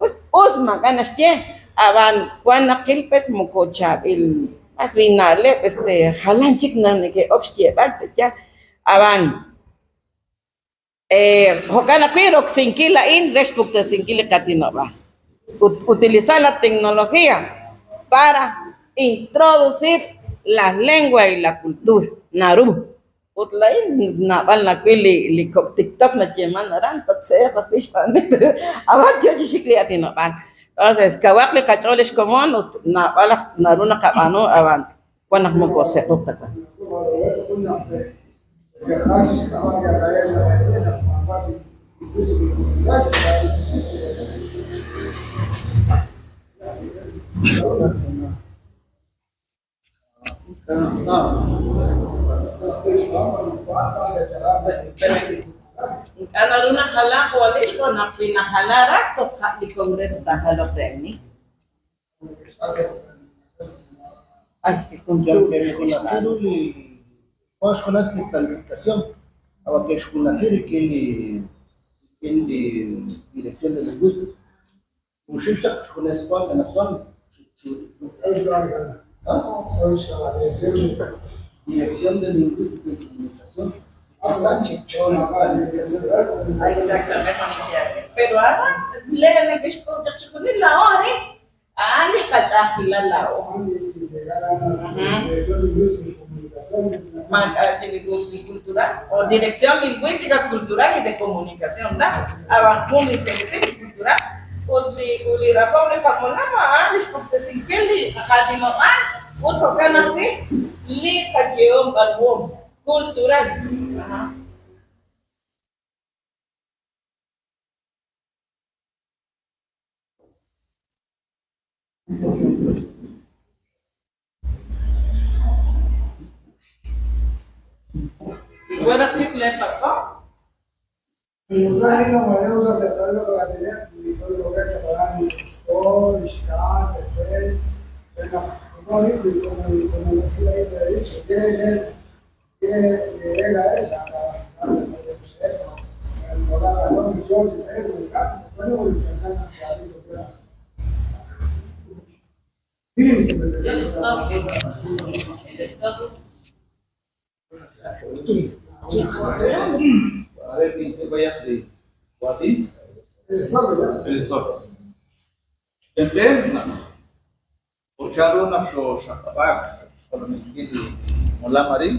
Us, us maak'a' naxye, ab'an wan naqil pues moko chaab'il mas li na'leb' este jalan chik naq neke'ok xyeeb'al pe' yaal, ab'an jo'kan ajwi' roksinkil a'in re xpuktesinkil li qaatinob'aal ut utilizar la tecnología para introducir la lengua y la cultura naru. Ut laa'in naab'al nawil li li kok' tiktok nayeeman aran, tatse'eq ajwi' xb'aaneb', ab'an yo chi xik li aatinob'aal. Entonces kawaq li qach'ool ex komon ut naab'al aj naru naqab'aanu ab'an wan naq moko se'qoq ta wan. Ink'a' naru najala q'uwalil xb'aan naq wi najala raj toj ja' li Congreso taajaloq re ani. Yal ke'xjunaji ru li wan xjunes li planificación, ab'an ke'xjunaji rik'in li rik'in li Dirección de Lingüística. Junxil chaq xjunes wank anaqwan Dirección de Lingüística y Comunicación. Pero a'an le neke'xk'ut chaq chixjunil laa'o arin, a'an li qach'a'ajkilal laa'o. Maak'a' chik li cultural o Dirección Lingüística, Cultural y de Comunicación raj, ab'an jun li xe'risi li cultural ut li ut li rajom li qamolam a'an li xpuktesinkil li qaatinob'aal ut jo'kan ajwi' li qayehom b'aanuhom cultural. Wanaq chik leepatz'om. A ver, ¿quién se vaya de Guatín? El stop. Tenten, Ocharu naq xooxaqab'aak xjolominkil li molam arin,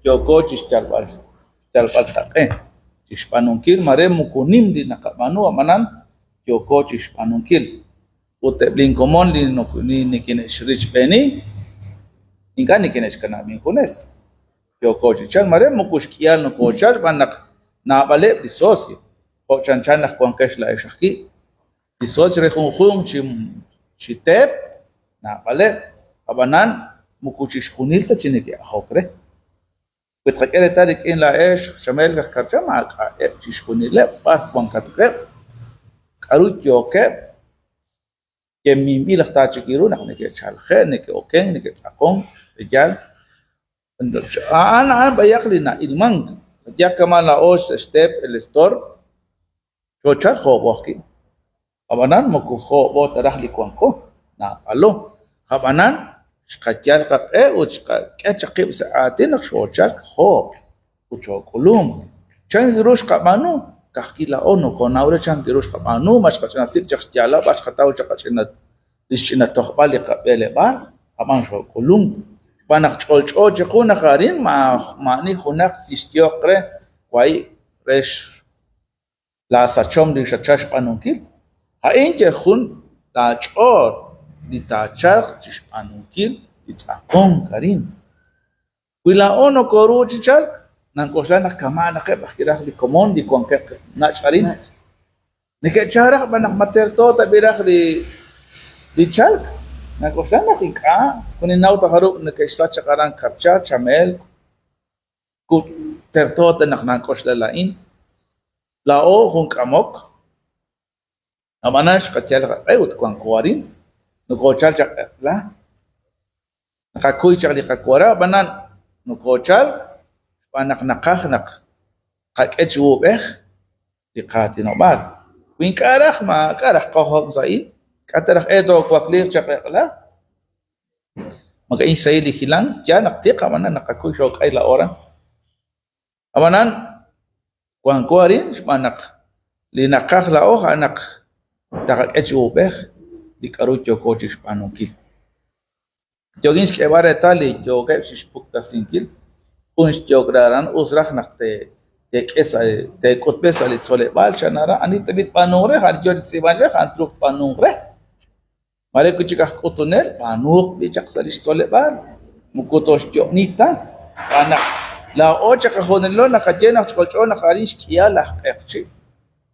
yooko chi xyalb'al xyalb'al qaq'e chi xb'aanunkil mare moko nim li naqab'aanu ab'anan yooko chi xb'aanunkil. Ut eb' linkomon li nikine'xrichb'eeni ink'a' nikine'xkanab' injunes. Yooko chi chalk mare moko xk'ihal nokochalk xb'aan naq naab'aleb' li socio jo' chanchan naq wankex laa'ex ajwi'. Li socio re junjunq chi chi teep naab'aleb', ab'anan moko chixjunil ta chi neke'ajok re. Wi tqak'e reetal rik'in laa'ex Xamel aj Karcha maak'a'eb' chixjunileb' b'ar wankatqeb', k'aru yookeb', yeminb'il aj ta chik ru naq neke'chalje', neke'okenk, neke'tz'aqonk, yaal. A'an a'an b'ayaq li na'ilmank, qayehaq kama' laa'o sa' xteep El Estor, Xoochalk joobo ajwi'. Ab'anan moko joobo ta raj li wanko, naab'alo. Ab'anan xqayal qaq'e ut xqak'e chaq qib' sa' aatin naq xoochalk joob' ut xook'ulunk. Chan ru xqab'aanu? Ka'ajwi' laa'o nokoonaw re chan ru xqab'aanu, ma xqach'ina sik' chaq xyaalal b'ar xqataw chaq qach'ina li xch'ina tojb'al li qab'eleb'aal, ab'an xook'ulunk. Xb'aan naq ch'olch'o chiqu naq arin maa'ani junaq tixyooq re wahi' re laasachom li xatchalk xb'aanunkil. A'in yal jun laach'ool li taachalq chi xb'aanunkil li tz'aqonk arin. Wi laa'o nokoru chi chalk, nank'oxla naq kama'anaqeb' ajwi' raj li komon li wankeb' nach' arin. Neke'chalk raj b'an naq ma terto tab'i' raj li li chalk, nank'oxla naq ink'a', wi ninnaw ta jarub' neke'xsach chaq aran Karcha, Chamel, terto ta naq nank'oxla laa'in. Laa'o jun k'amok. Ab'anan xqayal qaq'e ut wanko arin, nokoochal chaq eq'la, naqakuy chaq li qawara, ab'anan nokoochal xb'aan naq naqaj naq tqak'e chi uub'ej li qaatinob'aal. Wi ink'a' raj maak'a' raj qajom sa' a'in, k'a' ta raj e toowakliiq chaq eq'la? Maka'in xsahil li hilank, yaal naq tiq ab'anan naqakuy xook'ay laa'o aran. Ab'anan wanko arin xb'aan naq li naqaj laa'o a'an naq taqak'e chi uub'ej li k'a'ru yooko chixb'aanunkil. Yookin xk'eeb'al reetal li yookeb' chixpuktasinkil jun xyook re aran us raj naq teek'e sa' teek'utb'es sa' li tzoleb'aal chan aran ani tab'i' tb'aanunq re a'an li yoo chi tz'iib'ank re a'an truuq tb'aanunq re. Mare wi' chik aj k'utunel b'aanuuq b'i' chaq sa' li xtzoleb'aal, moko toxyo'ni ta, xb'aan naq laa'o chiqajunilo naqaye naq ch'olch'o naq arin xk'ihal laj q'eqchi'.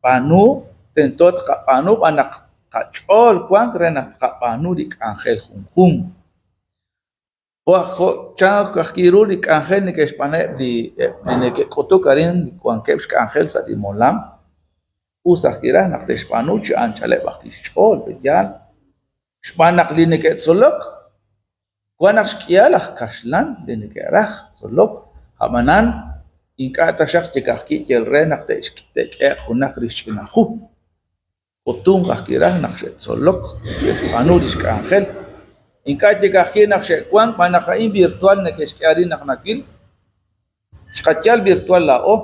B'aanu, tento tqab'aanu b'an naq qach'ool wank re naq tqab'aanu li k'anjel junjunq. Jo' aj jo' chan ajwi' ru li k'anjel neke'xb'aanu eb' li eb' li neke'k'utuk arin li wankeb' xk'anjel sa' li molam, us ajwi' raj naq te'xb'aanu chi anchaleb' ajwi' xch'ool, pe'yaal? Xb'aan naq li neke'tzolok wan naq xk'ihal aj kaxlan li neke'raj tzolok, ab'anan ink'a' taxaq yek ajwi' yal re naq te'k'ehe'q junaq li xch'ina hu. K'utunq ajwi' raj naq xe'tzolok, xe'xb'aanu li xk'anjel. Ink'a' yek ajwi' naq xe'wank b'an naq a'in virtual neke'xk'e arin naq nawil. Xqayal virtual laa'o,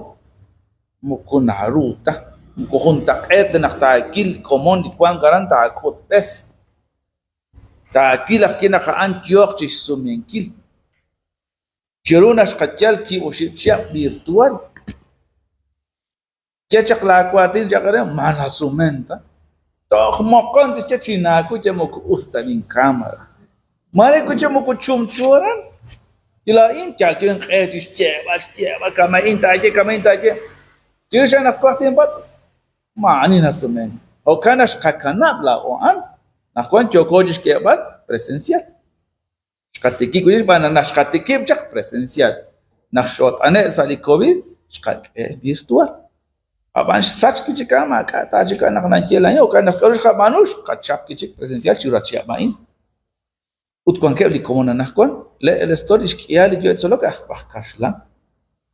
moko naru ta, moko juntaq'eet ta naq taawil komon li wank aran taak'utb'es. Taawil ajwi' naq a'an yooq chi xsumenkil. Chiru naq xqayal 2-oxib' chihab' virtual. Ye chaq laawaatin chaq re ma nasumen ta. Toj moqon tixye chinaakuy ye moko us ta linkámara. Mare wi' chik moko chumchu aran. Li laa'in yal yo inq'e chi xyeeb'al xyeeb'al kama'in taaye kama'in taaye. Chirix a'an naq twaj tinpatz' maa'ani nasumen. Jo'kan naq xqakanab' laa'o a'an naq wan yooko chi xk'eeb'al presencial. Xqatikib' wi' xb'aan naq xqatikib' chaq presencial. Naq xoot'ane' sa' li COVID, xqak'e virtual. Ab'an xsach wi' chik a'an, maak'a' ta chik a'an naq naye laa'in, jo'kan naq k'aru xqab'aanu, xqachap wi' chik presencial chiru chihab' a'in. Ut wankeb' li komon anaqwan, le' el story xk'ihal li yo tzolok aj aj kaxlan.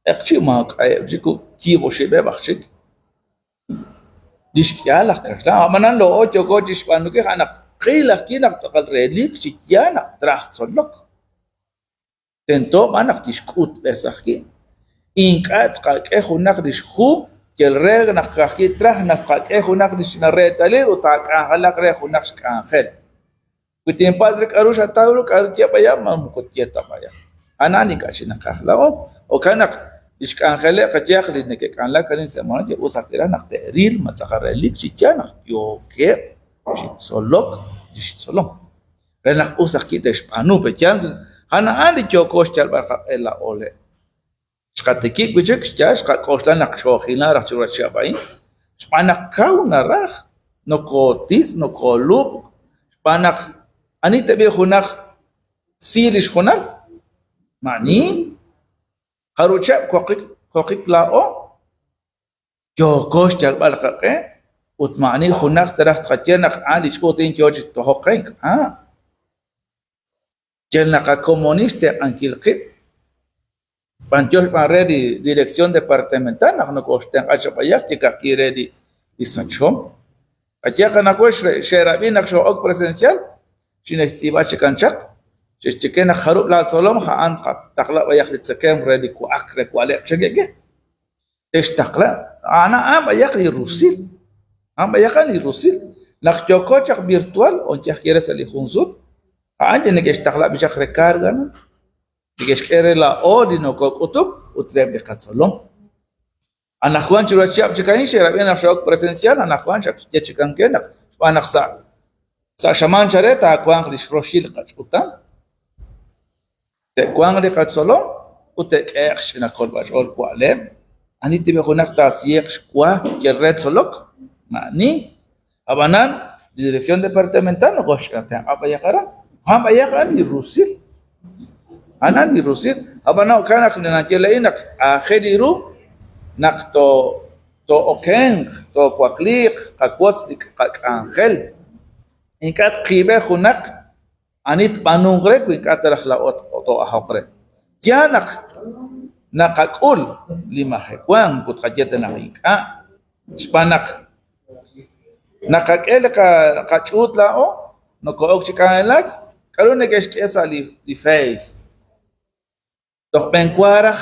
Q'eqchi' maak'a'eb' chik 2-oxib'eb' aj chik. Li xk'ihal aj kaxlan, ab'anan laa'o yooko chi xb'aanunkil a'an naq tqil ajwi' naq tz'aqal relik chi yaal naq traj tzolok. Tento b'an naq tixk'utb'es ajwi'. Ink'a' tqak'e junaq li xhu yal re naq ka'ajwi' traj naq tqak'e junaq li xch'ina reetalil ut taak'anjelaq re junaq xk'anjel. Wi tinpatz' re k'a'ru xataw ru, k'a'ru tye b'ayaq, ma moko tye ta b'ayaq. A'an ink'a' chik naqaj laa'o. Jo'kan naq li xk'anjeleb' qayehaq li neke'k'anjelak arin sa' molam us ajwi' raj naq te'ril ma tz'aqal relik chi yaal naq yookeb' chi tzolok li xtzolom. Re naq us ajwi' te'xb'aanu, pe'yaal a'an a'an li yooko xyalb'al qaq'e laa'o le'. Xqatikib' wi' chik, yaal xqak'oxla naq xoohilank raj chiru chihab' a'in, xb'aan naq kaw naraj, nokootitz', nokoolub'k, xb'aan naq ani tab'i' junaq si li xjunal? Maa'ani. Jarucheb' qoqik qoqik laa'o? Yooko xyalb'al qaq'e ut maa'ani junaq taraj tqaye naq a'an li ch'uut a'in yoo chi tojok qe, ink'a'. Yal naqakomoni xtenq'ankil qib'. B'anyox b'an re li Dirección Departamental naq nokooxtenq'a chi b'ayaq yek ajwi' re li sachom. Qayehaq anaqwan xe'rab'i naq xoo'ok presencial, xine'xtz'iib'a chikan chaq, xe'xye ke naq jarub' laatzolom a'an taqla b'ayaq li tzekemq re li wa'ak re wa'leb' chankeb' ke. Te'xtaqla, a'an a'an b'ayaq li rusil, a'an b'ayaq a'an li rusil. Naq yooko chaq virtual, on ye ajwi' re sa' li jun sut, a'an ye neke'xtaqla b'i chaq recarga, neke'xk'e re laa'o li nokok'utuk ut reheb' li qatzolom. Anaqwan chiru chihab' chik a'in xe'rab'i naq xe'ok presencial, anaqwan xe'xye chikan ke naq xb'aan naq sa' Sa' xamaan chare taawanq li xroxil qach'utam, te'wanq li qatzolom ut te'k'ehe'q xch'ina kolb'a-ch'ool wa'leb'. Ani tib'e junaq taasiyeq xwa yal re tzolok? Maa'ani. Ab'anan, li Dirección Departamental nokoxch'ina tenq'a b'ayaq aran. A'an b'ayaq a'an li rusil. A'an li rusil. Ab'anan jo'kan naq naye laa'in naq aajel ru naq too'okenq, toowakliiq, qawotz li qak'anjel. Ink'a' tqiib'e junaq ani tb'aanunq re wi ink'a' ta raj laa'o too'ajoq re. Yaal naq naqak'ul li majewank ut tqaye ta naq ink'a', xb'aan naq naqak'e li qach'uut laa'o, noko'ok chi k'anjelak, k'aru neke'xk'e sa' li Face? Toj b'enwa raj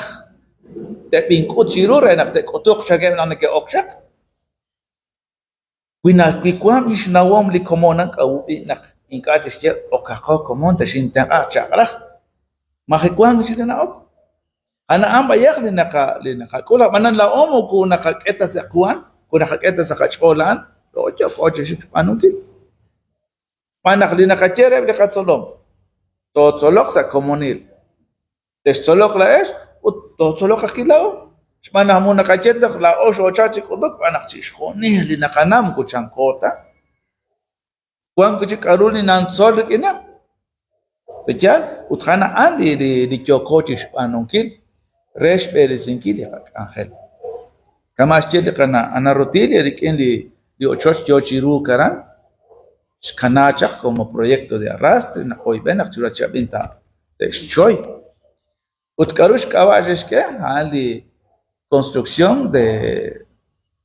teb'ink'ut chiru re naq te'k'utuq chankeb' naq neke'ok chaq. Wi wi wank li xnawom li komon a'an k'a'ut b'i' naq ink'a' tixye okaqo komon texintenq'a chaq raj. Majewank chik li na'ok. A'an b'ayaq li naqa li naqak'ul ab'anan laa'o moko naqak'e ta sa' qu a'an, moko naqak'e ta sa' qach'ool a'an, laa'o yooko chi xik xb'aanunkil. Xb'aan naq li naqaye reheb' li qatzolom, tootzoloq sa' komonil. Textzoloq laa'ex ut tootzoloq ajwi' laa'o. Xb'aan naq mu naqaye naq laa'o xoochal chi k'utuk xb'aan naq chixjunil li naqanaw moko chanko ta. Wank wi' chik k'aru li nantzol rik'ineb'. Pe'yaal? Ut a'an a'an li li li yooko chi xb'aanunkil re xb'eresinkil li qak'anjel. Kama' xye li qana' Ana Rutilio rik'in li li ochoch yo chi ruuk aran, xkana chaq como proyecto de arrastre naq oyb'en naq chiru chab'in ta te'xchoy. Ut k'aru xk'ab'a' xe'xk'e? A'an li construcción de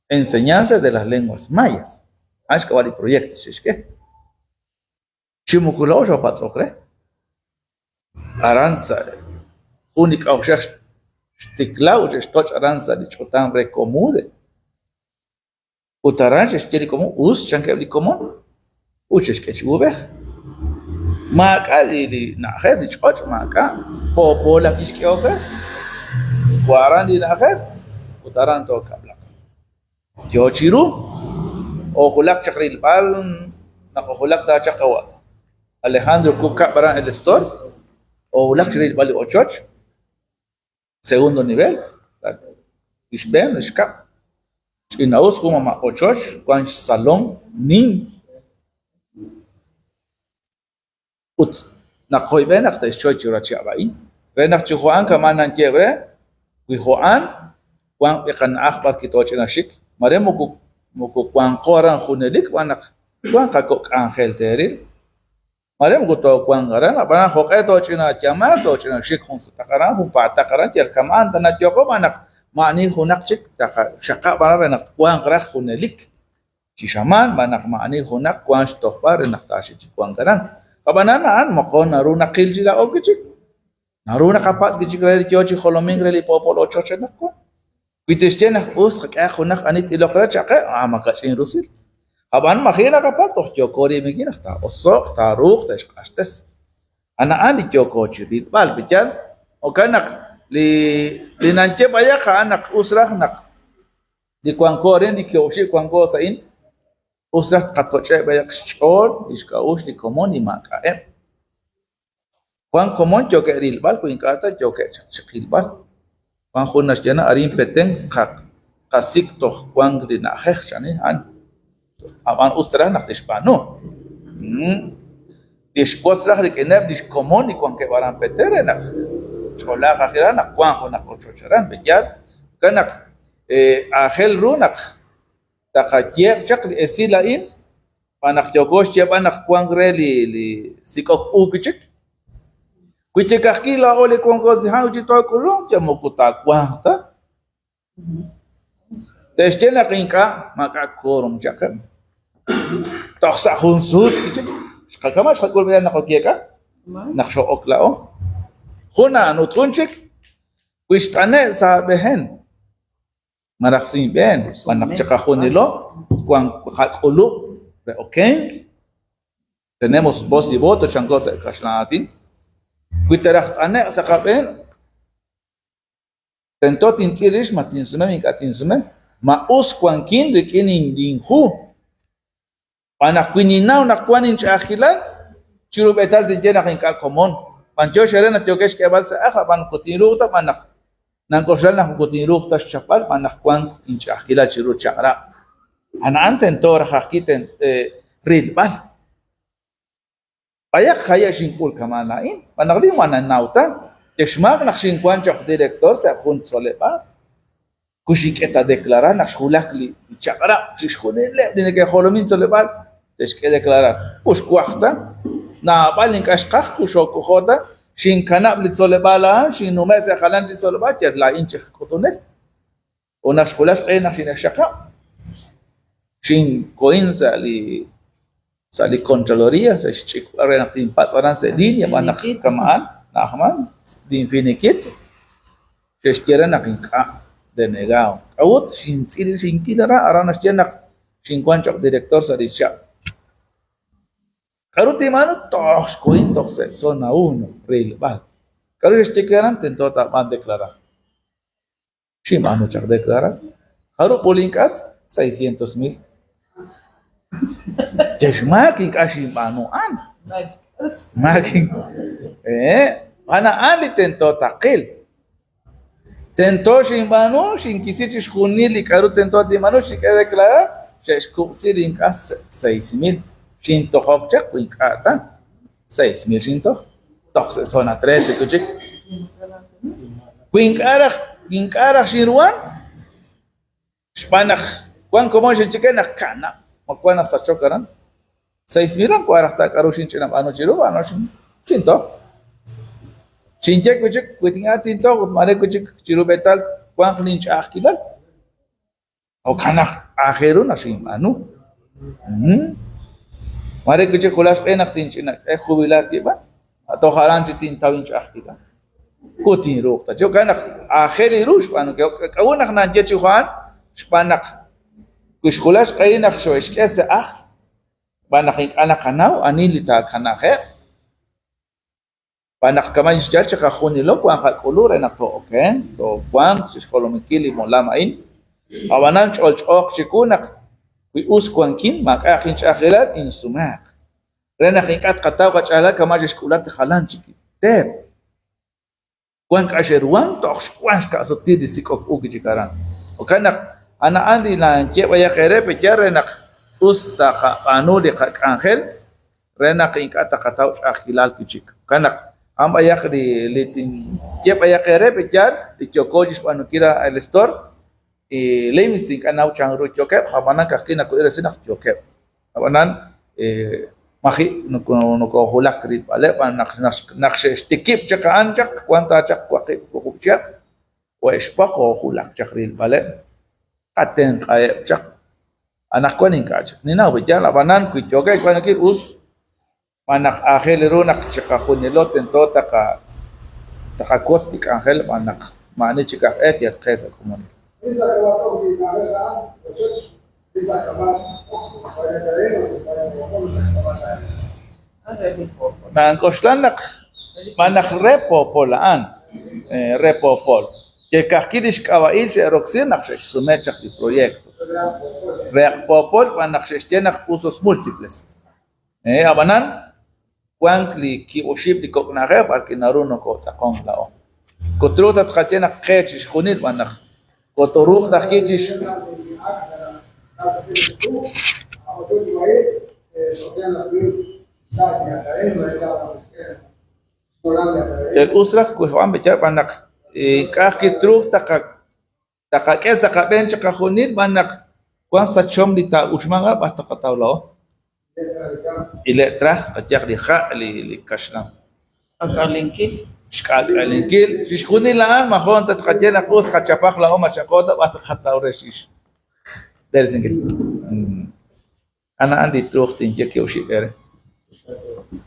enseñanza de las lenguas mayas. A'an xk'ab'a' li proyecto xe'xk'e. Chi moko laa'o xoopatz'ok re. Aran sa' jun li k'a'uxlej xtikla ut xe'xtoch' aran sa' li ch'utam re Comude. Ut aran xe'xye li komon, us chankeb' li komon, ut xe'xk'e chi uub'ej. Maak'a' li li na'ajej, li ch'och' maak'a', poopol aj kixk'ehok re. Wa aran li na'ajej ut aran tookab'laq. Yo chiru, oojulaq chaq rilb'al naq ojulaq ta chaq qawa' Alejandro Ku Kab aran El Estor, oowulaq chi rilb'al li ochoch. Segundo nivel, li xb'een, li xkab', ch'ina'us jun mama' ochoch, wank xsalon nim ut naqoyb'e naq te'xchoy chiru chihab' a'in. Re naq chi jo'an kama' nanyeb' re, wi jo'an wanq b'i qana'aj b'ar kitooch'ina xik, mare moko moko wanqo aran junelik xb'aan naq wank qakok' k'anjel teeril. Mare moko toowanq aran, ab'anan jo'q'e tooch'ina yamaak, tooch'ina xik jun sutaq aran, junpaataq aran, yal kama'an tana yooqo xb'aan naq maa'ani junaq chik taqaxaqab' aran re naq twanq raj junelik chi xamaan, xb'aan naq maa'ani junaq wank xtojb'al re naq taaxik chi wank aran. Ab'anan a'an moqon naru naqil chi laa'o wi' chik. Naru naqapatz' wi' chik re li yoo chi jolomink re li poopol ochoch anaqwan. Wi tixye naq us qak'ehaq junaq ani t-iloq re cha'qeb', a'an makach'in rusil. Ab'an maji' naqapatz' toj yooko riib'inkil naq taa'oso'q, taaruuq te'xq'axtes. A'an a'an li yooko chi rilb'al, pe'yaal? Jo'kan naq li li nanye b'ayaq a'an naq us raj naq li wanko arin, li ki'oxib' wanko sa' a'in, us raj tqatoch'eb' b'ayaq xch'ool li xk'a'uxl li komon li maak'a'eb'. Wank komon yookeb' rilb'al wi ink'a' ta yookeb' chaq chi qilb'al. Wank jun naxye naq arin Petén qasik' toj wank li na'ajej chan a'an. Ab'an us ta raj naq tixb'aanu. Tixwotz raj rik'ineb' li xkomon li wankeb' aran Petén re naq ch'olaaq ajwi' aran naq wank junaq ochoch aran. Pe'yaal? Jo'kan naq aajel ru naq taqayeeb' chaq li esil a'in xb'aan naq yooko xyeeb'al naq wank re li li sik'ok u wi' chik. Wi tik ka'ajwi' laa'o li wanko sa' ha' wi' chik took'ulunq yal moko taawanq ta. Te'xye naq ink'a' maak'a' quorum cha'qeb'. Toj sa' jun sut wi' chik. Xqakama' xqak'ul b'ayaq naq oki'eek'a naq xoo'ok laa'o. Jun a'an ut jun chik wi xt'ane' sa' aab'ehen malaj sa' inb'een, xb'aan naq chiqajunilo wank qak'ulub' re okenk, tenemos voz y voto chanko sa' kaxlan aatin, wi taraj t'ane'q sa' qab'een, tento tintz'il rix ma tinsume ma ink'a' tinsume, ma us wankin rik'in linhu. Xb'aan naq wi ninnaw naq wank inch'a'ajkilal, chi rub'eetal tinye naq ink'a' komon. B'anyox eere naq yookex xk'eeb'al sa' ajl, ab'an moko tinruuq ta xb'aan naq nank'oxla naq moko tinruuq ta xchapb'al xb'aan naq wank inch'a'ajkilal chiru chaq'rab'. Ana'an tento raj ajwi' rilb'al. B'ayaq haye' xink'ul kama'an laa'in, xb'aan naq lin ma nannaw ta, texmaak naq xinwank cho'q director sa' jun tzoleb'aal. Wi xink'e ta declarar naq xwulak li chaq'rab' chixjunileb' li neke'jolomin tzoleb'aal te'xk'e declarar. Ut xwaj ta, naab'al ink'a' xqaj wi xookojo ta, xinkanab' li tzoleb'aal a'an, xinnume' sa' jalan chik tzoleb'aal, yal laa'in chik aj k'utunel. Ut naq xwulak xq'ehil naq xine'xxaqab', xinkohin sa' li sa' li Contraloría sa' xch'ikb'al re naq tinpatz' aran sa' línea xb'aan naq kama'an na'ajman linfiniquito. Xe'xye re naq ink'a' denegado. K'a'ut xintz'il rix xinkil aran? Aran naxye naq xinwank cho'q director sa' li chihab'. K'aru tinb'aanu? Toj xkohin toj sa' zona uno rilb'al. K'aru xe'xye we aran? Tento taab'aan declarar. Xinb'aanu chaq declarar. Jarub' pu link'as? Seiscientos mil. Ye xmaak ink'a' xinb'aanu a'an. Maak B'an a'an li tento taqil. Tento xinb'aanu, xinkisi chixjunil li k'aru tento tinb'aanu, xink'e declarar, xe'xkub'si link'as 6,000. Xintojok chaq wi ink'a' ta. 6,000 xintoj. Toj sa' zona 13 wi' chik. Wi ink'a' raj, ink'a' raj xinruhan, xb'aan naq wan komon xinchike naq kanab', ma wan nasachok aran. 6,000 rand wan raj ta k'aru xinch'ina b'aanu chiru, b'aanu xintoj. Xinye wi' chik, wi ink'a' tintoj ut maare wi' chik chiru b'etal wanq linch'a'ajkilal. Jo'kan naq aajel ru naq xinb'aanu. Maare wi' chik wulaj xq'e naq tinch'ina k'e jubilar wib' b'an, toj aran chik tintaw inch'a'ajkilal. Ut tinruuq ta chi. Jo'kan naq aajel ru xb'aanunkil. K'a'ut naq nanye chi jo'an? Xb'aan naq wi xwulak xq'ehil naq xoo'e'xk'e sa' ajl, xb'aan naq ink'a' naqanaw ani li taakanajeb'. Xb'aan naq kama' xyal chiqajunilo wank qak'ulub' re naq too'okenq, toowanq chi xjolominkil li molam a'in. Ab'anan ch'olch'ooq chiwu naq wi us wankin, maak'a'aq inch'a'ajkilal, insumeaq. Re naq ink'a' tqataw qach'a'ajkilal kama' xe'xk'ulak jalan chik teep. Wank k'a' xe'ruhank toj xwank xka'sutil li sik'ok u wi' chik aran. Jo'kan naq ana'an li naye b'ayaq eere pe'yaal re naq us taqab'aanu li qak'anjel re naq ink'a' taqataw ch'a'ajkilal wi' chik. Jo'kan naq a'an b'ayaq li li tinye b'ayaq eere pe'yaal li yooko chixb'aanunkil el Store y Lims ink'a' naw chan ru yookeb', ab'anan ka'ajwi' nawil resil naq yookeb'. Ab'anan maji' nokoohulak rilb'aleb' b'an naq naq xe'xtikib' chaq a'an chaq wank ta chaq waqib' wuqub' chihab' we'xb'oq oohulak chaq rilb'aleb' qatenq'aheb' chaq. Anaqwan ink'a' chik ninnaw wi yaal ab'anan wi yookeb' xb'aanunkil us Xb'aan naq aajel ru naq chiqajunilo tento taqawotz li k'anjel xb'aan naq maa'ani chik aj-e yal qe sa' komonil. Nank'oxla naq xb'aan naq re poopol a'an, re poopol. Ye ka'ajwi' li xk'ab'a'il xe'roksi naq xe'xsume chaq li proyecto. Re aj poopol xb'aan naq xe'xye naq usos múltiples. Ab'anan, wank li kiib' oxib' li kok' na'ajej b'arwi' naru nokootz'aqonk laa'o. Moko truuq ta tqaye naq qe chixjunil b'an naq moko tooruuq ta ajwi' chi. Yal us raj wi jo'an pe'yaal b'an naq ink'a' ajwi' truuq taqak'e sa' qab'een chiqajunil b'an naq wan sachom li taa'uxmanq b'ar taqataw laa'o. Ile' traj qayehaq li ha', li kaxlan. Xk'aak'alenkil. Xk'aak'alenkil. Chixjunil a'an majoon ta tqaye naq us qachapaq laa'o ma chaqo ta b'ar taqataw re xix. B'eresinkil. A'an a'an li truuq tinye kiib' oxib' eere.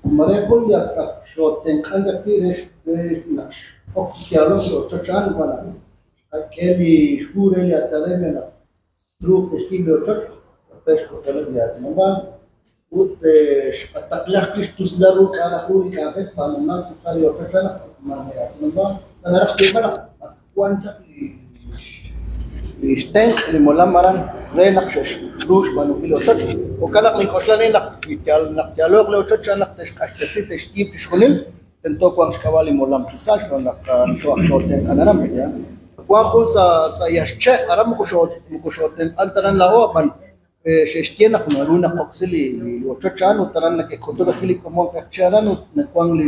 Mare jun li ak xootenq'ank ajwi' re naq x'ok chi yaalo'k li ochoch a'an, wan naq xqak'e li xhu re li academia naq truuq te'xyiib' li ochoch cho'q re xk'utb'aleb' li aatinob'aal ut xqataqla ajwi' xtusulal ru k'a' raj ru li k'anjel tb'aanumanq chi sa' li ochoch a'an naq tk'utmanq li aatinob'aal. Naraj xyeeb'al naq ak wan chaq li xtenq' li molam aran re naq xe'x. ru xb'aanunkil li ochoch. Jo'kan naq nink'oxla a'in naq wi yal naq yaalo'q li ochoch a'an naq te'xq'axtesi te'xyiib' chixjunil, tento wanq xk'ab'a' li molam chi sa' xb'aan naq xootenq'an aran. Wank jun sa' sa' Yaxche' aran moko moko xootenq'an ta aran laa'o ab'an xe'xye naq naru naqoksi li ochoch a'an ut aran neke'k'utuk ajwi' li komon q'eqchi' aran ut nawank li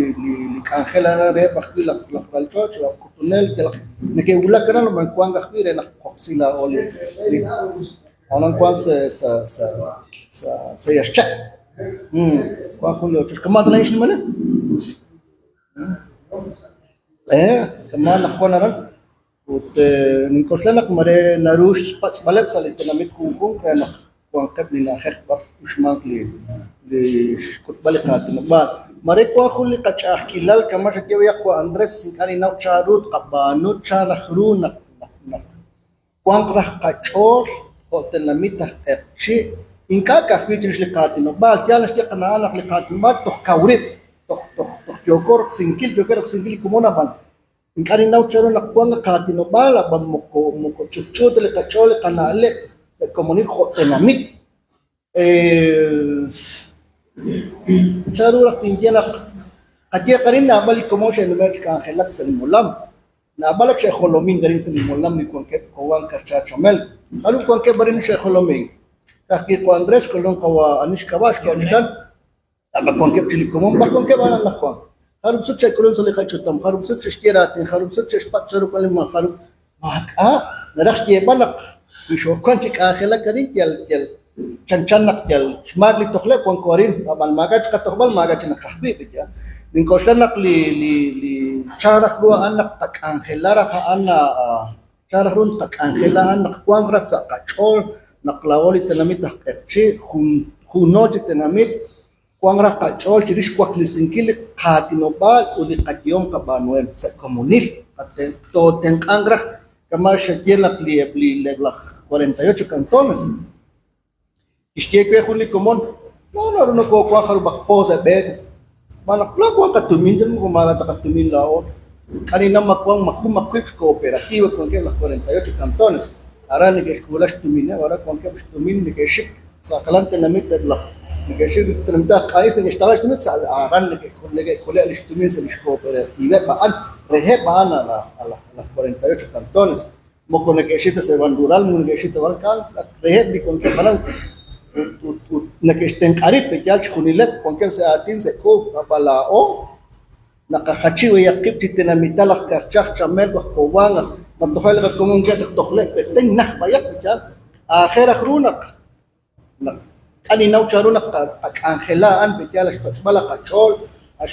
k'anjel aran reheb' ajwi' laj ralch'och', laj k'utunel yalaq neke'wulak aran ab'an wank ajwi' re naq tqoksi laa'o li aran wank sa' Yaxche'. Wank jun li ochoch kama' tana xnimal. Kama' naq wank aran. Ut nink'oxla naq mare naru xpatz'b'aleb' sa' li tenamit junjunq re naq wanqeb' li na'ajej b'ar t-uxmanq li xk'utb'al li qaatinob'aal. Mare wank jun li qach'a'ajkilal kama' xaye b'ayaq wa' Andrés, ink'a' ninnaw chanru tqab'aanu, chan raj ru naq wanq raj qach'ool jo' tenamit aj q'eqchi', ink'a' ka'ajwi' chirix li qaatinob'aal. Yaal naxye qana'aj naq li qaatinob'aal toj kaw rib', toj toj toj yooko roksinkil, yookeb' roksinkil li komon ab'an Ink'a' ninnaw chanru naq wank qaatinob'aal, ab'an moko moko ch'utch'u ta li qach'ool li qana'leb' sa' komonil jo' tenamit. Chanru raj tinye naq qaye qarin naab'al li komon xe'nume'k chi k'anjelak sa' li molam, naab'al ak xe'jolomink arin sa' li molam li wankeb' Cobán Carchá Chamel. Jarub' wankeb' arin xe'jolomink? Ka'ajwi' qawa' Andrés xk'ulunk qawa' ani xk'ab'a' xko'chkan. Ab'an wankeb' chik li komon, b'ar wankeb' a'an anaqwan? Jarub' sut xe'k'ulunk sa' li qach'utam? Jarub' sut xe'xye raatin? Jarub' sut xe'xpatz' chanru wank li ma jarub'? Maak'a'. Naraj xyeeb'al naq wi xoowank chi k'anjelak arin yal yal chanchan naq yal xmaak li tojleb' wanko arin, ab'an maak'a' chik qatojb'al, maak'a' chik naqaj wi', pe'yaal? Nink'oxla naq li li li chan raj ru a'an naq tqak'anjela raj a'an Chan raj ru tqak'anjela a'an naq wanq raj sa' qach'ool naq laa'o li tenamit aj q'eqchi', juno chi tenamit, wanq raj qach'ool chirix xwaklesinkil li qaatinob'aal ut li qayehom qab'aanuhem sa' komonil, tootenq'anq raj kama' xaye naq li eb' li eb' laj 48 cantones. Kixye we jun li komon, No, naru nokoowank jarub'aq po sa' b'e. Xb'aan naq la wank qatumin, moko maak'a' ta qatumin laa'o. K'a' ninnaw ma wank ma jun ma wiib' xcooperativa wankeb' laj 48 cantones. Aran neke'xk'uula xtumineb', aran wankeb' xtumin neke'xik sa' jalan tenamit eb' laj neke'xik tenamit aj q'ayis neke'xtaqla xtumin sa' aran neke'k'ule' li xtumin sa' li xcooperativeb' a'an, reheb' a'an laj 48 cantones. Moko neke'xik ta sa' Ban Rural, moko neke'xik ta b'ar kan, ak reheb' li wankeb' aran ut ut ut neke'xtenq'a rib' pe'yaal chixjunileb' wankeb' sa' aatin sa' k'uub' ab'an laa'o naqajachi b'ayaq qib' chi tenamital aj Karchaj, Chamel, aj Cobán, aj ma toja' li qakomon ke aj tojleb' Petén naj b'ayaq pe'yaal aajel raj ru naq naq k'a' ninnaw chanru naq qak'anjela a'an pe'yaal xtoch'b'al qach'ool,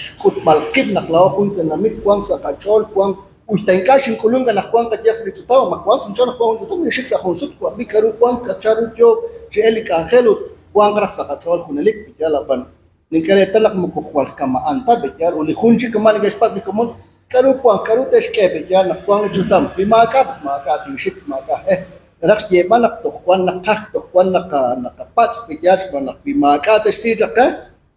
xk'utb'al qib' naq laa'o jun tenamit wank sa' qach'ool, wank uy ta ink'a' xink'ulunk anaqwan qayehaq sa' li ch'utam, ma wank sa' inch'ool naq wank jun ch'utam, ninxik sa' jun sut wab'i k'a'ru wank, chanru yook chi elk li k'anjel ut wanq raj sa' qach'ool junelik pe'yaal ab'an Nink'e reetal naq moko jwal kama'an ta, pe'yaal? Ut li jun chik kama' neke'xpatz' li komon, K'aru wank? K'aru te'xk'e? Pe'yaal naq wank li ch'utam? Wi maak'a', pues maak'a' tinxik, maak'a' aj-e. Naraj xyeeb'al naq toj wank naqaj, toj wank naqapatz', pe'yaal? Xb'aan naq wi maak'a' te'xsi chaq qe,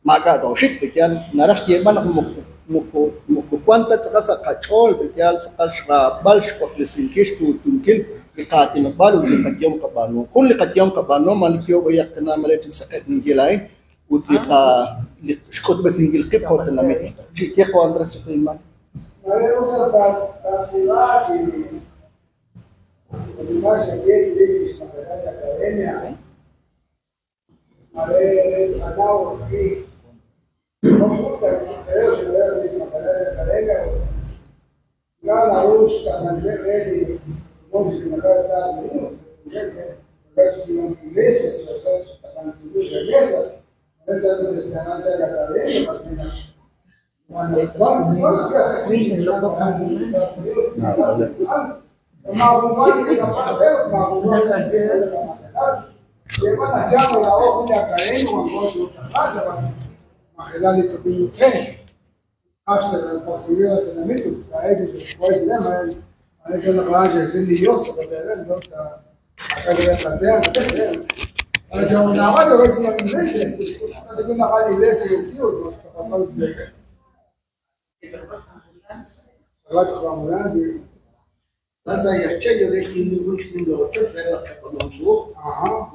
maak'a' tooxik, pe'yaal? Naraj xyeeb'al naq moko moko moko wank ta tz'aqal sa' qach'ool, pe'yaal? Tz'aqal xraab'al, xwaklesinkil, xkuutunkil li qaatinob'aal ut li qayehom qab'aanuhom. Jun li qayehom qab'aanuhom, a'an li yook b'ayaq tana mare chi tz'eqe'k ninye laa'in, ut li qa li xk'utb'esinkil qib' jo' tenamit aj q'eqchi'. Ye qawa' Andrés chaq inmaak. Mare us taatz'iib'a chi nimal xaye chirix li xmajelal li academia. Mare re tqanaw ajwi' jo' us ta creo xmajelal li xmajelal li academia ut ink'a' naru xtaqlankileb' re li komon chi tenamit Estados Unidos, yookeb' chi yiib'ank iglesias, yookeb' chi taqlankil remesas. Aran sa' Yaxche' yookeb' xyiib'ankil jun chik nimla ochoch re laj k'aak'alehom tz'uuj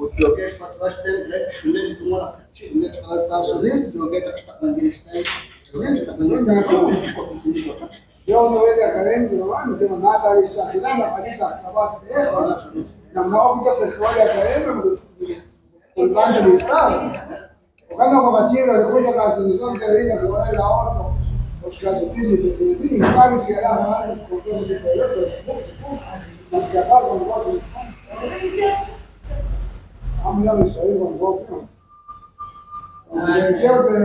ut yookeb' xpatz'b'al xtenq' re chixjunil li komon aj q'eqchi' ut aran Estados Unidos yookeb' chaq xtaqlankil li xtenq' xtaqlankil li xtenq' yookeb' chixwaklesinkil li ochoch. Yo no ve li academia, no, no tengo nada de exagerar, la paliza trabajo de No, no, yo se fue la academia, colgando el Estado. Ojalá Cocachiva, le junta la asociación que de se va a la otra, los calcetines, presidente, y cada vez que era el Consejo Superior, pero más que acá con los Ah, mira, lo soy con vos, ¿no? Quiero que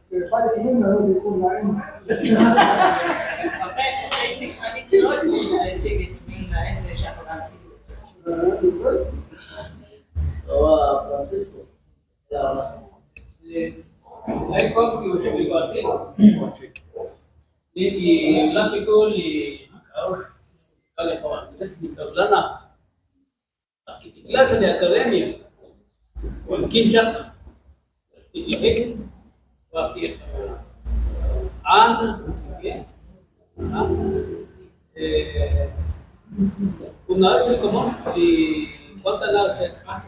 que falle que venga, no que con la M. Francisco. Kitikla sa' li academia wankin chaq xtiklajik wajki Ana, una vez li komon li wan tana xe'q'aj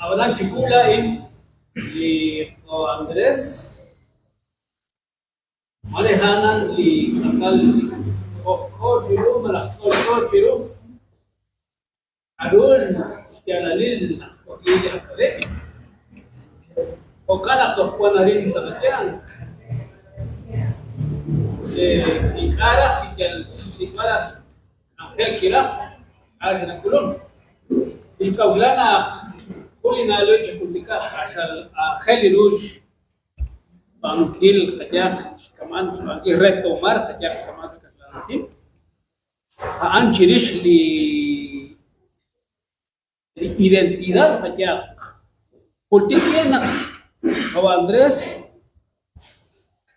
ab'anan chiwu laa'in li jo' Andrés mare a'anan li tz'aqal k'ojk'o chiru malaj ch'olch'o chiru k'a'ru xyaalalil naq xwakliik li academia. Jo'kan naq toj wan arin sa' qayanq. Ink'a' raj yal xsik'b'al raj k'anjel kiraj, ink'a' raj nak'ulun. Nink'a'uxla naq jun li na'leb' xjultika q'axal aajel ru xb'aanunkil qayehaq xk'amb'al xb'aanunkil retomar qayehaq xk'amb'al sa' kaxlan aatin, a'an chirix li identidad qayehaq. Jultik qe naq qawa' Andrés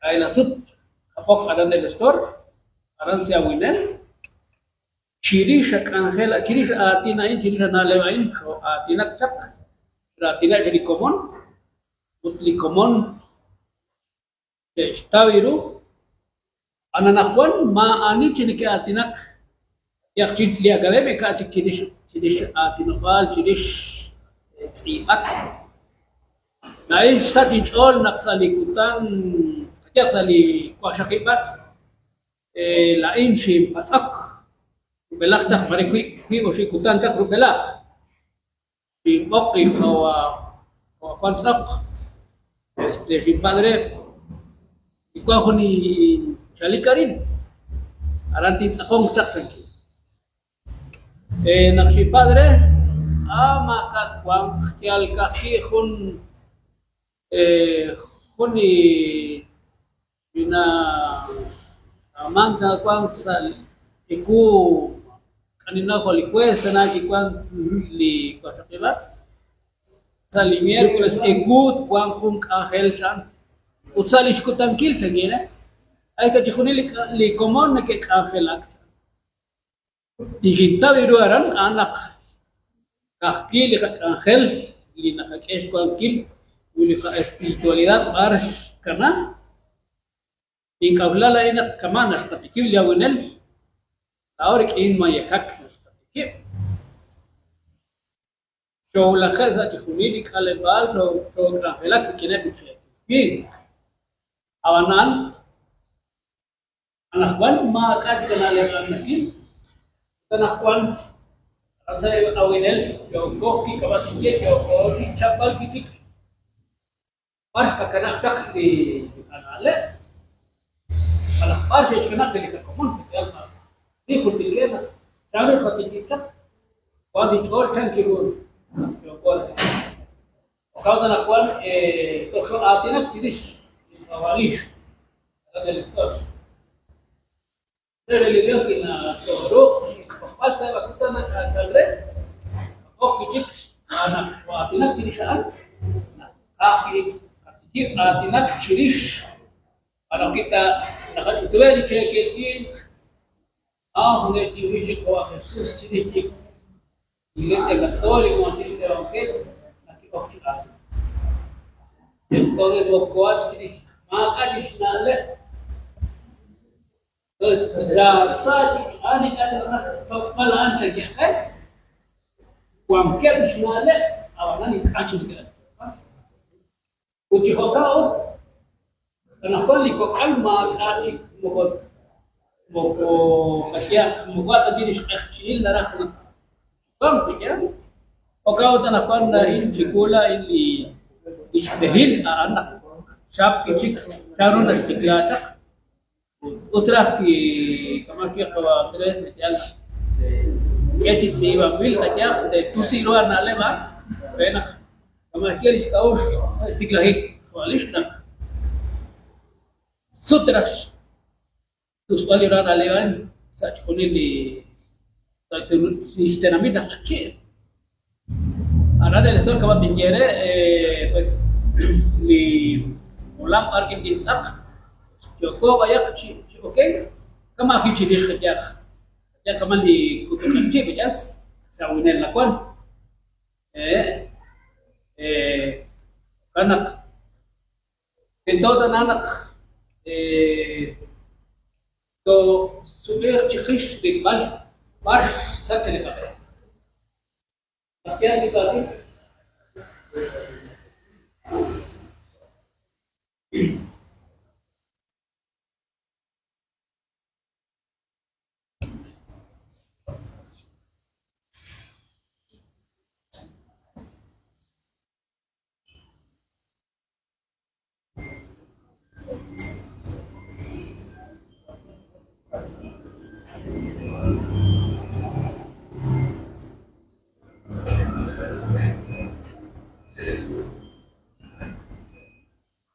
k'ayla sut qab'oq aran El Estor, aran Siawinel, chirix a k'anjel chirix a aatin a'in, chirix a na'leb' a'in xoo'aatinak chaq, raatineb' li komon ut li komon xe'xtaw ru. Anaqwan maa'ani chi neke'aatinak yaq chi li academia k'a' chik chirix chirix aatinob'aal, chirix tz'iib'ak. Laa'in xsach inch'ool naq sa' li kutan qayehaq sa' li waqxaqib' b'atz' laa'in xinpatz'ok rub'elaj chaq mare wiib' oxib' kutan chaq rub'elaj xinb'oq li qawa' Juan Tz'oq xinpatz' re wan jun inchalik arin aran tintz'aqonq chaq chankin. Naq xinpatz' re maak'a' twanq yal ka'ajwi' jun jun li na'amank wank sa' ewu k'aninaq jo' li jueves tana kiwank li waqxaqib' b'atz' sa' li miércoles ewu twanq jun k'anjel chan ut sa' li xkutankil chankin re ay ka chixjunil li komon neke'k'anjelak. Li xintaw ru aran a'an naq ka'ajwi' li qak'anjel li naqak'e xwankil ut li qa'espiritualidad b'ar xkana, nink'a'uxla laa'in naq kama' naxtaqikib' li awinel, laa'o rik'in mayejak naxtaqikib'. Xoowulaje' sa' chixjunil li k'aleb'aal xook'anjelak rik'ineb' li cheekel winq. Ab'anan anaqwan maak'a' chik na'leb' a'an nakil. Ut anaqwan aran sa' eb' awinel yooko kik'ab'a'inye yooko chixchapb'al wi' chik b'ar xqakanab' chaq li qana'leb' malaj b'ar xe'xkanab' chaq li qakomon. Li jultik'e naq chanru xqatikib' chaq wan inch'ool chan kiru naq yooko Jo'kan ut anaqwan toj xoo'aatinak chirix li qawalix aran El Estor. Re li Dios kinatooruuq xb'oqb'al sa'eb' a kutan naq chalk re, qab'oq wi' chik xb'aan naq xoo'aatinak chirix a'an, naq ka'ajwi' qatikib' aatinak chirix xb'aan naq wi ta naqach'utub'eb' li cheekel winq, junes chirix li Qawa' Jesús, chirix li Iglesia Católica, malaj chirix li Evangelio, naq ki'ok chi aatinak. Entonces moko at chirix maak'a' lix na'leb'. Entonces, la sa chik a'an ink'a' chik naqaj xtoq'b'al a'an chankeb' qe, wankeb' xna'leb', ab'anan ink'a' chik neke'raj xtoq'b'al. Ut chi jo'kan ut, anaqwan li kok'al maak'a' chik moko moko qayehaq moko a' ta chik li xq'eqchi'il naraj naq wanq pe'yaal. Jo'kan ut anaqwan laa'in chiwu laa'in li li xb'ehil a'an naq chap wi' chik chanru naxtikla chaq. Ut us raj wi kama' xye qawa' Andrés pe'yaal naq k'e chi tz'iib'anb'il qayehaq te'tusi ru a na'leb' a'an re naq kama' xye li xk'a'uxl sa' xtiklajik qawa' Lix naq sut raj xtusb'al li ra na'leb' a'in sa' chixjunil li sa' li xtenamit aj q'eqchi'. Aran El Sol kama' tinye re pues li molam b'ar wi' tintz'aq yooko b'ayaq chi okenk kama' ajwi' chirix qayehaq qayehaq kama' li k'utuk q'eqchi' pe'yaal sawinel nawan jo'kan naq tento tana naq toosub'e'q chiqix rilb'al b'ar xsach li qab'e. Yaal li waatin.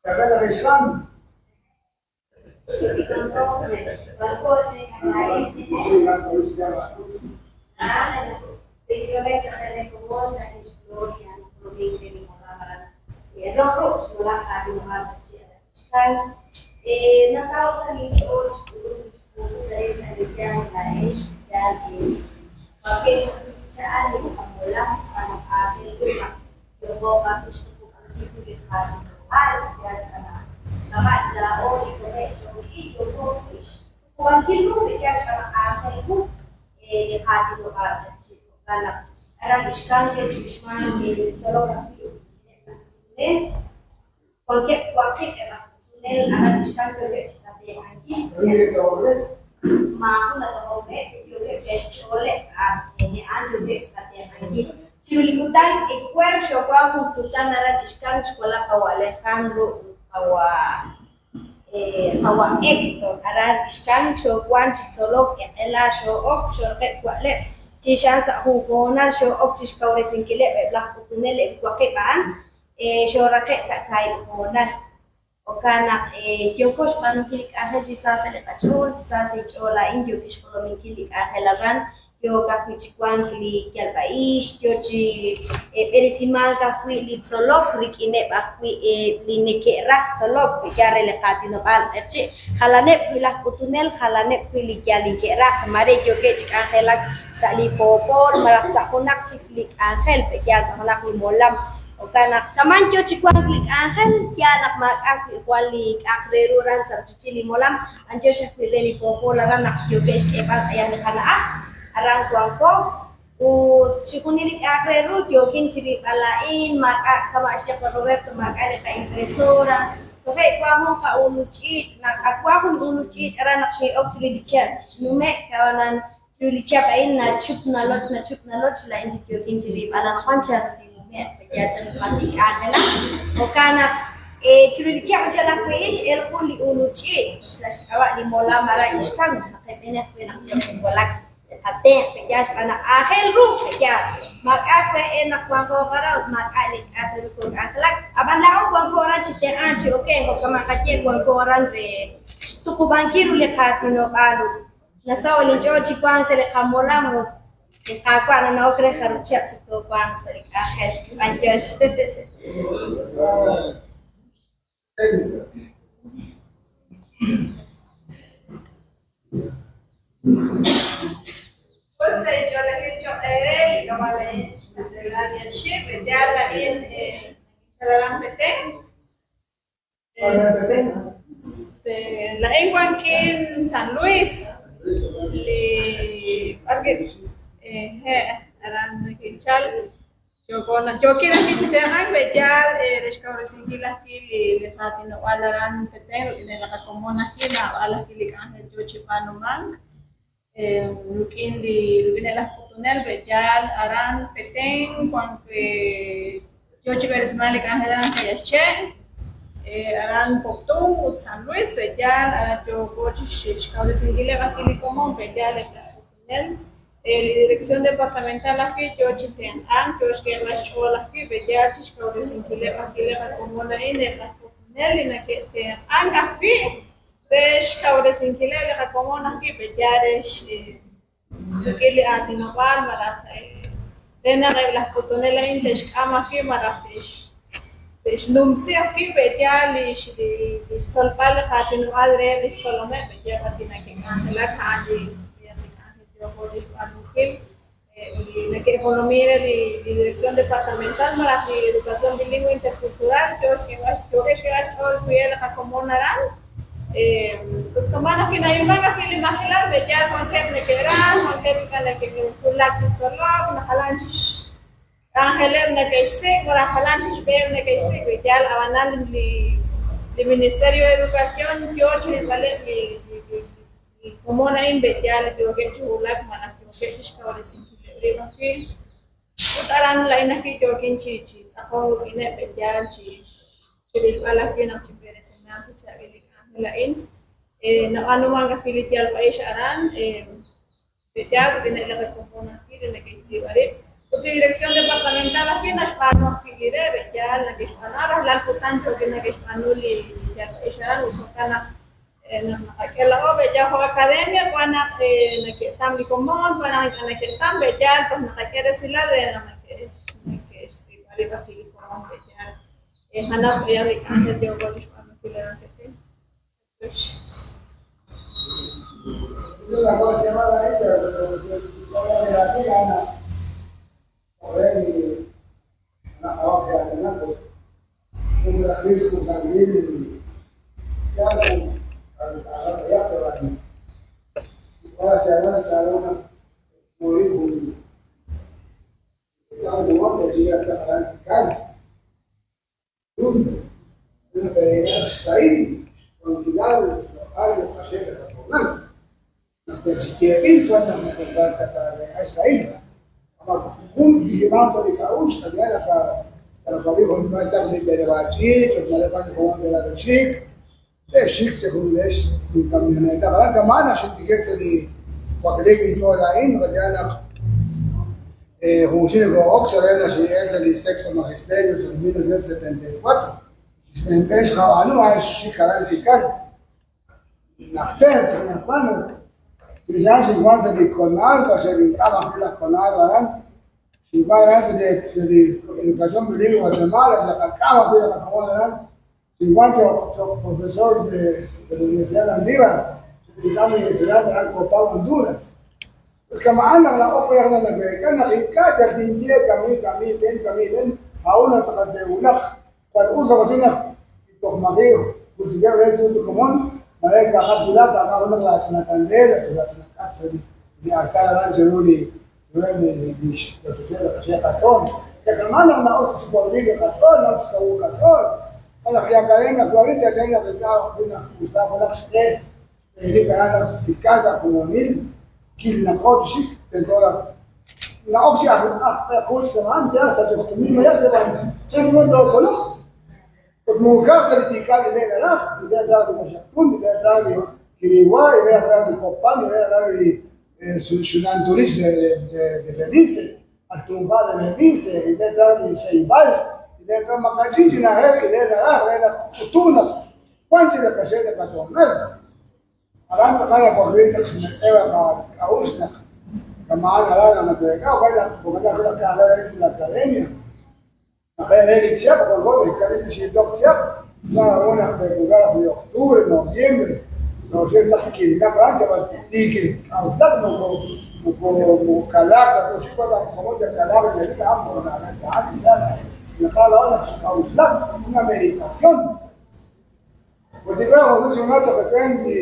Carrera de Islam. Chiru li kutan ewer xoowank jun kutan aran Ixkan xwalaq qawa' Alejandro ut qawa' qawa' Hector aran Ixkan xoowank chi tzolok eq'ela xoo'ok xorqeb' wa'leb' chirix a'an sa' jun hoonal xoo'ok chi xkawresinkileb' eb' laj k'utunel eb' waqib' a'an xooraqe' sa' kaahib' hoonal. Jo'kan naq yooko xb'aanunkil li k'anjel chi sa sa' li qach'ool, chi sa sa' inch'ool laa'in yookin xjolominkil li k'anjel aran, yook ajwi' chi wank li yalb'a'ix, yoo chi b'eresimank ajwi' li tzolok rik'ineb' ajwi' li neke'raj tzolok, wi yaal re li qaatinob'aal q'eqchi', jalaneb' wi' laj k'utunel, jalaneb' wi' li yal neke'raj, mare yookeb' chi k'anjelak sa' li poopol malaj sa' junaq chik li k'anjel, pe'yaal sa' junaq li molam. Jo'kan naq kaman yo chi wank li k'anjel, yaal naq maak'a' wi' jwal li k'a'aq re ru aran sa' rochochil li molam, b'anyox ajwi' re li poopol aran naq yookeb' xk'eeb'al q'ayaq li qana'aj, aran wanko, ut chixjunil li k'a'aq re ru yookin chi rilb'al laa'in, maak'a' kama' xye qawa' Roberto maak'a' li qa'impresora, toje' wank jun qa'uluch'iich' naq ak wank jun uluch'iich' aran naq xin'ok chiru li chihab' xnume'k, ab'anan Chiru li chihab' a'in nachup naloch, nachup naloch, laa'in chik yookin chi rilb'al anaqwan chan ru tinnume'q, pe'yaal chan ru b'ar tink'anjelaq. Jo'kan naq chiru li chihab' anchal ajwi' x'el jun li uluch'iich' sa' xk'ab'a' li molam aran Ixkan, naqeb'eni ajwi' naq yook chi wulak li qatenq', pe'yaal xb'aan naq aajel ru, pe'yaal maak'a' ajwi' aj e naq wanqo aran ut maak'a' li k'a'aq re ru kook'anjelak. Ab'an laa'o wanko aran chi tenq'ank, chi okenk, jo' kama' qaye wanko aran re xtuqub'ankil ru li qaatinob'aal ut Nasaho' linch'ool chi wank sa' li qamolam ut li Qaawa' nanawok re jarub' chihab' chik toowanq sa' li k'anjel. B'anyox. Us sa' inch'oolejil choq' eere li k'ab'a' laa'in xCandelaria Xib', yaal laa'in nakinchal aran Petén. Este, laa'in wankin San Luis, li b'ar wi' he' aran neke'chal yooko yookin ajwi' chi tenq'ank pe'yaal re xkawresinkil ajwi' li li qaatinob'aal aran Petén rik'in li qakomon ajwi' naab'al ajwi' li k'anjel yoo chi b'aanumank rik'in li rik'in laj k'utunel pe'yaal aran Petén wank yoo chi b'eresimank li k'anjel aran Sayaxche', aran Poptún ut San Luis pe'yaal aran yooko chi xkawresinkileb' ajwi' li komon pe'yaal eb' laj k'utunel li Dirección Departamental ajwi' yoo chi tenq'ank yoo xk'eeb'al xch'ool ajwi' pe'yaal chi xkawresinkileb' ajwi' li qakomon a'in eb' laj k'utunel li nake'tenq'ank ajwi' re xkawresinkileb' li qakomon ajwi' pe'yaal re rik'in li aatinob'aal malaj re naq eb' laj k'utunel a'in te'xk'am ajwi' malaj te'xnumsi ajwi' pe'yaal li xtzolb'al li qaatinob'aal reheb' li xtzolomeb' pe'yaal b'ar wi' nake'k'anjelak a'an li k'anjel yooko chi xb'aanunkil li nake'jolomin re li Dirección Departamental malaj li Educación Bilingüe Intercultural yoo xk'eeb'al yookeb' xk'eeb'al xch'ool wi' li qakomon aran ut kama'an ajwi' na'ilmank ajwi' li majelal pe'yaal wankeb' neke'raj wankeb' ink'a' neke'wulak chi tzolok naq jalan chik xk'anjeleb' neke'xsik' malaj jalan chik xb'eheb' neke'xsik' pe'yaal ab'anan li li Ministerio de Educación yoo chi rilb'aleb' li li komon a'in pe'yaal yookeb' chi wulak malaj yookeb' chi xkawresinkileb' rib' ajwi' ut aran laa'in ajwi' yookin chi chi tz'aqonk rik'ineb' pe'yaal chi chi rilb'al ajwi' naq chi b'eresimanq chi chaab'il li k'anjel a'in nab'aanumank ajwi' li yalb'a'ix aran pe'yaal rik'ineb' li qakomon ajwi' li neke'xtz'iib'a rib' ut li Dirección Departamental ajwi' naxb'aanu ajwi' li re pe'yaal neke'xb'aanu rajlal kutan yookeb' neke'xb'aanu li yalb'a'ix aran ut jo'kan naq naq naqak'e laa'o pe'yaal jo' academia wan naq neke'tam li komon wan naq ink'a' neke'tam pe'yaal toj naqak'e resilal re naq neke'xtz'iib'a rib' ajwi' li komon pe'yaal janaq b'ayaq li k'anjel yooko chi xb'aanunkil aran Petén. Ut ink'a' jun xunal chaqach'en li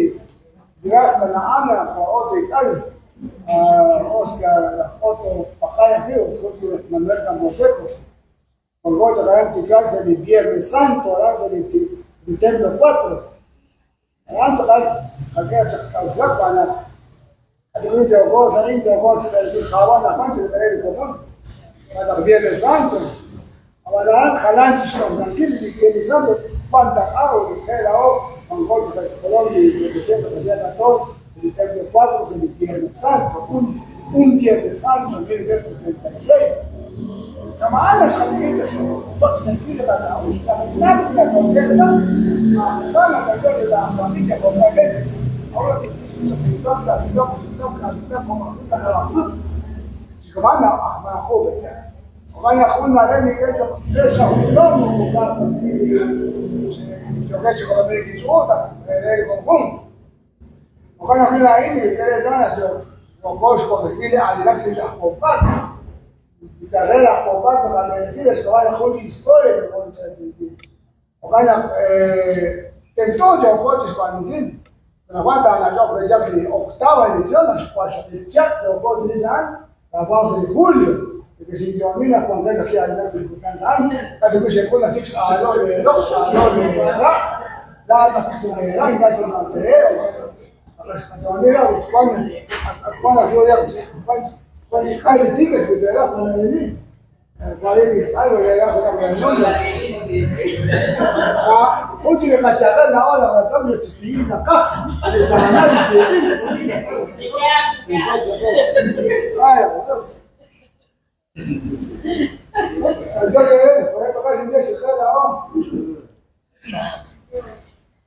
ras Ana Otto Ik'al, Oscar Otto Pacaya ut Manuel Camposeco. Juan Tikal sa li Viernes Santo, aran sa li Templo 4. Aran tz'aqal qak'e chaq k'a'uxlak b'an naq atik'ul yooko sa' a'in yooko chi b'eresink jawan naq wan chi b'ere li komon. B'an naq Viernes Santo. Ab'an a'an jalan chi xk'a'uxlankil li Viernes Santo wan taq'a ut qe laa'o wanko chi sa' xjolom li Procesión Q'axal Qatoon sa' li Templo 4 sa' li Viernes Santo, un Viernes Santo 1976. Kama'an naq xqatikib' sa' xtoch'nankil li qak'a'uxl naq ink'a' nakok'el ta, maajunwa nakak'e li taaqwab'i yajok'ak'el. Ahora que Chi kama'an naq aj maajo' pe'yaal. Jo'kan naq jun na'leb' nink'e cho'q re xqajunilo moko ka'aj ta wi' li yookeb' chi jolomiik li ch'uut ak re li junjunq. Jo'kan ajwi' laa'in nink'e reetal naq yooko xwaklesinkil li aatinak chirix laj Poopatz. Li karrera aj Poopatz naqab'eresi sa' xk'ab'a' naq jun li historia yooko xb'eresinkil. Jo'kan naq tento yooko chi xb'aanunkil. Anaqwan taanach'oq re chaq li octava edición naq xwaqxaqil chihab' yooko chirix a'an, taawanq sa' li julio. Nekexinyo'oni naq wanqex aj chi aatinak sa' li kutan a'an. K'a'ut xek'ul naq chik x'aalo' leeroq, x'aalo' leera', laatz' aj chik sa' leera' ink'a' chik naatehe'k. Naq xqayo'oni raj ut wan ak wan aj yo wan chi k'ay li ticket wi teeraj wan Jun chik li qachaq'rab' laa'o laj rach'ob' yo chi siib'il naqaj, taana li siib'il.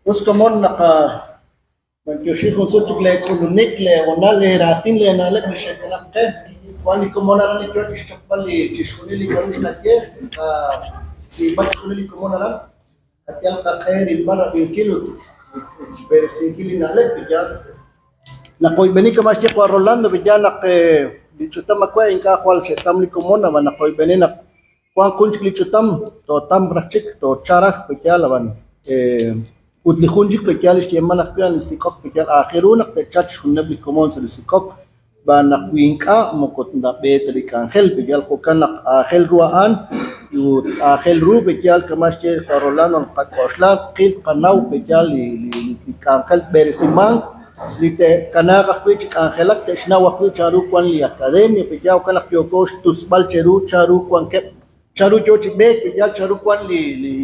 Us komon naq B'antioxi jun sut chik lee k'ulunik, lee hoonal, lee raatin, lee na'leb' li xe'kanab' qe. Wan li komon aran li yoo chixchapb'al li chixjunil li k'a'ru xqaye, qatz'iib'a chixjunil li komon aran, qayal qaq'e rilb'al rab'inkil ut xb'eresinkil li na'leb' yaal. Naqoyb'eni kama' xye qawa' Rolando yaal naq li ch'utam awe' ink'a' jwal xe'tam li komon ab'an naqoyb'eni naq Wank jun chik li ch'utam, tootamq raj chik, toocha raj pe'yaal ab'an ut li jun chik pe'yaal li xyeeman ajwi' a'an li sik'ok pe'yaal aajel ru naq te'chalq chixjunileb' li komon sa' li sik'ok xb'aan naq wi ink'a' moko nab'e ta li k'anjel pe'yaal jo'kan naq aajel ru a'an ut aajel ru pe'yaal kama' xye qawa' Rolando naq qak'oxla tqil tqanaw pe'yaal li k'anjel tb'eresimanq li te'kanaaq ajwi' chi k'anjelak te'xnaw ajwi' chanru wan li academia, pe'yaal jo'kan naq yooko xtusb'al cheru chanru wankeb', chanru yo chi b'eek, pe'yaal chanru wan li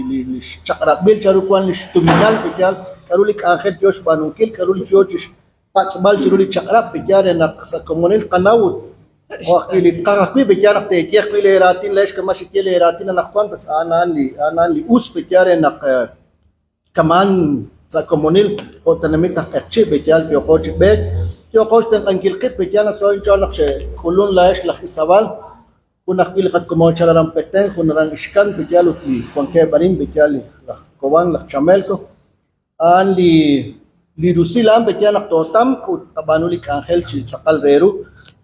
li xchaq'rab'il, chanru wan li xtuminal, pe'yaal k'a'ru li k'anjel yo xb'aanunkil, k'a'ru li yo chi xpatz'b'al chiru li chaq'rab', pe'yaal re naq sa' komonil tqanaw ut jo' ajwi' li tqaj ajwi', pe'yaal naq teeye ajwi' leeraatin laa'ex kama' xeye leeraatin anaqwan, pues a'an a'an li a'an a'an li us, pe'yaal re naq Kama'an sa' komonil jo' tenamit aj q'eqchi' pe'yaal yooqo chi b'eek, yooqo xtenq'ankil qib' pe'yaal nasaho' inch'ool naq xe'k'ulun laa'ex laj Izabal, jun ajwi' li qakomon chal aran Petén, jun aran Ixcán pe'yaal ut li wankeb' arin pe'yaal li laj Cobán, laj Chamelco. A'an li li rusil a'an pe'yaal naq tootamq ut tqab'aanu li k'anjel chi tz'aqal re ru.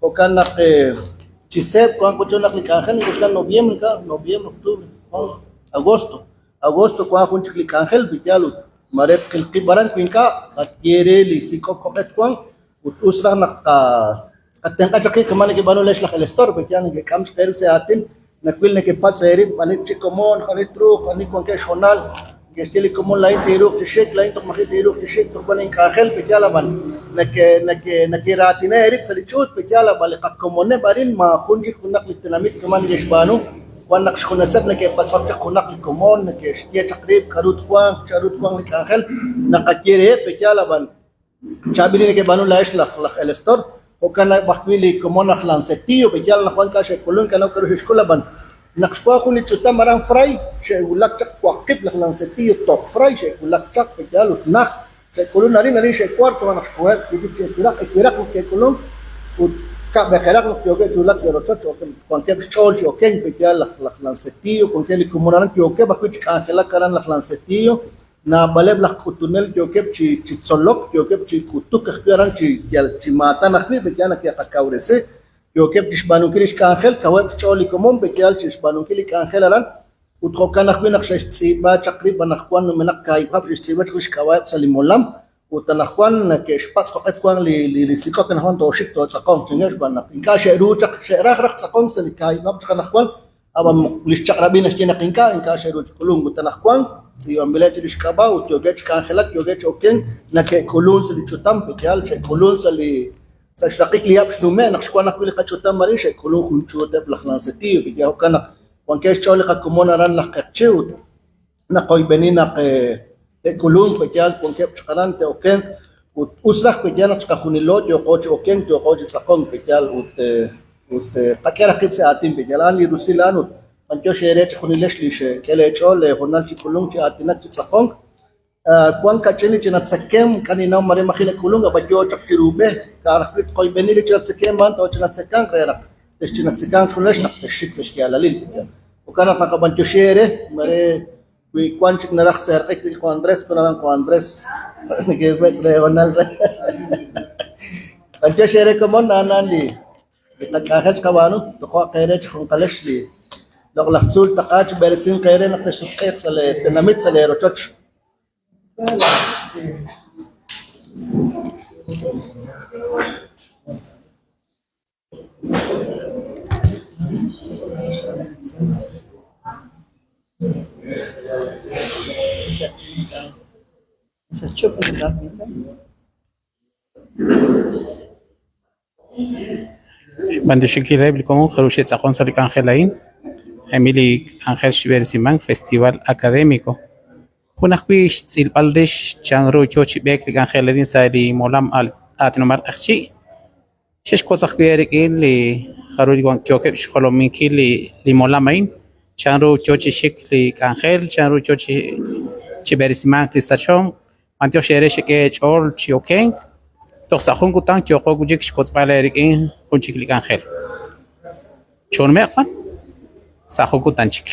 Jo'kan naq chi seeb' wanq chun naq li k'anjel nink'oxla noviembre ink'a', noviembre, octubre, agosto. Agosto wank jun chik li k'anjel pe'yaal ut mare tqil qib' aran wi ink'a' qaye re li sik'ok joq'e twanq ut us raj naq tqatenq'a chaq qib' kama' nekeb'aanu leex laj El Estor pe'yaal nekek'am chaq eerib' sa' aatin nawil nekepatz' eerib' ani chik komon ani truuq ani wankeb' xhoonal neke'xye li komon laa'in tinruuq chi xik laa'in toj maji' tinruuq chi xik toj wan ink'anjel pe'yaal ab'an nekeraatina eerib' sa' li ch'uut pe'yaal ab'an li qakomoneb' arin maajun chik junaq li tenamit kama' neke'xb'aanu Wan naq xjuneseb' neke'patz'ok chaq junaq li komon, neke'xye chaq rib' k'a'ru twanq, chanru twanq li k'anjel, naqaye reheb' pe'yaal ab'an chaab'il li neke'b'aanu laa'ex laj laj El Estor, jo'kan ajwi' li komon aj Lancetillo pe'yaal anaqwan ink'a' xe'k'ulunk ink'a' k'a'ru xe'xk'ul ab'an naq xwank jun li ch'utam aran Fray xe'wulak chaq waqib' laj Lancetillo toj Fray xe'wulak chaq pe'yaal ut najt Xe'k'ulunk arin, arin xe'wark, toja' naq xkoheb' wi' chik chi ekwiraq, ekwiraq naq ke'k'ulunk ut kab'ejeraq naq yookeb' chi wulak sa' rochoch, wankeb' xch'ool chi okenk pe'yaal laj laj Lancetillo, wankeb' li komon aran yookeb' ajwi' chi k'anjelak aran laj Lancetillo, naab'aleb' laj k'utunel yookeb' chi chi tzolok, yookeb' chi k'utuk ajwi' aran chi yal chi maatan ajwi' pe'yaal nake'qakawresi, yookeb' chi xb'aanunkil li xk'anjel, kaweb' xch'ool li komon pe'yaal chi xb'aanunkil li k'anjel aran. Ut jo'kan ajwi' naq xe'xtz'iib'a chaq rib' anaqwan numenaq kaahib' hab' xe'xtz'iib'a chaq li xk'ab'a'eb' sa' li molam ut anaqwan nake'xpatz' jo'q'e twanq li sik'ok anaqwan tooxik tootz'aqonq chankeb' xb'aan naq ink'a' xe'ru chaq xe'raj raj tz'aqonk sa' li kaahib' hab' chaq anaqwan ab'an li xchaq'rab'il naxye naq ink'a' ink'a' xe'ru chi k'ulunk ut anaqwan tz'iib'anb'ileb' chik li xk'ab'a' ut yookeb' chi k'anjelak yookeb' chi okenk nake'k'ulunk sa' li ch'utam pe'yaal xe'k'ulunk sa' li Sa' xraqik li hab' xnume' naq xwank ajwi' li qach'utam arin xe'k'ulunk jun ch'uut eb' laj Lancetillo pe'yaal jo'kan naq wankeb' xch'ool li qakomon aran laj Q'eqchi' ut naqoyb'eni naq te'k'ulunq pe'yaal wankeb' chaq aran te'okenq ut us raj pe'yaal naq chiqajunilo yooqo chi okenk yooqo chi tz'aqonk pe'yaal ut ut qak'e raj qib' sa' aatin pe'yaal a'an li rusil a'an ut b'anyox eere chejunilex li xek'e leech'ool leehoonal chi k'ulunk chi aatinak chi tz'aqonk. Wank kach'in li ch'ina tzekemq, k'a' ninnaw mare maji' nak'ulunk, ab'an yo chaq chiru b'e. Ka'ajwi' tqoyb'eni li ch'ina tzekemq a'an tooch'inatzekanq re naq texch'inatzekanq xjunes naq texxik sa' xyaalalil. Jo'kan naq naqab'anyoxi eere, mare wi wank chik naraj seeraq'ik rik'in Juan Andrés, jun aran Juan Andrés neke'petz' leehoonal re. B'anyox eere komon, a'an a'an li Li qak'anjel xqab'aanu, tojo'aq eere chi junqalex li loq'laj tzuul taq'a chi b'eresinq eere naq texsutq'iiq sa' lee tenamit, sa' lee rochoch. Xb'antioxinkil reheb' li komon jaru xe'tz'aqon sa' li k'anjel a'in, Emil li k'anjel xb'eresimank Festival Académico. Jun ajwi' xtz'ilb'al rix chan ru yoo chi b'eek li k'anjel a'in sa' li molam aatinob'aal q'eqchi', xe'xwotz ajwi' rik'in li jaru li yookeb' xjolominkil li molam a'in, chan ru yoo chi xik li k'anjel, chan ru yoo chi b'eresimank li sachomq. B'antiox eere xek'e eech'ool chi okenk, toj sa' jun kutan yooqo wi' chik xwotzb'al eerik'in jun chik li k'anjel. Choonume'q b'an sa' jun kutan chik.